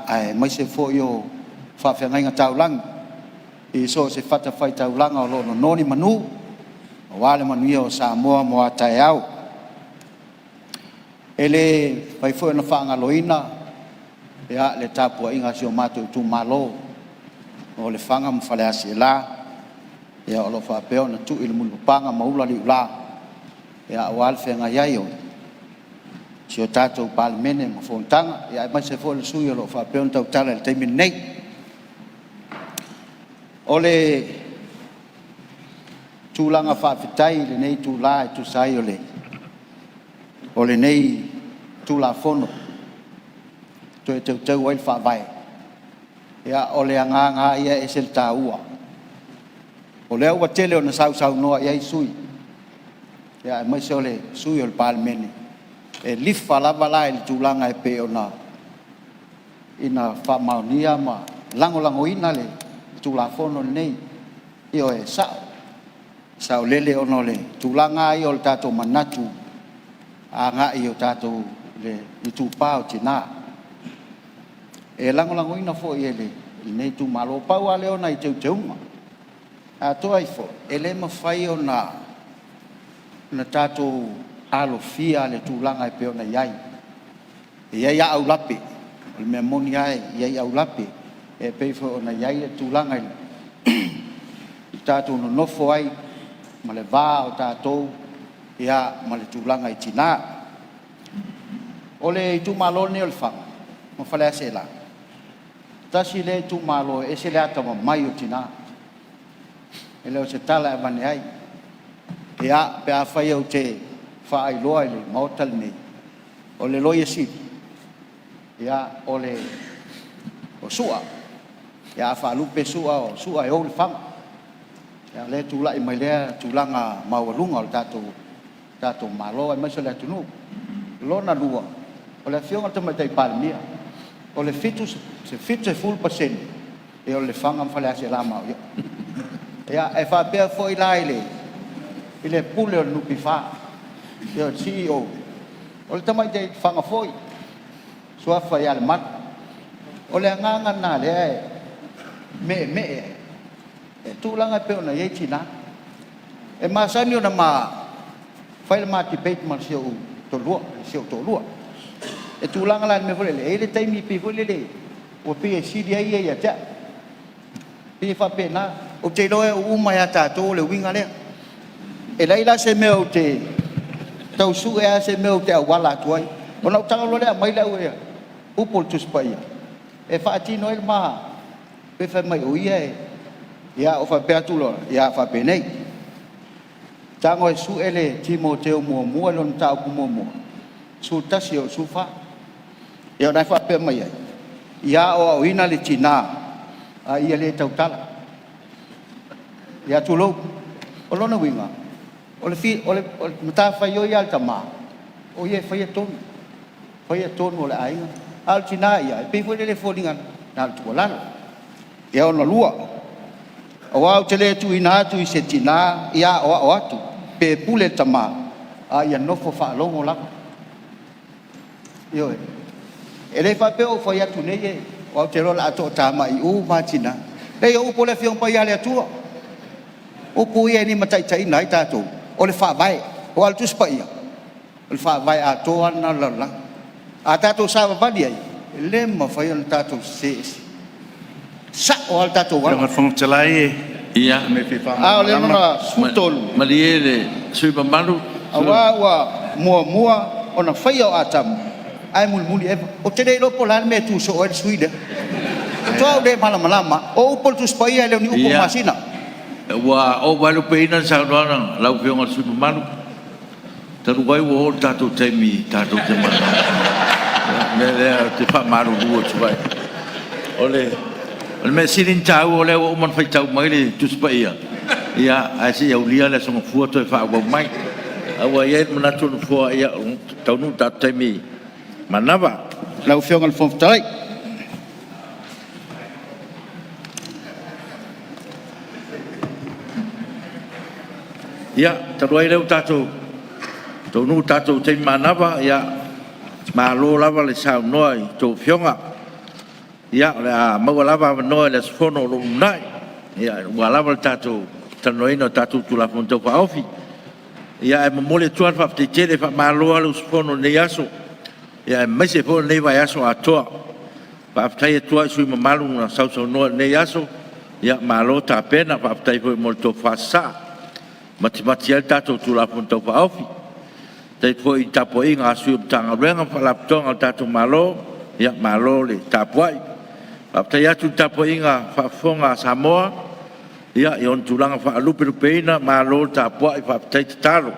aemaise foi o faafeagaiga taulagi i so o se fatafaitaulaga o lo o nono ni manu aua le manuia o Samoa mo a taeao. E le mafai foi ona faagaloina le tapuaiga a si o matou itumalo o Lefaga ma Faleaseela, o lo o faapea ona tui le mulipapaga ma ula le iula aua le feagai ai o si o tatou Palemene ma fonotaga, aemaise foi le sui usufono o lo o faapea ona tautala i le taimi lenei. O le tulaga faafetai i lenei itula e tusa ai o lenei Tulafono e Toe Teuteu ai le Faavae, ia o le agaga lava ia e ese le taua. O lea ua tele ina sausaunoa i ai sui usufono, aemaise o le sui usufono o le Palemene, e lilifa lava la i le tulaga e pei ona faamaonia ma lagolagoina le Tulafono lenei. Ioe, e sao, e saolele ona o le tulaga lava ia o le tatou manatu agai i tatou le itupa o tina. E lagolagoina foi e lenei itumalo. Pau lava lea o nai teuteuga. Atoa ai foi, e le mafai ona tatou alofia le tulaga e pei ona i ai. E i ai lava aulape, o le mea moni lava e i ai aulape, e pei foi ona i ai le tulaga i le tatou nonofo ai ma le va o tatou ma le tulaga i tina. O le itumalo lenei o Lefaga ma Faleaseela, tasi lea itumalo e ese le atamamai o tina, e le o se tala e avane ai. Ia, pe afai ou te faailoa i le Maota lenei, o le Loia Sili, o Su'a. A faalupe Su'a o Su'a e ou Lefaga. O lea e tulai mai lea tulaga maualuga o le tatou Malo aemaise o le atunuu. Lona lua, o le Afioga i le Tamaitai Palemia, o le 70% o Lefaga ma Faleaseela ma au ia. E faapea foi la i le Pule o le NPF, le CEO, o le tamaitai Lefaga foi, le suafa ia Lemalu. O le agaga lena o lea e meemee ai i tulaga e pei ona i ai tina. E masani ona ma fai le ma debate ma si ou toalua. I le tulaga la i le mea foi lele, e i ai le taimi e pei foi lele ua pei e sili ai ia ia te au, e pei e faapena. Ou te iloa e uma ia tatou o le uiga lea. E leai la se mea ou te tau sue lava se mea ou te auala atu ai, ona ou tago loa lea aumai lau upu o le Tusi Paia e faatino ai le ma… Pe fai mai o ia e… Ia ou faapea atu loa, ia faapenei, tago e sue le Timoteo muamua i lona mataupu muamua 11 e oo i le 14. Ia o lena e faapea mai ai, “Ia aoaoina le tina a ia le tautala, ia tulou.” O lona uiga, o le matafaioi a le tama, o ia e faia tonu, faia tonu a le aiga, a o le tina ia, e pei foi lele e foliga na o le tuualalo. Ia lona lua, aua ou te le tuuina atu i se tina ia aoao atu, pe pule i le tama, a ia nofo faalogo lava. Ioe. E le faapea ua ou fai atu nei aua ou te iloa o le a toatamai uma lava tina. Leai o upu a le Afioga Paia a le Atua, o upu ia e limataitaiina ai tatou, o le Faavae. Aua o le Tusi Paia, o le Faavae atoa lava lena o le lalolagi. A tatou savavali ai, e le mafai ona tatou sese ese, e sao lava le tatou Lau ala. Afioga i le Fofoga Fetalai, o se mea e fia A o le faamalamalama. lona 13, Malie le sui usufono mamalu. aua ua muamua ona faia o Atamu ae mulimuli Eva. Ou te le iloa po o le a le mea e tu soo ai le sui usufono lea. E matua ou le malamalama lava. O upu o le Tusi Paia e le o ni upu a Masina. Ua ou vaelupeina le saunoaga a lau Afioga i le sui usufono mamalu, talu ai ua oo le tatou taimi tatou te malolo ai. O le mea lea ou te faamalulu atu ai. O le mea sili ona taua o lea ua uma ona faitau mai le Tusi Paia, ae se i aulia le Aso Gafua toe faaauau mai. Ae ua i ai le manatu o le Nofoa ua taunuu i le tatou taimi manava. Lau Afioga i le Fofoga Fetalai, Ia, talu ai o lea ua tatou taunuu i le tatou taimi manava, malo lava le saunoa i a outou Afioga. Ia, o le a maua lava avanoa i le aso Fono o lo o lumanai aua lava le tatou talanoaina o tatou Tulafono Tau Faaofi. Ae momoli atu lava le faafetai tele, faamalo lava le usufono i lenei aso aemaise foi o lenei vaiaso atoa. Faafetai atu ai i sui usufono mamalu na sausaunoa i lenei aso, malo tapena, faafetai foi mo le tofa sasaa e matimati ai le tatou Tulafono Tau Faaofi. Faafetai foi i le tapuaiga a Ofisa Sili o Matagaluega ma Faalapotopotoga a le tatou Malo, malo le tapuai. Faafetai atu i le tapuaiga faafofoga a Samoa i ona tulaga faalupelupeina, malo le tapuai faafetai tatalo.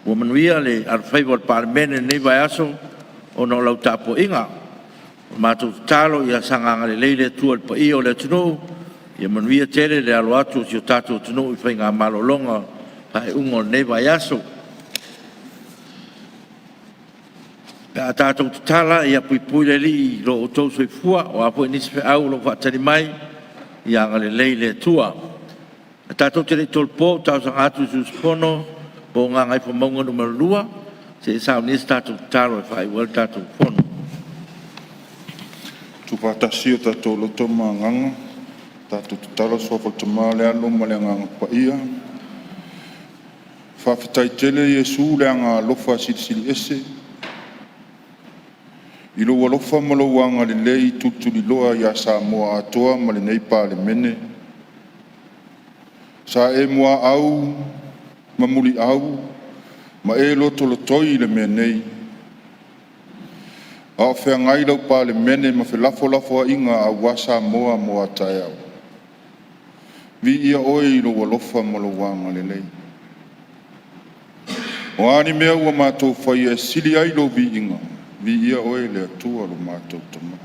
Ua manuia le alofaiva o le Palemene i lenei vaiaso ona o lau tapuaiga. O le matou tatalo ia saga agalelei le Atua i le paia o le atunuu, ia manuia tele le alo atu o si o tatou atunuu i faiga malologa i le faaiuga o lenei vaiaso. Pe a tatou tatala, ia puipui le Alii i lo outou soifua. O a foi nisi feau o lo o faatali mai, ia agalelei le Atua. Ae tatou te le i tolopo, ou te talosaga atu i le sui usufono mo Gagaifomauga 2 se i saunia se tatou tatalo e faaiu ai le tatou Fono. Tuufaatasi o tatou loto ma agaga, tatou tatalo i le Suafa o le Tama, le Alo ma le Agaga Paia. Faafetai tele Iesu le Agaalofa Silisili Ese, i lou alofa ma lou agalelei tulituliloa ia Samoa atoa ma lenei Palemene. Sa e muaau ma muliau ma e lotolotoi i le mea nei, a o feagai lau Palemene ma felafolafoaiga aua Samoa mo a taeao. Viia Oe i lou alofa ma lou agalelei. O a ni mea ua matou faia e sili ai lou viiga, viia Oe le Atua lo matou Tama.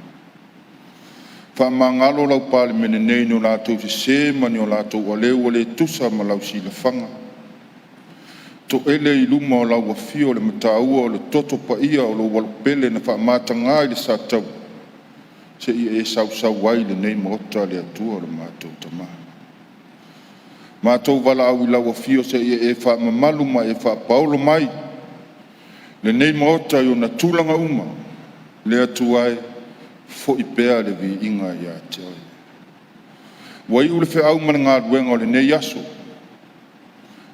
Faamagalo lau Palemene nei i ni o latou sese ma ni o latou aleu ua le tusa ma lau silafaga. Toele i luma o lau afio le mataua o le toto paia o lou Alupele na faamataga i le sataua seia e sausau ai i lenei maota le Atua lo matou Tama. Matou valaau i lau afio seia e faamamalu ma e faapaolo mai lenei maota i ona tulaga uma. Le Atua e, foi pea le viiga ia te Oe. Ua iu le feau ma le galuega o lenei aso,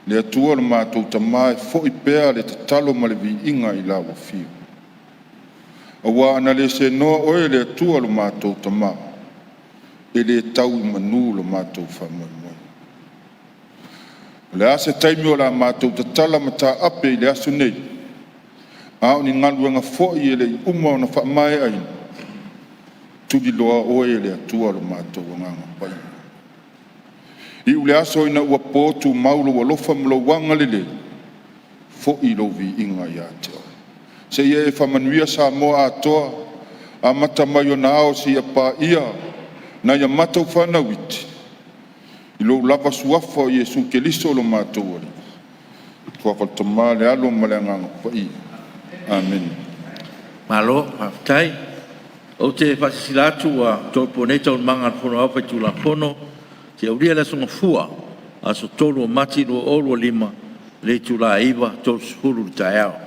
le Atua lo matou Tama e foi pea le tatalo ma le viiga i lau afio. Aua ana le seanoa Oe le Atua lo matou Tama, e le tau i manu lo matou faamoemoe. O le a se taimi o le a matou tatala mataape i le aso nei, a o ni galuega foi e le i uma ona faamaeaina, tuliloa Oe le Atua lo matou Agaga Paia. Iu le aso ina ua po, tumau lou alofa ma lou agalelei, foi lou viiga ia te Oe. Seia e faamanuia Samoa atoa amata mai ona ao seia paia nai a matou fanau iti, i lou lava Suafa o Iesu Keriso lo matou Alii. I le Suafa o le Tama le Alo ma le Agaga Paia. Amene. Malo faafetai. Ou te faasilasila atu ua tolopo nei Taualumaga a le Fono Aoao Faitulafono seia aulia le Aso Gafua, aso 3 o Mati 2025 i le itula e 9:30 i le taeao.